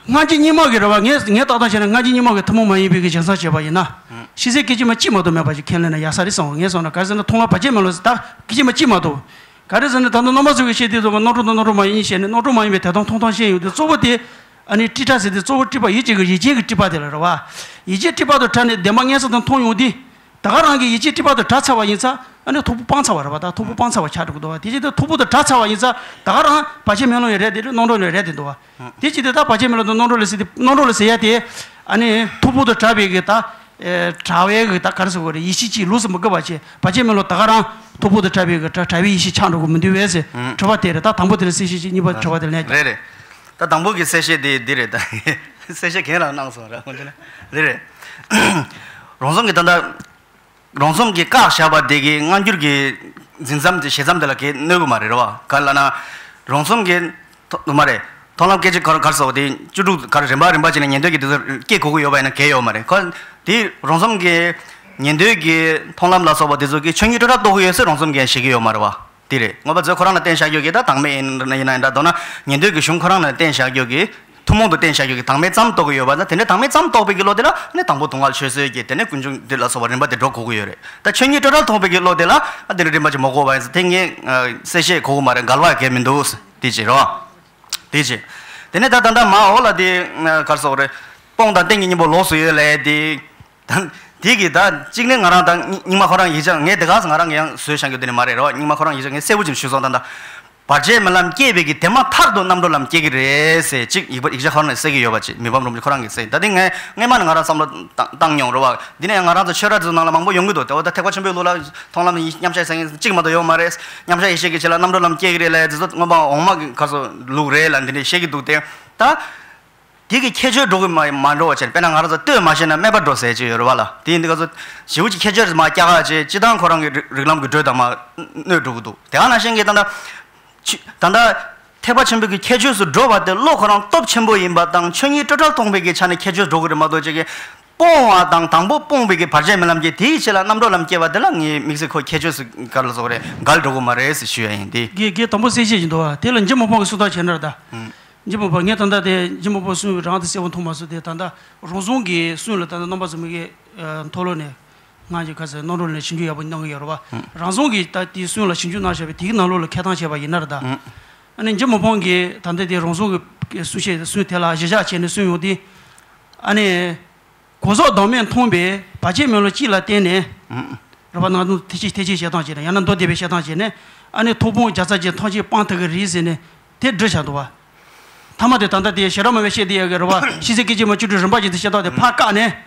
སྔ་འགྱུར་རྙིང་མ་གི་རེད་བ། ངས་ངས་ཏག་ཏག་བྱས་ན་སྔ་འགྱུར་རྙིང་མ་གི་ཐུན་མོང་མ་ཡིན་པའི་གི་བྱང་སར་བྱས་པ་ཡིན་ན། ཤེས་ཚད་སྐད་ཅིག་མ་གཅིག་མ་གཏོགས་མེད་པ་ཞིག་ཁས་ལེན་ན་ཡག་ས་རེད་བསམ། ངས་བསམ་ན་ག་རེ་ཟེར་ན་མཐོང་ལམ་བར་ཆད་མེད་ལུགས་ཟེར་ད་སྐད་ཅིག་མ་གཅིག་མ་གཏོགས། ག་རེ་ཟེར་ན་ད་ལྟ་རྣམ་པ་ཚོ་གི་བཤད་དུས་ཙམ་པ་རྣམ་གྲོལ་དང་རྣམ་གྲོལ་མ་ཡིན་བཤད་ནས་རྣམ་གྲོལ་མ་ཡིན་པའི་དེ་དང་མཐོང་སྟངས་བཤད་ཡོང་དུས་གཙོ་བོ་དེ་ཨ་ནི་སྤྲོས་བྲལ་ཟེར་དུས་གཙོ་བོ་སྤྲོས་པ་ཡིད་ཀྱི་ཡིད་ཅན་གྱི་སྤྲོས་པ་དེ་ལ་རེད་བ། ཡིད་ཅན་སྤྲོས་པ་དང་བྲལ་ནས་བདེན་པ་མངོན་སུམ་དུ་མཐོང་ཡོང་དུས། ད་ག་རང་གི་ཡིད་ཅན་སྤྲོས་པ་དང་བྲལ་ཚར་བ་ཡིན་ཙང་ཨ་ནི་ཐོབ་པ་སྤངས་ཚར་བ་རེད་བ། ད་ཐོབ་པ་སྤངས་ཚར་བ་ཆགས་འགྲོ་གི་འདུག་བ། དེ་བཞིན་དུ་ཐོབ་པ་དང་བྲལ་ཚར་བ་ཡིན་ཙང་ད་ག་རང་བར་ཆད་མེད་ལུགས་ཡང་རེད་དེ་རེད། རྣམ་གྲོལ་ཡང་རེད་དེ་འདུག་བ། དེ་བྱེད་དུས་ད་བར་ཆད་མེད་ལུགས་དང་རྣམ་གྲོལ་ལ་ཟེར་དུས་རྣམ་གྲོལ་ལ་ཟེར་ཡ་དེ་ཨ་ནི་ཐོབ་པ་དང་བྲལ་བའི་གི་ད་ཨེ་བྲལ་བའི་གི་ད་ག་རེ་ཟེར་དགོས་རེད། ཡེ་ཤེས་གཅིག་ལུགས་སུ་མི་དགོས་པ་བྱས། བར་ཆད་མེད་ལུགས་ད་ག་རང་ཐོབ་པ་དང་བྲལ་བའི་གི་བྲལ་བྲལ་བའི་ཡེ་ཤེས་ཆགས་འགྲོ་གི་མི་འདུག་བས་ཟེར་དྲི་བ་དེ་རེད། ད་དང་པོ་དེ་ལ་གསལ་བཤད་ཅིག་གཉིས་པ་དྲི་བ་དེ་ལ་ལན་རེད་རེད། ད་དང་པོ་གི་གསལ་བཤད་དེ་འདི་རེད། ད་གསལ་བཤད་གང་ལ་གནང་སོང་ར་ཁོང་ཚོ་ན་རེད་རེད། རང་བྱུང་གི་ད་ལྟ་རང་བྱུང་གི་བཀག་བཞག་པ་དེ་གི་སྔ་འགྱུར་གྱི་འཛིན་མཚམས་དེ་ཞེ་མཚམས་དེ་ལ་གའི་གནོད་གི་མ་རེད་རེད་བ། ག་ལ་ན་རང་བྱུང་གི་ཐོ་མ་རེད། མཐོང་ལམ་སྐད་ཅིག་གར་གར་སོགས་དེ་བཅུ་དྲུག་གར་རིམ་པ་རིམ་པ་བྱས་ནས་ཉན་ཐོས་ཀྱི་དེ་ཚོ་སྐྱེ་དགོས་ཀྱི་ཡོད་པ་ཡིན་ན་གའི་ཡོད་མ་རེད། ཁོ་དེ་རང་བྱུང་གི་ཉན་ཐོས་ཀྱི་མཐོང་ལམ་ལ་སོགས་པ་དེ་ཚོ་གི་ཆོས་ཉིད་སྤྲོས་བྲལ་རྟོགས་ཀྱི་ཡོད་ཟེར་རང་བྱུང་གིས་བཤད་ཀྱི་ཡོད་མ་རེད་བ། དེ་རེད། མངོན་པ་མཛོད་ཁོ་རང་ལ་བརྟེན་བཞག་རྒྱུ་གི་ད་དྭངས་མ་ཡིན་ན་ཡིན་ན་ཡིན་འདྲ་མདོར་ན་ཉན་ཐོས་ཀྱི་གཞུང་ཁོ་རང་ལ་བརྟེན་བཞག་རྒྱུ་གི་ཐུན་མོང་དུ་བརྟེན་བཞག་རྒྱུ་གི་དྭངས་མ་ཙམ་རྟོགས་ཀྱི་ཡོད་པ་ན་དེ་ནས་དྭངས་མ་ཙམ་རྟོགས་པའི་གི་བློ་དེ་ལ་ནི་དང་པོ་སྡུག་བསྔལ་ཆོས་བཟོད་ཀྱི་དེ་ནས་ཀུན་འབྱུང་འདི་ལ་སོགས་པ་རིམ་པ་དེ་འགྲོ་དགོས་ཀྱི་ཡོད་རེད། ད་ཆོས་ཉིད་སྤྲོས་བྲལ་མཐོང་བའི་གི་བློ་དེ་ལ་ཨ་དེ་འདྲ་རིམ་པ་ཅིག་མ་གོ་བ་ཡིན་ཙང་དེ་ངས་གསལ་བཤད་གོ་གི་མ་རེད། འགལ་བ་གས་མི་འདུག་དེ་བྱེད་རོགས། དེ་བྱེད། དེ་ནས་ད་ད་ལྟ་མ་འོ་ལ་དེ་གར་སོགས་རེད། སྤོང་དང་རྟེན་གྱི་གཉེན་པོ་ལོགས་སུ་ཡོད་ལས་དེ། ད་དེ་གི་ད་གཅིག་ནས་ང་རང་ད་རྙིང་མ་ཁོ་རང་ཡིག་ཆ་ངས་དེ་ག་ང་རང་གི་ཡང་བཟོས་བཞག་རྒྱུ་དེ་ནི་མ་རེད་རོ། རྙིང་མ་ཁོ་རང་ཡིག་ཆ་ངས་གསལ་པོ་ཅིག་ཞུས་སོང་། ད་ད་བར་ཆད་རྨི་ལམ་སྐྱེས་པའི་གི་དེ་མ་ཐག་ཏུ་རྣམ་གྲོལ་ལམ་སྐྱེ་གི་རེད་ཟེར་གཅིག་ཡིག་པ་ཡིག་ཆ་ཁོ་རང་ནས་གསལ་གི་ཡོད་པ་ཅིག་མི་ཕམ་རིན་པོ་ཆེ་ཁོ་རང་གིས་གསལ། ད་དེ་ངས་སྔས་མ་ནས་ང་རང་བསམ་བློ་བཏང་བཏང་མྱོང་རོ་བ། འདི་ནས་ཡང་ང་རང་ཚོ་ཆོས་ར་དེ་ཚོ་ནང་ལ་མང་པོ་ཡོང་གི་འདུག་དེ་བ་ད་ཐེག་པ་ཆེན་པོའི་ལུགས་ལ་མཐོང་ལམ་མཉམ་གཞག་ཟེར་མཁན་གཅིག་མ་གཏོགས་ཡོད་མ་རེད། མཉམ་གཞག་ཡེ་ཤེས་ཀྱི་ཆེད་ལ་རྣམ་གྲོལ་ལམ་སྐྱེ་གི་རེད་ལབ་ཡ་དེ་ཚོ་མངོན་པ་འོག་མ་གི་ག་ཚོད་ལུགས་རེད་ལ་འདི་འདྲས་བཤད་ཀྱི་འདུག་དེ་ད། དེ་གི་ཁྱད་ཆོས་འགྲོ་གི་མ་མ་འགྲོ་བ་བྱས་ནས་དཔེར་ན་ང་རང་ཚོ་ལྟོས་མ་ཤེས་ན་སྨད་པ་འགྲོ་ཟེར་གྱི་ཡོད་རེད་བ་ལ། དེ་ཡིན་དུས་ག་ཚོད་ཞེ་པོ་ཅིག་ཁྱད་ཆོས་མ་སྐྱ་ཁ་བྱས་སྤྱི་བཏང་ཁོ་རང་གི་རིགས་རིགས་ལམ་གྱི་འགྲོས་དང་མ་གནོད་འགྲོ་གི་འདུག་དེ་ག་ནང་བཞིན་གྱི་ད་ལྟ་ཆུ་ད་ལྟ་ཐེག་པ་ཆེན་པོའི་གི་ཁྱད་ཆོས་སུ་འགྲོ་བ་དེ་བློ་ཁོ་རང་སྟོབས་ཆེན་པོ་ཡིན་པ་དང་ཆོས་ཉིད་སྤྲོས་བྲལ་མཐོང་བའི་གི་ཆ་ནས་ཁྱད་ཆོས་འགྲོ་གི་རེད་མ་གཏོགས་ཅིག་གི་སྤོང་བ་དང་དང་པོ་སྤོང་བའི་གི་བར་ཆད་རྨི་ལམ་གྱི་དེའི་ཆེད་ལ་རྣམ་གྲོལ་ལམ་སྐྱེ་བ་དེ་ལ་ངའི་དམིགས་བསལ་ཁོ་ཁྱད་ཆོས་སུ་ག་ལ་བཟོ་གི་རེད་འགལ་འགྲོ་གི་མ་རེད་ཟེར་ཞུ་ཡ་ཡིན་ཏེ། དགེ་དགེ་དང་པོ་གསལ་བཤད་ཀྱི་འདུག་བ། དེ་ལ་འཇིགས་མ་སྤོང་གི་སུ་དག་བྱས་ན་ར་ད། འཇིགས་མ་ཕོག་ངས་ད་ལྟ་དེ་འཇིགས་མ་ཕོག་གསུང་བའི་རང་དེ་གསལ་པོ་མཐོང་མ་སོང་། དེ་ད་ལྟ་རང་བྱུང་གི་གསུང་ལ་ད་ལྟ་རྣམ་པ་ཚོ་མི་གི་མཐོ་སློབ་ནས་ང་གི་ཁ་ཟེར་རྣམ་གྲོལ་ནས་ཞིབ་འཇུག་ཡག་པོ་གནང་གི་ཡོད་རེད་བ། རང་བྱུང་གི་ད་དེ་གསུང་ལ་ཞིབ་འཇུག་གནང་བྱས་པའི་དེའི་ནང་ལོགས་ལ་ཁྱེར་སྟངས་བྱས་པ་ཡིན་ན་རེད་ད། ཨ་ནི་འཇིགས་མ་ཕོག་གི་ད་ལྟ་དེ་རང་བྱུང་གི་གསུང་བཤད་གསུང་དེ་ལ་གཞི་བཞག་བྱས་ནས་གསུང་ཡོང་དུས། ཨ་ནི། གོ་ས་བདག་མེད་མཐོང་བས་བར་ཆད་མེད་ལུགས་གཅིག་ལ་བརྟེན་ནས། རེད་པ། ནང་དོན་ཐེག་ཆེན་ཐེག་ཆེན་བཤད་སྟངས་བྱས་ནས་ཡང་ན་མདོ་སྡེ་པའི་བཤད་སྟངས་བྱས་ནས། ཨ་ནི་ཐུབ་དཔོན་རྒྱ་ཚ་ཆེན་ཐམས་ཅད་སྤང་ཐུབ་ཀྱི་རེད་ཟེར་ནས་དེ་བྲིས་བཞག་འདུག་བ། ཐ་མ་དེ་ད་ལྟ་དེ་ཞེ་དྲག་མ་བའི་བཤད་དེ་ཡོད་ཀྱི་རེད་པ། ཤེས་ཚད་སྐད་ཅིག་མ་བཅུ་དྲུག་རིམ་པ་བཞིན་དུ་བཤད་སྟངས་དེ་ཕར་བཀག་ནས་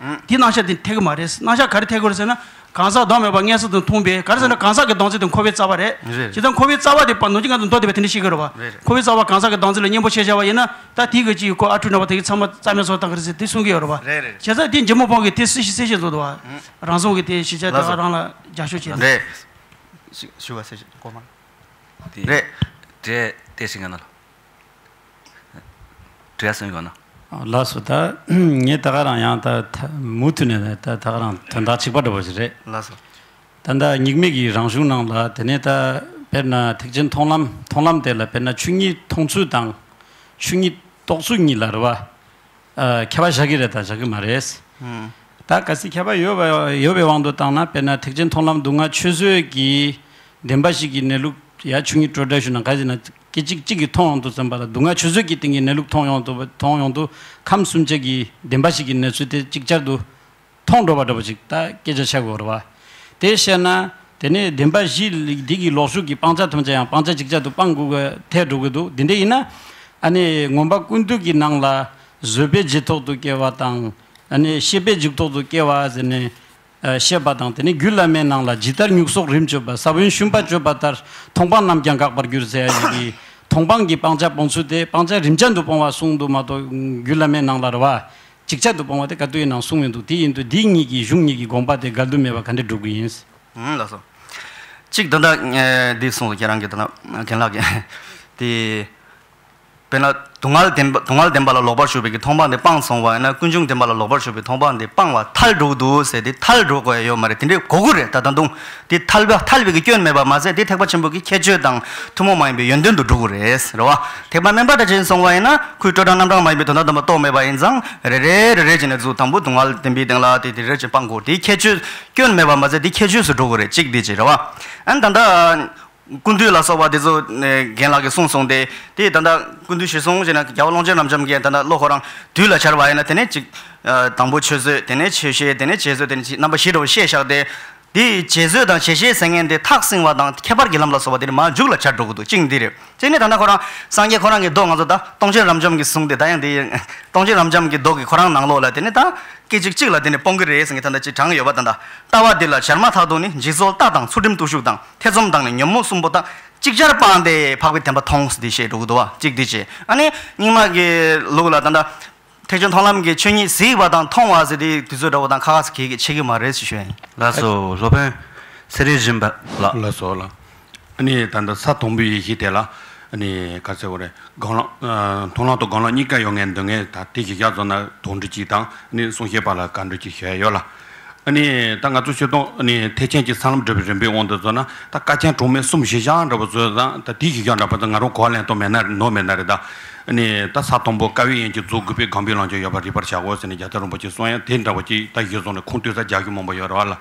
དེ་རྣམ་གཞག་དེ་འཐད་ཀྱི་མ་རེད། རྣམ་གཞག་ག་རེ་འཐད་ཀྱི་རེད་ཟེར་ན། གང་ཟག་བདག་མེད་པ་མངོན་སུམ་དུ་མཐོང་བས། ག་རེ་ཟེར་ན་གང་ཟག་གི་བདག་འཛིན་དེ་འཁོར་བའི་རྩ་བ་རེད། རེད། བྱས་ཙང་འཁོར་བའི་རྩ་བ་དེ་པ་ནང་བཞིན་ང་ཚོ་མདོ་སྡེ་པའི་དེ་འདྲ་བཤད་ཀྱི་རེད་པ། རེད་རེད། འཁོར་བའི་རྩ་བ་གང་ཟག་གི་བདག་འཛིན་ལ་གཉེན་པོ་བྱས་བཞག་པ་ཡིན་ན། ད་དེའི་གི་ཅིག་ཁོ་ཨ་འཁྲུལ་འདྲ་པོ་དེ་གི་ཚང་མ་རྩ་མེད་བཟོ་བཏང་གི་རེད་ཟེར་དེ་གསུང་གི་ཡོད་རེད་པ། རེད་རེད། བྱས་ཙང་དེ་འཇིགས་མ་ཕོག་གི་དེ་སྲིད་ཞི་གསལ་བཤད་བཟོ་འདུག་བ། རང་བྱུང་གི་དེ་གཞི་བྱ་དེ་ལགས་སོ། རང་ལ་རྒྱབ་སྐྱོར་བྱས་ནས། རེད། ཞུ་ཞུ་བ་ཟེར་གོ་མ། དེ་རེད། རེད། དེ་ཞིག་ང་ན་ལ། དྲི་ཡ་སོན་གོ་ན། ལགས་སོ། ད་ངས་ད་ག་རང་ཡང་ད་ད་མུ་མཐུད་ནས་ད་ད་ག་རང་དོན་དག་གཅིག་པ་འདྲ་པོ་ཞིག་རེད། ལགས་སོ། ད་ལྟ་སྙིགས་མའི་གི་རང་གཞུང་ནང་ལ་དེ་ནས་ད་དཔེར་ན་ཐེག་ཆེན་མཐོང་ལམ་མཐོང་ལམ་དེ་ལ་དཔེར་ན་ཆོས་ཉིད་མཐོང་ཚུལ་དང་ཆོས་ཉིད་རྟོགས་ཚུལ་གཉིས་ལ་རེད་པ། ཨ། ཁྱད་པར་བཞག་གི་རེད་དང་བཞག་གི་མ་རེད། ད་གལ་སྲིད་ཁྱད་པར་ཡོད་པ་ཡོད་པའི་དབང་དུ་བཏང་ན། དཔེར་ན་ཐེག་ཆེན་མཐོང་ལམ་སྡུག་བསྔལ་ཆོས་བཟོད་ཀྱི་བདེན་པ་བཞི་གི་གནས་ལུགས་ཡ་ཆོས་ཉིད་སྤྲོས་བྲལ་ཞུ་ན་ག་ཟེར་ན། སྐད་ཅིག་གཅིག་གིས་མཐོང་ཡོང་དུས་ཙམ་པ་ལ་སྡུག་བསྔལ་ཆོས་བཟོད་ཀྱི་སྟེང་གི་གནས་ལུགས་མཐོང་ཡོང་དུས་མཐོང་ཡོང་དུས་ཁམས་གསུམ་ཆ་གི་བདེན་པ་བཞི་གི་གནས་ཚུལ་དེ་ཅིག་ཅར་དུ་མཐོང་འགྲོ་བ་འདྲ་པོ་ཅིག་ད་སྐད་ཆ་བཤད་དགོས་རེད་པ། དེ་བཤད་ན་དེ་ནས་བདེན་པ་བཞི་འདི་གི་ལོག་ཞུགས་ཀྱི་སྤང་བྱ་ཐམས་ཅད་ཡང་སྤང་བྱ་ཅིག་ཅར་དུ་སྤང་དགོས་ཀྱི་ཐལ་འགྲོ་གི་འདུག་དེ་འདྲ་ཡིན་ན། ཨ་ནི་མངོན་པ་ཀུན་བཏུས་ཀྱི་ནང་ལ་བཟོད་པའི་རྗེས་ཐོག་ཏུ་སྐྱེ་བ་དང་། ཨ་ནི་ཤེས་པས་འཇུག་ཐོག་ཏུ་སྐྱེ་བ་ཟེར་ནས་བཤད་པ་དང་། དེ་ནས་རྒྱུད་བླ་མའི་ནང་ལ་ཇི་ལྟར་མྱུག་སོགས་རིམ་གཅོད་པ། ས་བོན་ཤུན་པ་གཅོད་པ་ལྟར། མཐོང་སྤང་རྣམས་ཀྱང་འགག་པར་འགྱུར་ཟེར་ཡ་ཞིག་གིས། མཐོང་སྤང་གི་སྤང་བྱ་སྤོང་ཚུལ་དེ་སྤང་བྱ་རིམ་ཅན་དུ་སྤོང་བ་གསུངས་འདུག་མ་གཏོགས་རྒྱུད་བླ་མའི་ནང་ལ་རེད་པ། ཅིག་ཅར་དུ་སྤོང་བ་དེ་ག་དུས་ཡིན་ནའང་གསུངས་མི་འདུག་དེ་ཡིན་དུས་འདི་གཉིས་ཀྱི་གཞུང་གཉིས་ཀྱི་དགོངས་པ་དེ་འགལ་འདུ་མེད་པ་ག་འདྲ་སྒྲུབ་ཀྱི་ཡིན། ཨང་། ལགས་སོ། གཅིག་ད་ལྟ་འདི་གསུངས་སོང་། ཁྱེད་རང་གི་ད་ལྟ་རྒན་ལགས་ཀྱིས་དེ། དཔེར་ན་སྡུག་བསྔལ་བདེན་པ་སྡུག་བསྔལ་བདེན་པ་ལ་ལོག་པར་ཞུགས་པའི་གི་མཐོང་སྤང་དེ་སྤངས་སོང་བ་ཡིན་ན། ཀུན་འབྱུང་བདེན་པ་ལ་ལོག་པར་ཞུགས་པའི་མཐོང་སྤང་དེ་སྤངས་པ་ཐལ་འགྲོ་གི་འདུག་ཟེར། དེ་ཐལ་འགྲོ་དགོས་ཡ་ཡོད་མ་རེད། དེ་འདྲའི་གོ་གི་རེད། ད་ད་དུང་དེ་ཐལ་བ་ཐལ་བའི་གི་སྐྱོན་མེད་པ་མ་ཟད་དེ་ཐེག་པ་ཆེན་པོ་གི་ཁྱད་ཆོས་དང་ཐུན་མོང་མ་ཡིན་པའི་ཡོན་ཏན་དུ་འགྲོ་གི་རེད། རེད་པ། ཐེག་པ་དམན་པ་འདྲ་ཅན་སོང་བ་ཡིན་ན་ཁོའི་སྤྲོས་བྲལ་རྣམ་གྲངས་མ་ཡིན་པའི་དོན་དམ་དམ་པ་རྟོགས་མེད་པ་ཡིན་ཙང་རེ་རེ་རེ་རེ་བྱས་ནས་ཚུར་དང་པོ་སྡུག་བསྔལ་བདེན་པའི་སྟེང་ལ་དེ་དེ་རེ་བྱས་སྤང་དགོས། དེའི་ཁྱད་ཆོས་སྐྱོན་མེད་པ་མ་ཟད་དེ་ཁྱད་ཆོས་སུ་འགྲོ་གི་རེད། གཅིག་དེ་གཅིག་རེད་པ། ཨ་ནི་ད་ལྟ། ཀུན་བཏུས་ལ་སོགས་པ་དེ་ཚོ་ནས་རྒན་ལགས་ཀྱིས་གསུངས་སོང་སྟེ། དེ་ད་ལྟ་ཀུན་བཏུས་གཞིར་བཟུང་བྱས་ན་རྒྱལ་བ་ཀློང་ཆེན་རབ་འབྱམས་ཀྱིས་ད་ལྟ་བློ་ཁོ་རང་དུས་ལ་སྦྱར་བ་ཡིན་ན། དེ་ནས་གཅིག་ཨ། དང་པོ་ཆོས་བཟོད། དེ་ནས་ཆོས་བཤད། དེ་ནས་རྗེས་བཟོད། དེ་ནས་རྣམ་པ་བཞི་འདྲ་བོ་བཤད་བཞག་སྟེ། དེ་རྗེས་བཟོད་དང་ཞི་བྱེད་ཟེར་མཁན་དེ་ཐག་བསྲིང་བ་དང་ཁྱད་པར་གྱི་ལམ་ལ་སོགས་པ་དེ་ནི་མར་མཇུག་ལ་སྦྱར་འགྲོ་གི་འདུག་གཅིག་འདི་རེད། གཅིག་ནི་ད་ལྟ་ཁོ་རང་སངས་རྒྱས་ཁོ་རང་གི་མདོ་ང་ཚོ་ད་སྟོང་ཆེན་རབ་འབྱམས་ཀྱི་གསུང་དེ་ད་ཡང་དེ་སྟོང་ཆེན་རབ་འབྱམས་ཀྱི་མདོ་གི་ཁོ་རང་ནང་ལོགས་ལ་དེ་ནི་ད་སྐད་ཅིག་གཅིག་ལ་དེ་ནི་སྤོང་གི་རེད་ཟེར་མཁན་ད་ལྟ་ཅིག་དྲངས་ཡོད་པ། ད་ལྟ་ལྟ་བ་འདི་ལ་སྦྱར་མ་ཐག་ཏུ་ནི་འཇིག་ཚོགས་ལྟ་དང་ཚུལ་ཁྲིམས་བརྟུལ་ཞུགས་དང་། ཐེ་ཚོམ་དང་ནི་ཉོན་མོངས་གསུམ་པོ་དག་ཅིག་ཅར་སྤངས་ཏེ་འཕགས་པའི་བདེན་པ་མཐོང་ཟེར་དེ་བཤད་འགྲོ་གི་འདུག་བ། གཅིག་དེ་བྱས། ཨ་ནི་རྙིང་མ་གི་ལུགས་ལ་ད་ལྟ་ཐེག་ཆེན་མཐོང་ལམ་གྱི་ཆོས་ཉིད་གཟིགས་པ་དང་མཐོང་བ་ཟེར་དེ་དུས་ཚོད་འདྲ་བོ་དང་ཁ་ཁ་ཁེ་ཁེ་ཆེ་གི་མ་རེད་ཟེར་ཞུ་ཡ་ཡིན། ལགས་སོ། སློབ་དཔོན་ཚེ་རིང་སྦྱིན་པ་ལགས། ལགས་སོ་ལགས། ཨ་ནི་ད་ལྟ་ས་དང་པོའི་ཡེ་ཤེས་དེ་ལ་ཨ་ནི་ག་ཚོད་བ་རེད། སྒོམ་ལམ། ཨ། མཐོང་ལམ་དང་སྒོམ་ལམ་གཉིས་ཀ་ཡོད་མཁན་འདོད་མཁན་ད་དེ་གཞི་བཞག་བཟོ་ན་དོགས་འདྲི་གཅིག་དང་། ཨ་ནི་གསུང་བཤད་པ་ལ་བཀའ་འདྲི་གཅིག་ཞུ་ཡ་ཡོད་ལ། ཨ་ནི་ད་ང་ཚོ་སྤྱིར་བཏང་ཨ་ནི་ཐེག་ཆེན་གྱི་ས་ལམ་སྒྲུབ་པའི་རིམ་པའི་དབང་དུ་བཟུང་ན། ད་དཀའ་ཆེན་གྲངས་མེད་གསུམ་གཞི་བཞག་འདྲ་པོ་བཟོས་ཙང་། ད་དེའི་གཞི་བཞག་འདྲ་པོ་ད་ང་རང་གོ་བ་ལེན་སྟངས་མེད་ན་ནོར་མེད་ན་རེད། ད་ཨ་ནི་ད་ས་དང་པོ་དཀའ་བའི་དབྱིངས་ཀྱིས་རྫོགས་དགོས་པས། དགོངས་པའི་ལམ་ཀྱང་ཡོད་པར་རིག་པར་བྱའོ་ཟེར་ནས་རྒྱལ་ཚབ་རིན་པོ་ཆེས་གསུང་ཡ་དེ་འདྲ་པོ་ཅིག་ད་གཞི་བཟུང་ནས་ཁུངས་གཏུགས་ས་རྒྱ་གཞུང་མང་པོ་ཡོད་རེད་བ་ལ།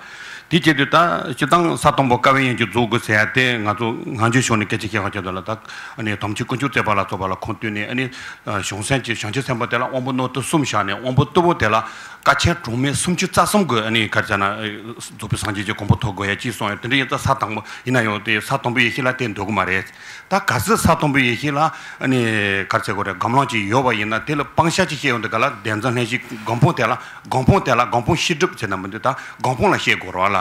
དེ་བྱེད་དུས་ད་སྤྱིར་བཏང་ས་དང་པོ་དཀའ་བའི་དབྱིངས་ཀྱིས་རྫོགས་དགོས་ཟེར་ཡ་དེ་ང་ཚོ་ངང་རྒྱུད་ཕྱོགས་ནས་སྐད་ཆ་བཤད་པ་བྱེད་དུས་ལ། ད་ཨ་ནི་དམ་ཆོས་ཀུན་འབྱུང་བརྩེགས་པ་ལ་སོགས་པ་ལ་ཁུངས་གཏུགས་ནས། ཨ་ནི་བྱང་སེམས་ཀྱི་བྱང་ཆུབ་སེམས་དཔའ་དེ་ལ་དབང་པོ་རྣོ་རྟུལ་གསུམ་བཞག་ནས། དབང་པོ་རྟུལ་པོ་དེ་ལ་དཀའ་ཆེན་གྲངས་མེད་སུམ་ཅུ་རྩ་གསུམ་གྱི་ཨ་ནི་ག་རེ་ཟེར་ན་རྫོགས་པའི་སངས་རྒྱས་ཀྱི་གོ་འཕང་ཐོབ་དགོས་ཡ་གཅིག་གསུངས་ཡོད། དེ་འདྲ་ཡིན་ཙང་ས་དང་པོ་ཡིན་ན་ཡང་དེ་ས་དང་པོའི་ཡེ་ཤེས་ལ་དེ་འདོད་གི་མ་རེད། ད་གལ་སྲིད་ས་དང་པོའི་ཡེ་ཤེས་ལ་ཨ་ནི་ག་རེ་ཟེར་དགོས་རེད། སྒོམ་ལམ་ཅིག་ཡོད་པ་ཡིན་ན། དེ་ལ་སྤང་བྱ་ཅིག་བཤད་ཡོང་དུས་ག་ལ་བདེན་རྫུན་བརླན་གཤེར་སྒོམ་སྤང་དེ་ལ། སྒོམ་སྤང་དེ་ལ་སྒོམ་སྤང་བཤད་སྒྲུབ་ཟེར་ན་མི་འདུག་ད་སྒོམ་སྤང་ལ་བཤད་དགོས་རེད་བ་ལ།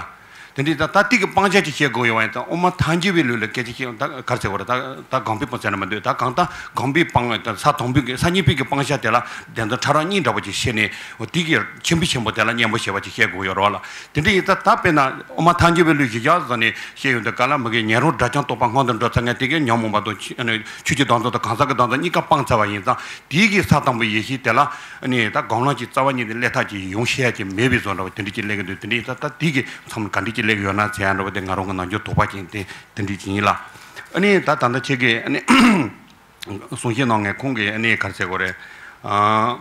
དེ་འདྲའི་ད་ད་ལྟའི་གི་སྤང་བྱ་ཅིག་བཤད་དགོས་ཡོང་བ་ཡིན་ཙང་། དབུ་མ་ཐལ་འགྱུར་བའི་ལུགས་ལ་སྐད་ཆ་བཤད་ཡོང་ད་ག་རེ་ཟེར་དགོས་རེད། ད་ད་སྒོམ་པའི་སྤང་ཟེར་ན་མི་འདུག་ད་གང་ལྟར་སྒོམ་པའི་སྤང་ད་ས་དང་པོའི་གི་ས་གཉིས་པའི་གི་སྤང་བྱ་དེ་ལ་བདེན་རྫུན་ཕྲ་རགས་གཉིས་འདྲ་པོ་ཅིག་བཤད་ནས། འོ་དེ་གི་ཆེན་པོའི་ཆེན་པོ་དེ་ལ་གཉེན་པོ་བྱས་པ་ཅིག་བཤད་དགོས་ཡོད་རེད་བ་ལ། དེ་འདྲ་ཡིན་ད་ད་དཔེར་ན་དབུ་མ་ཐལ་འགྱུར་བའི་ལུགས་གཞི་བཞག་བཟོས་ནས་བཤད་ཡོང་དུས་ག་ལ་མི་གི་ཉན་རང་དགྲ་བཅོམ་རྟོགས་པ་སྔོན་དུ་འགྲོ་ཚར་མཁན་དེ་གི་ཉོན་མོངས་པ་དང་ཆོས་ཀྱི་བདག་འཛིན་དང་གང་ཟག་གི་བདག་འཛིན་གཉིས་ཀ་སྤངས་ཚར་བ་ཡིན་ཙང་། དེའི་གི་ས་དང་པོའི་ཡེ་ཤེས་དེ་ལ་ཨ་ནི་ད་སྒོམ་ལམ་གྱི་རྩ་བ་ཉིད་དེ་སླེབས་ཐབས་ཀྱི་ཡོང་ཤེས་ཡ་ཅིག་མེད་པའི་བཟོ་འདྲ་བ་དེ་འདྲ་ཅིག་སླེབས་ཀྱི་འདུག་དེ་འདྲ་ཡིན་ད་ད་དེ་གི་མཚམས་ག་འདྲ་ཅིག་སླེབས་ཀྱི་ཡོད་ན་ཟེར་ཡ་འདྲ་བ་དེ་ང་རང་གི་ནམ་རྒྱུན་དོགས་པ་ཅིག་དེ་དེ་འདྲ་ཅིག་ཡིན་ལ། ཨ་ནི་ད་ད་ལྟ་ཁྱེད་ཀྱིས་ཨ་ནི་ གསུང་བཤད་གནང་མཁན་ཁོང་གིས་ཨ་ནི་ག་རེ་ཟེར་དགོས་རེད། ཨ་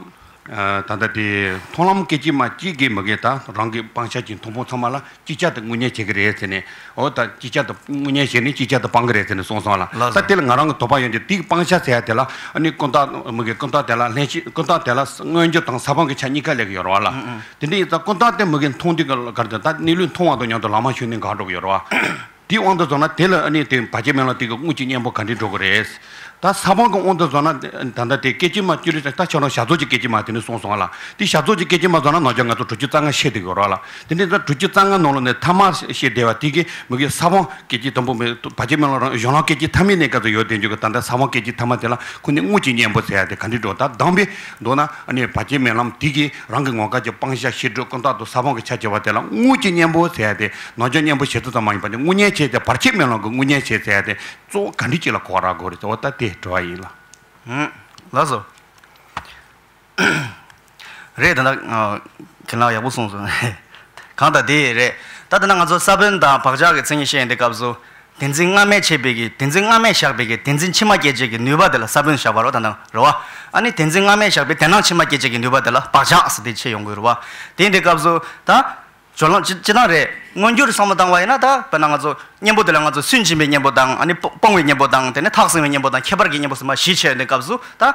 ཨ་ད་ལྟ་དེ་མཐོང་ལམ་སྐད་ཅིག་མ་གཅིག་གིས་མི་དགེ་ད་རང་གི་སྤང་བྱ་གི་མཐོང་སྤང་ཚང་མ་ལ་ཅིག་ཅར་དུ་དངོས་གཉེན་བྱེད་ཀྱི་རེད་ཟེར་ནས། འོ་ད་ཅིག་ཅར་དུ་དངོས་གཉེན་བྱས་ནས་ཅིག་ཅར་དུ་སྤང་གི་རེད་ཟེར་ནས་གསུངས་སོང་ལ། ལགས་སོ། ད་དེ་ལ་ང་རང་གི་དོགས་པ་ཡོད་ཀྱི་དེའི་སྤང་བྱ་ཟེར་ཡ་དེ་ལ་ཨ་ནི་ཀུན་བརྟགས་མི་དགེ་ཀུན་བརྟགས་དེ་ལ་ལྷན་སྐྱེས་ཀུན་བརྟགས་དེ་ལ་མངོན་གྱུར་དང་ས་སྤང་གི་ཆ་གཉིས་ཀ་སླེབས་ཀྱི་ཡོད་རེད་བ་ལ། ཨུ་ཨུ། དེ་འདྲ་ཡིན་ཙང་ཀུན་བརྟགས་དེ་མི་དགེ་མཐོང་དུས་ཀྱི་ག་རེ་ད་གནས་ལུགས་མཐོང་བ་དང་མཉམ་དུ་ལམ་མ་ཞུགས་ནས་འགག་འགྲོ་གི་ཡོད་རེད་བ། དེའི་དབང་དུ་བཟུང་ན་དེ་ལ་ཨ་ནི་དེ་བར་ཆད་སྨོན་ལམ་དེ་གི་དངོས་ཀྱི་གཉེན་པོ་ག་འདྲས་འགྲོ་གི་རེད། ད་ས་སྤང་གི་དབང་དུ་བཟུང་ན་ད་ལྟ་དེ་སྐད་ཅིག་མ་བཅུ་རེ་ད་ཁྱོད་རང་བྱ་རྫོགས་ཀྱི་སྐད་ཅིག་མ་དེ་ནས་གསུངས་སོང་ལ། དེ་བྱ་རྫོགས་ཀྱི་སྐད་ཅིག་མ་བཟུང་ན་ནང་ཆོས་ང་ཚོ་དྲུག་ཅུ་རྩ་ལྔ་བཤད་བསྡད་ཡོད་རེད་ལ། དེ་འདྲའི་ད་དྲུག་ཅུ་རྩ་ལྔ་ནང་ལོགས་ནས་ཐ་མ་བཤད་བསྡད་པ་དེ་གི་མི་གི་ས་སྤང་སྐད་ཅིག་དང་པོ་མི་བར་ཆད་སྨོན་ལམ་རང་གཞུང་ལམ་སྐད་ཅིག་ཐ་མའི་གནས་སྐབས་སུ་ཡོད་དེ་འཇུག་གི་ད་ལྟ་ས་སྤང་སྐད་ཅིག་ཐ་མ་དེ་ལ་ཁོ་ནི་དངོས་ཀྱི་གཉེན་པོ་ཟེར་ཡ་དེ་ག་འདྲས་འགྲོ། ད་དང་པོའི་མདོར་ན་ཨ་ནི་བར་ཆད་སྨོན་ལམ་དེ་གིས་རང་གི་ངོ་སྐལ་གྱི་སྤང་བྱ་ཤེས་སྒྲིབ་ཀུན་བརྟགས་དང་ས་སྤང་གི་ཆ་བྱེད་པ་དེ་ལ་དངོས་ཀྱི་གཉེན་པོ་ཟེར་ཡ་དེ་ནང་ཆོས་གཉེན་པོ་བྱེད་ཚུལ་ཙམ་མ་ཡིན་པ་ནི་དངོས་གཉེན་བྱེད་དེ་བར་ཆད་སྨོན་ལམ་གྱི་དངོས་གཉེན་བྱེད་ཟེར་ཡ་དེ་གཙོ་བོ་ག་འདྲས་ཅིག་ལ་གོ་ར་དགོས་རེད་ཟེར་བ་ད་དེ་དྲི་བ་ཡིན་ལ། ཧུམ། ལགས་སོ། རེད་ད་ལྟ་ཁྱེད་རང་ཡག་པོ་གསུངས་སོང་། གང་ལྟར་དེ་རེད། ད་ལྟ་ན་ང་ཚོ་ས་བོན་དང་བག་ཆགས་ཀྱི་མཚན་ཉིད་བཤད་ཡིན་དེ་སྐབས་སུ། བདེན་འཛིན་སྔ་མས་བྱས་པའི་གི་བདེན་འཛིན་སྔ་མས་བཞག་པའི་གི་བདེན་འཛིན་ཕྱི་མ་སྐྱེད་བྱེད་ཀྱི་ནུས་པ་དེ་ལ་ས་བོན་བཞག་པ་རོ་ད་ནང་རེད་བ། ཨ་ནི་བདེན་འཛིན་སྔ་མས་བཞག་པའི་བདེན་སྣང་ཕྱི་མ་སྐྱེད་བྱེད་ཀྱི་ནུས་པ་དེ་ལ་བག་ཆགས་ཟེར་དེ་ཕྱེ་ཡོང་གི་རེད་བ། དེ་ཡིན་དེ་སྐབས་སུ་ད། སྦྱོར་ལམ་སྤྱི་སྤྱི་དང་རེད། མངོན་གྱུར་བསམ་བློ་བཏང་བ་ཡིན་ན་ད་དཔེར་ན་ང་ཚོ་གཉེན་པོ་དེ་ལ་ང་ཚོ་སུན་འབྱིན་པའི་གཉེན་པོ་དང་ཨ་ནི་སྤོ་སྤོང་བའི་གཉེན་པོ་དང་དེ་ནས་ཐག་བསྲིང་བའི་གཉེན་པོ་དང་ཁྱད་པར་གྱི་གཉེན་པོ་ཟེར་མ་བཞི་ཕྱེ་ཡོང་དེ་སྐབས་སུ་ད།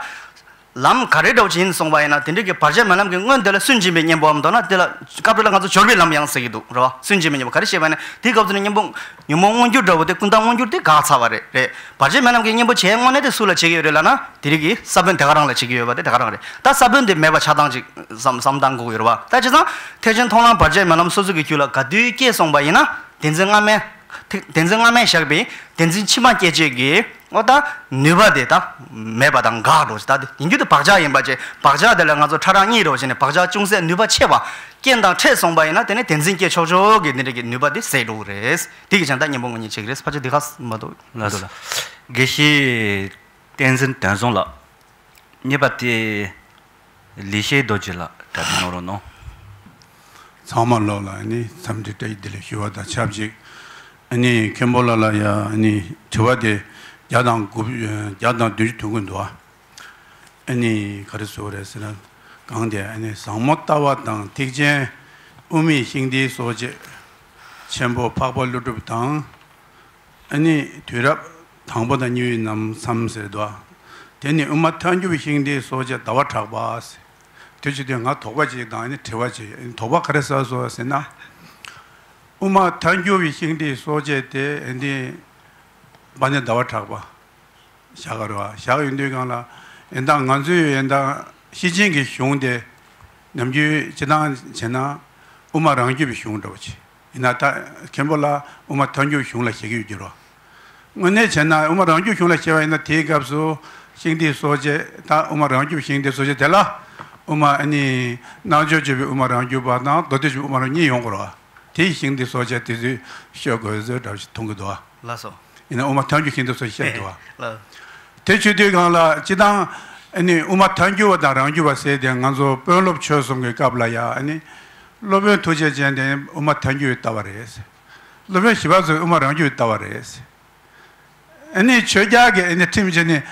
ལམ་ག་རེ་འདྲ་བོ་ཅིག་ཡིན་གསུངས་པ་ཡིན་ན་དེ་འདྲའི་གི་བར་ཆད་སྨོན་ལམ་གྱི་སྔོན་དེ་ལ་སུན་འབྱིན་པའི་གཉེན་པོའམ་མདོར་ན་དེ་ལ་སྐབས་རེ་ལ་ང་ཚོ་སྦྱོར་བའི་ལམ་ཡང་ཟེར་གྱི་འདུག་རེད་བ། སུན་འབྱིན་པའི་གཉེན་པོ་ག་རེ་བཤད་པ་ཡིན་ན་དེའི་སྐབས་སུ་ནི་གཉེན་པོ་ཉོན་མོངས་མངོན་གྱུར་འདྲ་བོ་དེ་ཀུན་བརྟགས་མངོན་གྱུར་དེ་འགག་ཚར་བ་རེད་རེད། བར་ཆད་སྨོན་ལམ་གྱི་གཉེན་པོ་བྱས་དངོས་གནས་དེ་སུ་ལ་བྱེད་ཀྱི་ཡོད་རེད་ལབ་ན་དེ་རིགས་ཀྱི་ས་བོན་དེ་ག་རང་ལ་བྱེད་ཀྱི་ཡོད་པ་དེ་དེ་ག་རང་རེད། ད་ས་བོན་དེ་མེད་པ་ཆགས་སྡང་ཅིག་བསམ་བསམ་བཏང་དགོས་ཀྱི་རེད་བ། ད་བྱས་ཙང་ཐེག་ཆེན་མཐོང་ལམ་བར་ཆད་སྨོན་ལམ་སོ་སོ་གི་རྒྱུད་ལ་ག་དུས་སྐྱེས་སོང་པ་ཡིན་ན་བདེན་འཛིན་སྔ་མས། ཐེག་བདེན་འཛིན་སྔ་མས་བཞག་པའི་བདེན་འཛིན་ཕྱི་མ་སྐྱེད་བྱེད་ཀྱི་འོ་ད་ནུས་པ་དེ་ད་མེད་པ་དང་འགག་འགྲོ་ཞིག་ད་དེ་ཡིན་རྒྱུ་དེ་བག་ཆགས་ཡིན་པ་བྱས་བག་ཆགས་དེ་ལ་ང་ཚོ་ཕྲ་རགས་གཉིས་རེད་བ་བྱས་ནས་བག་ཆགས་ཅུང་ཟད་ནུས་པ་ཆེ་བ་རྐྱེན་དང་འཕྲད་སོང་པ་ཡིན་ན་དེ་ནས་བདེན་འཛིན་སྐྱེད་ཆོག་ཆོག་གི་འདི་འདྲ་གི་ནུས་པ་དེ་ཟད་འགྲོ་གི་རེད། དེ་གི་ཅང་ད་གཉེན་པོ་དངོས་གཉེན་བྱེད་ཀྱི་རེད། ཕལ་ཆེར་དེ་ག་མ་གཏོགས་མི་འདུག་ལ། ལགས་སོ། དགེ་བཤེས་བསྟན་འཛིན་དོན་བཟང་ལགས། གཉིས་པ་དེ་ལི་ཤེ་རྡོ་རྗེ་ལགས་གྲ་སྒྲིག་གནང་རོགས་གནང་། ཚང་མ་ལོག་ལ་ཨ་ནི་འཚམས་འདྲི་བཀྲ་ཤིས་བདེ་ལེགས་ཞུ་བ་དང་ཆབས་ཅིག་ཨ་ནི་མཁན་པོ་ལགས་ལ་ཡ་ཨ་ནི་དྲི་བ་དེ་བརྒྱ་དང་དགུ་བརྒྱ་དང་བདུན་ཅུ་དོན་དགུ་འདུག་ཨ། ཨ་ནི་ག་རེ་ཟེར་དགོས་རེད་ཟེར་ན་གང་དེ་ཨ་ནི་ཟབ་མོ་ལྟ་བ་དང་ཐེག་ཆེན་དབུ་མའི་ཤིང་རྟའི་སྲོག་བཅད་ཆེན་པོ་འཕགས་པ་ཀླུ་སྒྲུབ་དང་། ཨ་ནི་དུས་རབས་དང་པོ་དང་གཉིས་པའི་རྣམ་མཚམས་ཟེར་དོ། དེ་ནི་དབུ་མ་ཐལ་འགྱུར་བའི་ཤིང་རྟའི་སྲོག་བཅད་ཟླ་བ་གྲགས་པ་ཟེར། དེ་བྱེད་དུས་ང་དོགས་པ་ཅིག་དང་ཨ་ནི་དྲི་བ་ཅིག་ཨ་ནི་དོགས་པ་ག་རེ་ཟ་སོང་ཟེར་ན། དབུ་མ་ཐལ་འགྱུར་བའི་ཤིང་རྟའི་སྲོག་བཅད་དེ་ཨ་ནི་དཔལ་ལྡན་ཟླ་བ་གྲགས་པ་བཞག་ག་རེད་བ། བཞག་ཡོང་དུས་སྒང་ལ་ཡིན་ད་ང་ཚོའི་ཡིན་ད་ཤེར་ཕྱིན་གྱི་གཞུང་དེ་ནམ་རྒྱུན་སྤྱི་བཏང་བྱས་ན་དབུ་མ་རང་རྒྱུད་པའི་གཞུང་འདྲ་བོ་ཅིག་ཡིན་ན་ད་མཁན་པོ་ལ་དབུ་མ་ཐལ་འགྱུར་གཞུང་ལ་བཞེད་ཀྱི་ཡོད་ཀྱི་རོ། དངོས་གནས་བྱས་ན་དབུ་མ་རང་རྒྱུད་གཞུང་ལ་བཞེད་པ་ཡིན་ན་དེའི་སྐབས་སུ་ཤིང་རྟའི་སྲོག་བཅད་ད་དབུ་མ་རང་རྒྱུད་ཤིང་རྟའི་སྲོག་བཅད་དེ་ལ་དབུ་མ་ཨ་ནི་རྣལ་འབྱོར་སྤྱོད་པའི་དབུ་མ་རང་རྒྱུད་པ་དང་མདོ་སྡེ་སྤྱོད་པའི་དབུ་མ་རང་གཉིས་ཡོང་གི་རོ། དེའི་ཤིང་རྟའི་སྲོག་བཅད་དེ་ཚོས་ཤོད་དགོས་ཚུལ་འདྲ་བ་ཞིག་མཐོང་གི་འདུག་ལགས་སོ། ཡིན་ན་དབུ་མ་ཐལ་འགྱུར་ཤིང་རྟའི་སྲོག་བཅད་འདུག་བ། ལགས། དེ་བྱེད་དུས་སྒང་ལ་སྤྱི་བཏང་ཨ་ནི་དབུ་མ་ཐལ་འགྱུར་བ་དང་རང་རྒྱུད་པ་ཟེར་དེ་ང་ཚོ་དཔོན་སློབ་ཆོས་གསུམ་གྱི་སྐབས་ལ་ཡ་ཨ་ནི་སློབ་དཔོན་ཐུགས་རྗེ་ཅན་དེ་དབུ་མ་ཐལ་འགྱུར་བའི་ལྟ་བ་རེད། སློབ་དཔོན་ཞི་བ་འཚོ་དབུ་མ་རང་རྒྱུད་པའི་ལྟ་བ་རེད། ཨ་ནི་ཆོས་རྒྱལ་གྱི་ཨ་ནི་ཁྲིམས་བྱས་ནས་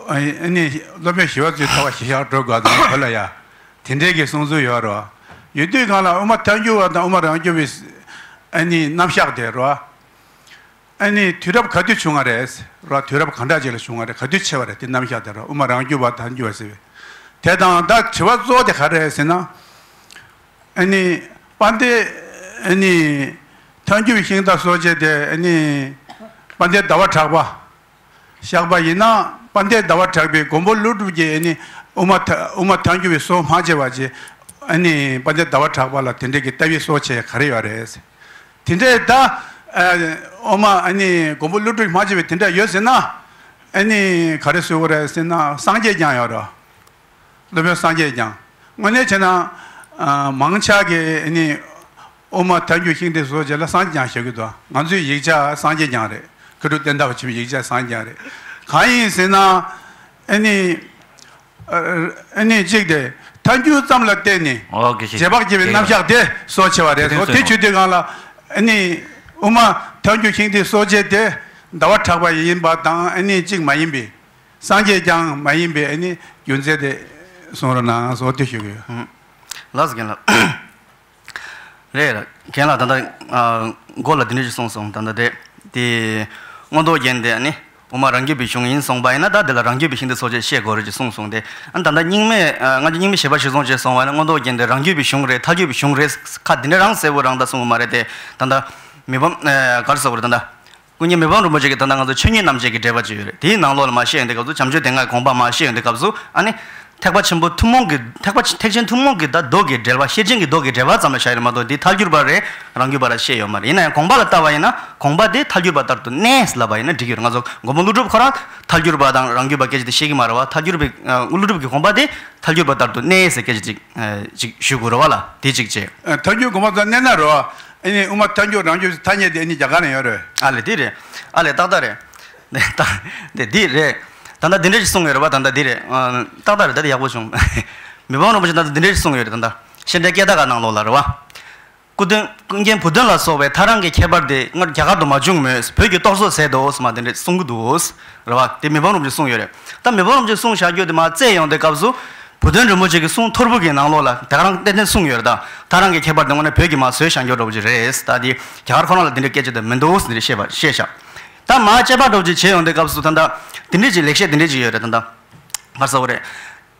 ཨ་ནི་སློབ་དཔོན་ཞི་བ་འཚོའི་ལྟ་བ་ཞིག་བཞག་འགྲོ་དགོས་དང་བོད་ལ་ཡ་དེ་འདྲའི་གི་གསུང་ཚུལ་ཡོད་རེད་བ། ཡོད་དུས་སྒང་ལ་དབུ་མ་ཐལ་འགྱུར་བ་དང་དབུ་མ་རང་རྒྱུད་པའི་ཨ་ནི་རྣམ་གཞག་དེ་རེད་བ། ཨ་ནི་དུས་རབས་ག་དུས་བྱུང་བ་རེད། ར་དུས་རབས་ག་འདྲ་ཅིག་ལ་བྱུང་བ་རེད། ག་དུས་ཆེ་བ་རེད། དེ་རྣམ་གཞག་དེ་ར་དབུ་མ་རང་རྒྱུད་པ་ཐལ་འགྱུར་བ་ཟེར་བའི། དེ་དང་ད་དྲི་བ་གཙོ་བོ་དེ་ག་རེ་རེད་ཟེར་ན། ཨ་ནི་དཔལ་ལྡན་ཨ་ནི་ཐལ་འགྱུར་བའི་ཤིང་རྟ་སྲོག་བཅད་དེ་ཨ་ནི་དཔལ་ལྡན་ཟླ་བ་གྲགས་པ་བཞག་པ་ཡིན་ན་དཔལ་ལྡན་ཟླ་བ་གྲགས་པའི་མགོན་པོ་ཀླུ་སྒྲུབ་ཀྱིས་ཨ་ནི་དབུ་མ་ཐལ་དབུ་མ་ཐལ་འགྱུར་བའི་སྲོག་མ་བཅད་པ་ཅིག་ཨ་ནི་དཔལ་ལྡན་ཟླ་བ་གྲགས་པ་ལ་དེ་འདྲའི་གི་ལྟ་བའི་སྲོག་བཅད་ག་རེ་ཡོད་རེད། དེ་འདྲས་ད་ཨ་དབུ་མ་ཨ་ནི་མགོན་པོ་ཀླུ་སྒྲུབ་མ་བྱས་པའི་དེ་འདྲས་ཡོད་ཟེར་ན་ཨ་ནི་ག་རེ་ཟེར་དགོས་རེད་ཟེར་ན་སངས་རྒྱས་ཀྱང་ཡོད་རེད། སློབ་དཔོན་སངས་རྒྱས་ཀྱང་དངོས་གནས་བྱས་ན་ཨ་མང་ཆེ་གིས་ཨ་ནི་དབུ་མ་ཐལ་འགྱུར་ཤིང་རྟའི་སྲོག་བཅད་ལ་སངས་རྒྱས་ཀྱང་བཞག་གི་འདུག་ང་ཚོའི་ཡིག་ཆ་སངས་རྒྱས་ཀྱང་རེད། མཁས་གྲུབ་བསྟན་དར་བ་ཆེན་པོའི་ཡིག་ཆ་སངས་རྒྱས་ཀྱང་རེད། གང་ཡིན་ཟེར་ན་ཨ་ནི། ཨ་ནི་གཅིག་དེ་ཐལ་འགྱུར་ཙམ་ལ་བརྟེན་ནས་ཨོ་དགེ་བཤེས་རྗེས་དཔག་བགྱི་བའི་རྣམ་གཞག་དེ་སྲོག་ཆེ་བ་རེད། དེ་སོ་དེ་ཆོས་དུས་སྒང་ལ་ཨ་ནི་དབུ་མ་ཐལ་འགྱུར་ཤིང་རྟའི་སྲོག་བཅད་དེ་ཟླ་བ་གྲགས་པ་ཡིན་པ་དང་ཨ་ནི་གཅིག་མ་ཡིན་པའི་ སངས་རྒྱས་ཀྱང་མ་ཡིན་པའི་ཨ་ནི་རྒྱུ་མཚན་དེ་གསུང་རོགས་གནང་ཟེར་དེ་ཞུ་གི་ཡོད། ལགས་སོ་རྒན་ལགས། རེད་ལགས། རྒན་ལགས་ད་ལྟ་ཨ་མགོ་ལ་འདི་འདྲ་ཞིག་གསུངས་སོང་། ད་ལྟ་དེ་དེ་མངོན་རྟོགས་རྒྱན་དེ་ཨ་ནི་དབུ་མ་རང་རྒྱུད་པའི་གཞུང་ཡིན་གསུངས་པ་ཡིན་ན། ད་དེ་ལ་རང་རྒྱུད་པའི་ཤིང་རྟ་སོགས་ཅེས་བཤད་དགོས་རེད་ཅེས་གསུངས་སོང་སྟེ། ཨ་ནི་ད་ལྟ་རྙིང་མས་ཨ་ང་ཚོ་རྙིང་མའི་བཞེད་པ་གཞིར་བཟུང་བྱས་སོང་བ་ཡིན་ན། མངོན་རྟོགས་རྒྱན་དེ་རང་རྒྱུད་པའི་གཞུང་རེད། ཐལ་འགྱུར་བའི་གཞུང་རེད། ཁ་འདི་འདྲ་རང་གསལ་པོ་རང་ད་གསུངས་པ་མ་རེད་དེ། ད་ལྟ་མི་ཕམ་ཨ་ག་རེ་ཟེར་དགོས་རེད། ད་ལྟ་ཀུན་མཁྱེན་མི་ཕམ་རིན་པོ་ཆེ་གིས་ད་ལྟ་ང་ཚོ་ཆོས་ཉིད་རྣམ་འབྱེད་ཀྱི་འགྲེལ་པ་ཅིག་ཡོད་རེད། དེའི་ནང་ལོགས་ལ་མར་བཤད་ཡོང་དུས་སྐབས་སུ། བྱམས་ཆོས་སྡེ་ལྔའི་དགོངས་པ་མར་བཤད་ཡོང་དུས་སྐབས་སུ། ཨ་ནི་ཐེག་པ་ཆེན་པོ་ཐུན་མོང་གི། ཐེག་པ་ཐེག་ཆེན་ཐུན་མོང་གི་ད་མདོ་གི་འགྲེལ་པ། ཤེར་ཕྱིན་གྱི་མདོ་གི་འགྲེལ་པ་ཙམ་ལ་བཞག་ཡོད་མ་གཏོགས། འདི་ཐལ་འགྱུར་བ་རེད། རང་རྒྱུད་པ་རེད་བཤད་ཡོད་མ་རེད། ཡིན་ན་ཡང་དགོངས་པ་ལ་ལྟ་བ་ཡིན་ན། དགོངས་པ་དེ་ཐལ་འགྱུར་བ་ལྟར་དུ་གནས་ལབ་པ་ཡིན་ན་འགྲིག་གི་ཡོད་རེད། ང་ཚོ་མགོན་པོ་ཀླུ་སྒྲུབ་ཁོ་རང་ཐལ་འགྱུར་བ་དང་རང་རྒྱུད་པ་སྐད་ཆ་དེ་བཤད་ཀྱི་མ་རེད་བ། ཐལ་འགྱུར་བའི་ཨ་ཀླུ་སྒྲུབ་ཀྱི་དགོངས་པ་དེ་ཐལ་འགྱུར་བ་ལྟར་དུ་གནས་ཟེར་སྐད་ཆ་ཅིག་ཨ་ཅིག་ཞུ་དགོས་རེད་བ་ལ། དེ་གཅིག་བྱས། ཨ་ཐལ་འགྱུར་དགོངས་པ་ཙམ་གནས་ན་རེད་བ། ཨ་ནི་དབུ་མ་ཐལ་འགྱུར་རང་རྒྱུད་ཐ་སྙད་དེ་ཨ་ནི་རྒྱ་གར་ནས་ཡོད་རེད། ཨ་ལས་དེ་རེད། ཨ་ལས་ཏག་ཏག་རེད། ད་དེ་དེ་རེད། ད་ལྟ་འདི་འདྲ་ཞིག་གསུངས་ཡོད་རེད་བ། ད་ལྟ་འདི་རེད། ཨ་ཏག་ཏག་རེད། ད་དེ་ཡག་པོ་བྱུང་། མི་ཕམ་རིན་པོ་ཆེ་ད་ལྟ་འདི་འདྲ་ཞིག་གསུངས་ཡོད་རེད། ད་ལྟ་བཤད་གྲྭའི་སྐད་བརྡ་ཁག་ནང་ལོགས་ལ་རེད་བ། སྐུ་མདུན་ཀུན་མཁྱེན་བུ་སྟོན་ལ་སོགས་པའི་ཐལ་རང་གི་ཁྱད་པར་དེ་སྔར་རྒྱ་གར་དུ་མ་བྱུང་མོད། བོད་ཀྱིས་རྟོགས་སོ་ཟེར་དོ་ཟེར་མ་དེ་འདྲ་གསུང་གི་འདུག་རེད་བ། དེ་མི་ཕམ་རིན་པོ་ཆེས་གསུངས་ཡོད་རེད། ད་མི་ཕམ་རིན་པོ་ཆེས་གསུངས་བཞག་རྒྱུ་དེ་མར་བཙལ་ཡོང་དུས་སྐབས་སུ། བུ་སྟོན་རིན་པོ་ཆེ་གི་གསུང་ཐོར་བུ་གི་ནང་ལོགས་ལ་དེ་ག་རང་ཏན་ཏན་གསུངས་ཡོད་རེད། ད་ཐལ་རང་གི་ཁྱད་པར་དེ་དངོས་གནས་བོད་ཀྱིས་མར་བཟོས་བཞག་རྒྱུ་འདྲ་པོ་ཅིག་རེད། ད་དེ་རྒྱ་གར་ཁོ་རང་ལ་དེ་འདྲའི་སྐད་ཆ་དེ་མི་འདུག་ཟེར་ནས་བཤད་པ་བཤད་བཞག་ད་མར་དཔྱད་པ་འདྲ་པོ་ཅིག་བྱས་ཡོང་དུས་སྐབས་སུ། ད་ལྟ་དེ་འདྲའི་ཅིག་ལེགས་བཤད་དེ་འདྲའི་ཅིག་ཡོད་རེད། ད་ལྟ་ག་རེ་ཟེར་དགོས་རེད།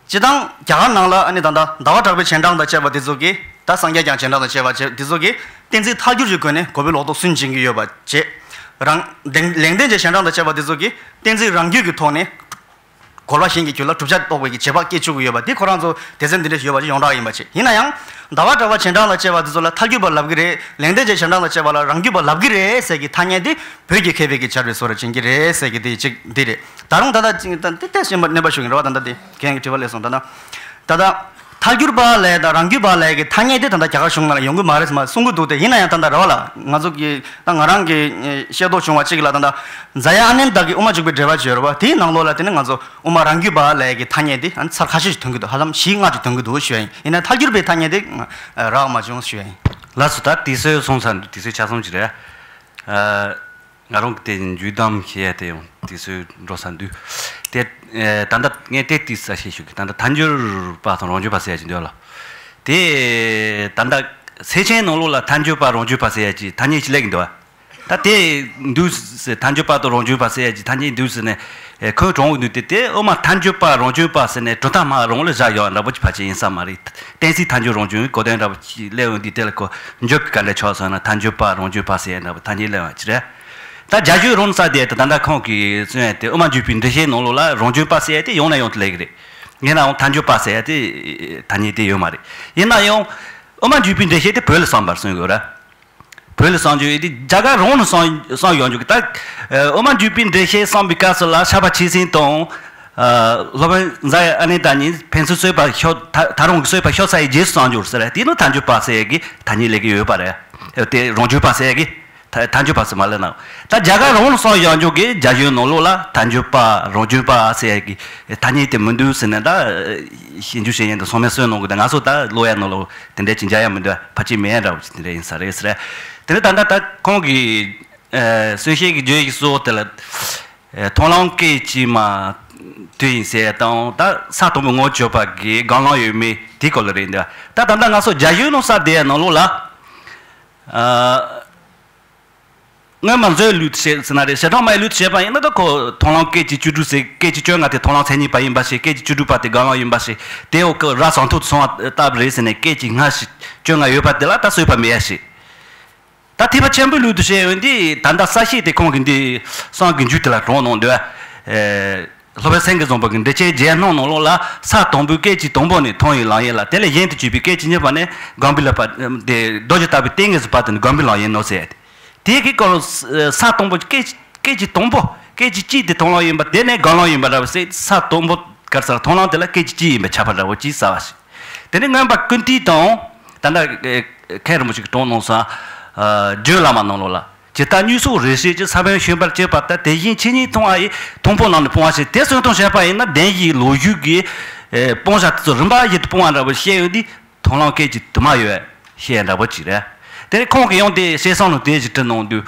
སྤྱིར་བཏང་རྒྱ་གར་ནང་ལ་ཨ་ནི་ད་ལྟ་ཟླ་བ་གྲགས་པའི་རྗེས་འབྲང་དང་བཅས་པ་དེ་ཚོ་གིས། ད་སངས་རྒྱས་བསྐྱངས་རྗེས་འབྲང་དང་བཅས་པ་བྱས་དེ་ཚོ་གིས་བསྟན་འཛིན་ཐལ་འགྱུར་གྱི་སྒོ་ནས་འགོག་པའི་ལོག་རྟོག་སུན་འབྱིན་གྱི་ཡོད་པ་བྱས། རང་ལེགས་ལྡན་འབྱེད་རྗེས་འབྲང་དང་བཅས་པ་དེ་ཚོ་གིས་བསྟན་འཛིན་རང་རྒྱུད་ཀྱི་ཐོག་ནས་རྒོལ་བ་གཞན་གྱི་རྒྱུད་ལ་བསྒྲུབ་བྱ་རྟོགས་པའི་གི་བྱེད་པ་སྐྱེ་བཅུག་གི་ཡོད་པ་དེ་ཁོ་རང་ཚོ་སྡེ་ཚན་འདི་འདྲ་ཞིག་ཡོད་པ་ཅིག་ཡོངས་གྲགས་ཡིན་པ་བྱས། ཡིན་ན་ཡང་ཟླ་བ་གྲགས་པ་རྗེས་འབྲང་དང་བཅས་པ་དེ་ཚོ་ལ་ཐལ་འགྱུར་བ་ལབ་ཀྱི་རེད། ལེགས་ལྡན་འབྱེད་རྗེས་འབྲང་དང་བཅས་པ་ལ་རང་རྒྱུད་པ་ལབ་ཀྱི་རེད་ཟེར་གྱི་ཐ་སྙད་དེ་བོད་ཀྱི་མཁས་པའི་གི་སྦྱར་བའི་བཟོ་འདྲ་ཅན་གྱི་རེད་ཟེར་གྱི་དེ་གཅིག་འདི་རེད། ད་རུང་ད་ལྟ་ཅིག་ད་ལྟ་དེ་ལྟས་ཤེས་པ་གནས་པ་ཞུ་གི་རེད་བ། ད་ལྟ་དེ་རྒན་གྱི་དྲི་བ་སླེབས་སོང་། ད་ལྟ་ད་ལྟ་ཐལ་འགྱུར་བ་ལབ་དང་རང་རྒྱུད་པ་ལབ་ཀྱི་ཐ་སྙད་དེ་ད་ལྟ་རྒྱ་གར་གཞུང་ནང་ལ་ཡོང་གི་མ་རེད་ཟེར་མ་གསུང་གི་འདུག་སྟེ། ཡིན་ན་ཡང་ད་ལྟ་རེད་བ་ལ། ང་ཚོ་གི་ད་ང་རང་གི་ཤེས་རྟོགས་བྱུང་བ་གཅིག་ལ། ད་ལྟ་ཛ་ཡ་ཨ་ནནྡ་གི་དབུ་མ་འཇུག་པའི་འགྲེལ་པ་ཅིག་ཡོད་རེད་བ། དེའི་ནང་ལོགས་ལ་དེ་ནི་ང་ཚོ་དབུ་མ་རང་རྒྱུད་པ་ལབ་ཀྱི་ཐ་སྙད་དེ་ཨ་ནི་ཚར་ཁ་ཤས་ཤིག་ཐོན་གྱི་འདུག་ཧ་ལམ་བཞི་ལྔ་ཅིག་ཐོན་གྱི་འདུག་ཞུ་ཡ་ཡིན། ཡིན་ན་ཐལ་འགྱུར་བའི་ཐ་སྙད་དེ་རག་མ་བྱུང་ཞུ་ཡ་ཡིན། ལགས་སོ། ད་དུས་ཚོད་སོང་ཚར་འདུག་དུས་ཚོད་ཆ་ཚང་ཅིག་རེད། ཨ། ང་རང་གི་དེ་མཇུག་བསྡོམས་བྱས་ཏེ་ཡང་དུས་ཚོད་འགྲོ་ས་འདུག་དེ་ཨེ་ད་ལྟ་ངས་དེ་ཏིས་ས་ཞེས་ཞུ་གི། ད་ལྟ་ཐལ་འགྱུར་བ་དང་རང་རྒྱུད་པ་ཟེར་ཡ་ཅིག་འདུག་ལ། དེ་ད་ལྟ་སེ་ཆེན་ནང་ལོགས་ལ་ཐལ་འགྱུར་བ་རང་རྒྱུད་པ་ཟེར་ཡ་ཅིག་ཐ་སྙད་ཅིག་སླེབས་ཀྱི་འདུག་ད་དེ་འདུག་ཟེར། ཐལ་འགྱུར་བ་དང་རང་རྒྱུད་པ་ཟེར་ཡ་ཅིག་ཐ་སྙད་འདུག་ཟེར་ནས་ཨེ་ཁོས་དྲང་པོ་འདུག་སྟེ། དེ་དབུ་མ་ཐལ་འགྱུར་བ་རང་རྒྱུད་པ་ཟེར་ནས་གྲུབ་མཐའ་སྨྲ་རུང་ལ་བཞག་ཡོད་འདྲ་པོ་ཅིག་ཕལ་ཆེར་ཡིན་ས་མ་རེད། གཏན་ཚིགས་ཐལ་འགྱུར་རང་བྱུང་གི་གོ་དོན་འདྲ་པོ་ཅིག་སླེབས་ཡོང་དུས། དེ་ལ་ཁོ་འགྱུར་གྱི་ག་འདྲ་ཆགས་སོང་ན། ཐལ་འགྱུར་བ་རང་རྒྱུད་པ་ཟེར་ཡ་འདྲ་པོ་ཐ་སྙད་སླེབས་པ་ཅིག་རེད། ད་རྒྱ་གཞུང་རང་ས་དེ་ད་ལྟ་ཁོང་གིས་གསུང་ཡ་དེ་དབུ་མ་འཇུག་པའི་འགྲེལ་བཤད་ནང་ལོགས་ལ་རང་བྱུང་པ་ཟེར་ཡ་དེ་ཡང་ནས་ཡང་དུ་སླེབས་ཀྱི་རེད། ཡིན་ན་ཡང་ཐལ་འགྱུར་བ་ཟེར་ཡ་དེ་ཐ་སྙད་དེ་ཡོད་མ་རེད། ཡིན་ན་ཡང་དབུ་མ་འཇུག་པའི་འགྲེལ་བཤད་དེ་བོད་ལ་བརྩམས་པར་གསུང་དགོས་རེད། བོད་ལ་བརྩམས་རྒྱུ་ཡིན་དུས་རྒྱ་གར་རང་ནས་བརྩམས་བརྩམས་ཡོང་རྒྱུ་གི། ད་དབུ་མ་འཇུག་པའི་འགྲེལ་བཤད་བརྩམས་པའི་སྐབས་སུ་ལ་ཤར་པ་ཆོས་སེང་དང་། ཨ། སློབ་དཔོན་ཛ་ཡ་ཨ་ནནྡ་གཉིས་ཕན་ཚུན་རྩོད་པ་ཤོར། ད་ད་རུང་གི་རྩོད་པ་ཤོར་ཚར་བའི་རྗེས་སུ་བརྩམས་རྒྱུ་རེད་ཟེར། དེ་ནི་ཐལ་འགྱུར་བ་ཟེར་ཡ་གི་ཐ་སྙད་སླེབས་ཀྱི་ཡོད་པ་རེད། དེ་རང་བྱུང་བ་ཟེར་ཡ་གི་ཐལ་ཐལ་འགྱུར་བ་ཟེར་མ་སླེབས་ན། ད་རྒྱ་གར་རང་ལ་བརྩམས་ཡོང་རྒྱུ་གི་རྒྱ་གཞུང་ནང་ལོགས་ལ་ཐལ་འགྱུར་བ་རང་བྱུང་བ་ཟེར་ཡ་གི་ཐ་སྙད་དེ་མི་འདུག་ཟེར་ནས། ད་ཞིབ་འཇུག་བྱེད་མཁན་དང་ཚང་མས་གསུངས་གནང་གི། ད་ང་ཚོ་ད་ཀློག་ཡ་ནང་ལོགས་དེ་འདྲ་ཅིག་མཇལ་ཡ་མི་འདུག་ཕལ་ཆེར་མེད་འདྲ་བོ་ཅིག་དེ་འདྲ་ཡིན་ས་རེད་ཟེར། དེ་ནས་ད་ལྟ་ད་ཁོང་གིས་ཨ་གསུང་བཤད་ཀྱི་བརྗོད་གཞི་གཙོ་བོ་དེ་ལ། ཨེ་མཐོང་ལམ་སྐད་ཅིག་མ་དུས་ཡིན་ཟེར་དང་། ད་ས་དང་པོ་ངོ་བརྗོད་པ་གི་སྒང་ལམ་ཡོད་མེད་དེའི་སྐོར་ལ་རེད་འདུག་ད་ད་ལྟ་ང་ཚོ་རྒྱ་གཞུང་ནང་ས་དེ་ནང་ལོགས་ལ། ཨ་སྔོན་མ་མཛོད་ལུགས་བྱས་ཟེར་ན་རེད། བྱེ་བྲག་སྨྲ་བའི་ལུགས་བྱས་པ་ཡིན་ན། ད་ཁོ་མཐོང་ལམ་སྐད་ཅིག་བཅུ་དྲུག་ཟེར། སྐད་ཅིག་བཅོ་ལྔ་དེ་མཐོང་ལམ་མཚན་ཉིད་པ་ཡིན་པ་ཞིག་སྐད་ཅིག་བཅུ་དྲུག་པ་དེ་སྒང་ལམ་ཡིན་པ་ཞིག་དེ་འོག་གི་རབ་ཟིན་ཐོ་དེ་སོང་བ་ལྟ་བུ་རེད་ཟེར་ནས། སྐད་ཅིག་ལྔ་ཞིག་བཅོ་ལྔ་ཡོད་པ་དེ་ལ་ད་བཟོད་པ་མེད་ཡ་ཞིག་ད་ཐེག་པ་ཆེན་པོའི་ལུགས་དུ་བྱས་ཡོད་དུས། ད་ལྟ་གསལ་བཤད་དེ་ཁོང་གིས་འདི་གསང་གི་མཇུག་དེ་ལ་དྲངས་གནང་འདུག་ཨེ་སློབ་དཔོན་སེང་གེ་བཟང་པོ་གི་འགྲེལ་ཆེན་རྒྱན་སྣང་ནང་ལོགས་ལ། ས་དང་པོའི་སྐད་ཅིག་དང་པོ་ནི་མཐོང་བའི་ལམ་ཡིན་ལ། དེ་ལས་གཞན་དུ་གྱུར་པའི་སྐད་ཅིག་གཉིས་པ་ནི་སྒོམ་པའི་ལམ་པ་སྟེ། རྡོ་རྗེ་ལྟ་བུའི་ཏིང་ངེ་འཛིན་པ་དེ་ནི་སྒོམ་པའི་ལམ་ཡིན་ནོ་ཟེར། དེ་གི་སྐོར་ལ་ས་དང་པོ་སྐད་སྐད་ཅིག་དང་པོ་སྐད་ཅིག་གཅིག་དེ་མཐོང་ལམ་ཡིན་པ་དེ་ནི་སྒོམ་ལམ་ཡིན་པ་འདྲ་བོ་ཟེར། ས་དང་པོ་ག་རེ་ཟེར། མཐོང་ལམ་དེ་ལ་སྐད་ཅིག་གཅིག་ཡིན་པའི་ཁྱབ་པ་འདྲ་བོ་ཅིག་གསལ་བ་ཞིག་དེ་ནི་མངོན་པ་ཀུན་བཏུས་དང་། ད་ལྟ་མཁན་རིན་པོ་ཆེ་གིས་དྲངས་གནང་སོང་། ཨ་བརྗོད་བླ་མ་ནང་ལོགས་ལ། ཇི་ལྟར་དངོས་སུ་རེ་ཞིག་ཅིག་ས་བོན་ཞོན་པར་བྱེད་པ་ལྟར། དེ་བཞིན་ཆོས་ཉིད་མཐོང་བ་ཡི། མཐོང་སྤང་རྣམས་ནི་སྤོང་བར་བྱེད། དེ་གསུམ་དང་བཤད་པ་ཡིན་ན། བདེན་བཞིའི་ལོག་ཞུགས་ཀྱི་ཨེ་སྤང་བྱ་དེ་ཚོ་རིམ་པ་བཞིན་དུ་སྤོང་བ་འདྲ་བོ་བཤད་ཡོང་དུས། མཐོང་ལམ་སྐད་ཅིག་དུ་མ་ཡོད་བཤད་འདྲ་བོ་ཅིག་རེད། དེ་ནས་ཁོང་གིས་ཡང་དེ་བཤད་སོང་ལ་དེ་ཞིག་བྲིས་གནང་དུས།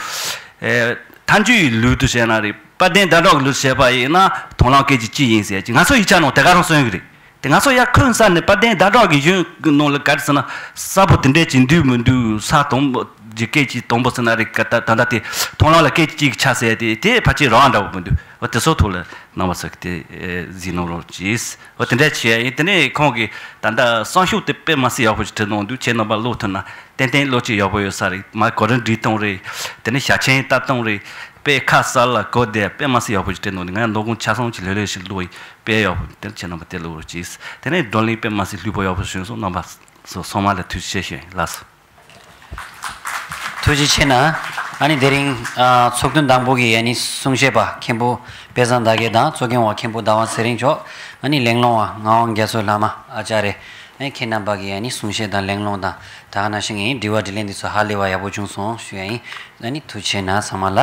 ཨེ་ཐལ་འགྱུར་བའི་ལུགས་དུ་བྱས་ན་རེད། དཔལ་ལྡན་ཟླ་གྲོགས་ཀྱི་ལུགས་བྱས་པ་ཡིན་ན་མཐོང་ལམ་སྐད་ཅིག་གཅིག་ཡིན་ཟེར་གྱི། ང་ཚོ་ཡིག་ཆ་ནང་དེ་ག་རང་གསུངས་ཡོད་ཀྱི་རེད། དེ་ང་ཚོ་ཡར་འཁོན་ས་ནས་དཔལ་ལྡན་ཟླ་གྲོགས་ཀྱི་གཞུང་གི་ནང་ལ་ག་རེ་ཟེར་ན། གསར་པ་དེ་འདྲས་ཅིག་འདུག་མི་འདུག་ས་དང་པོ་གི་སྐད་ཅིག་དང་པོ་ཟེར་ན་རེད། ད་ད་ལྟ་དེ་མཐོང་ལམ་ལ་སྐད་ཅིག་གཅིག་ཆགས་ཟེར་དེ་དེ་ཕལ་ཆེར་རང་འདྲ་བོ་མི་འདུག་འོ་དེ་ཚོ་ཐོག་ལ་རྣམ་པ་ཚོ་གི་དེ་གཟིགས་གནང་རོགས་གྱིས། འོ་དེ་འདྲས་བྱས་ཡིན། དེ་ནས་ཁོང་གིས་ད་ལྟ་གསང་ཤོག་དེ་དཔེ་མ་སྲིད་ཡག་པོ་ཞིག་བྲིས་གནང་འདུག་ཁྱེད་རྣམ་པ་ཀློག་ཐུབ་ན་ཏན་ཏན་བློ་སྐྱེད་ཡག་པོ་ཡོད་ས་རེད། མ་གོ་རིམ་སྒྲིག་སྟངས་རེད། དེ་ནས་ཞལ་ཆེམས་ལྟ་སྟངས་རེད། དཔེ་ཁ་གསལ་ལ་གོ་བདེ་དཔེ་མ་སྲིད་ཡག་པོ་ཞིག་བྲིས་གནང་འདུག་ང་ཡང་མདོ་དགོང་ཆ་ཚང་ཞིག་ལྷོད་ལྷོད་ཞིག་ཀློག་ཡིན། དཔེ་ཡག་པོ་དེ་ཁྱེད་རྣམ་པ་དེ་ཀློག་རོགས་གྱིས། དེ་ནས་བགྲོ་གླེང་དཔེ་མ་སྲིད་ལྷུག་པོ་ཡག་པོ་བྱུང་སོང་། རྣམ་པ་ཚོ་ཚང་མ་ལ་ཐུགས་རྗེ་ཆེ་ཞུ་ཡིན། ལགས་སོ། ཐུགས་རྗེ་ཆེ་གནང་། ཨ་ནི་དེ་རིང་ཨ་ཚོགས་ཐུན་དང་པོ་གི་ཨ་ནི་གསུང་བཤད་པ་མཁན་པོ་དཔལ་བཟང་དར་རྒྱས་དང་གཙོ་འགན་པ་མཁན་པོ་ཟླ་བ་ཚེ་རིང་མཆོག་ཨ་ནི་གླེང་སློང་བ་ངག་དབང་རྒྱ་མཚོ་བླ་མ་ཨ་ཅཱརྱ་ཨ་ནི་ཁྱེད་རྣམ་པ་གི་ཨ་ནི་གསུང་བཤད་དང་གླེང་སློང་དང་ད་ག་ནང་བཞིན་ངའི་དྲི་བ་དྲིས་ལན་འདི་ཚོ་ཧ་ལས་པ་ཡག་པོ་བྱུང་སོང་ཞུ་ཡ་ཡིན། ཨ་ནི་ཐུགས་རྗེ་ཆེ་གནང་ཚང་མ་ལ།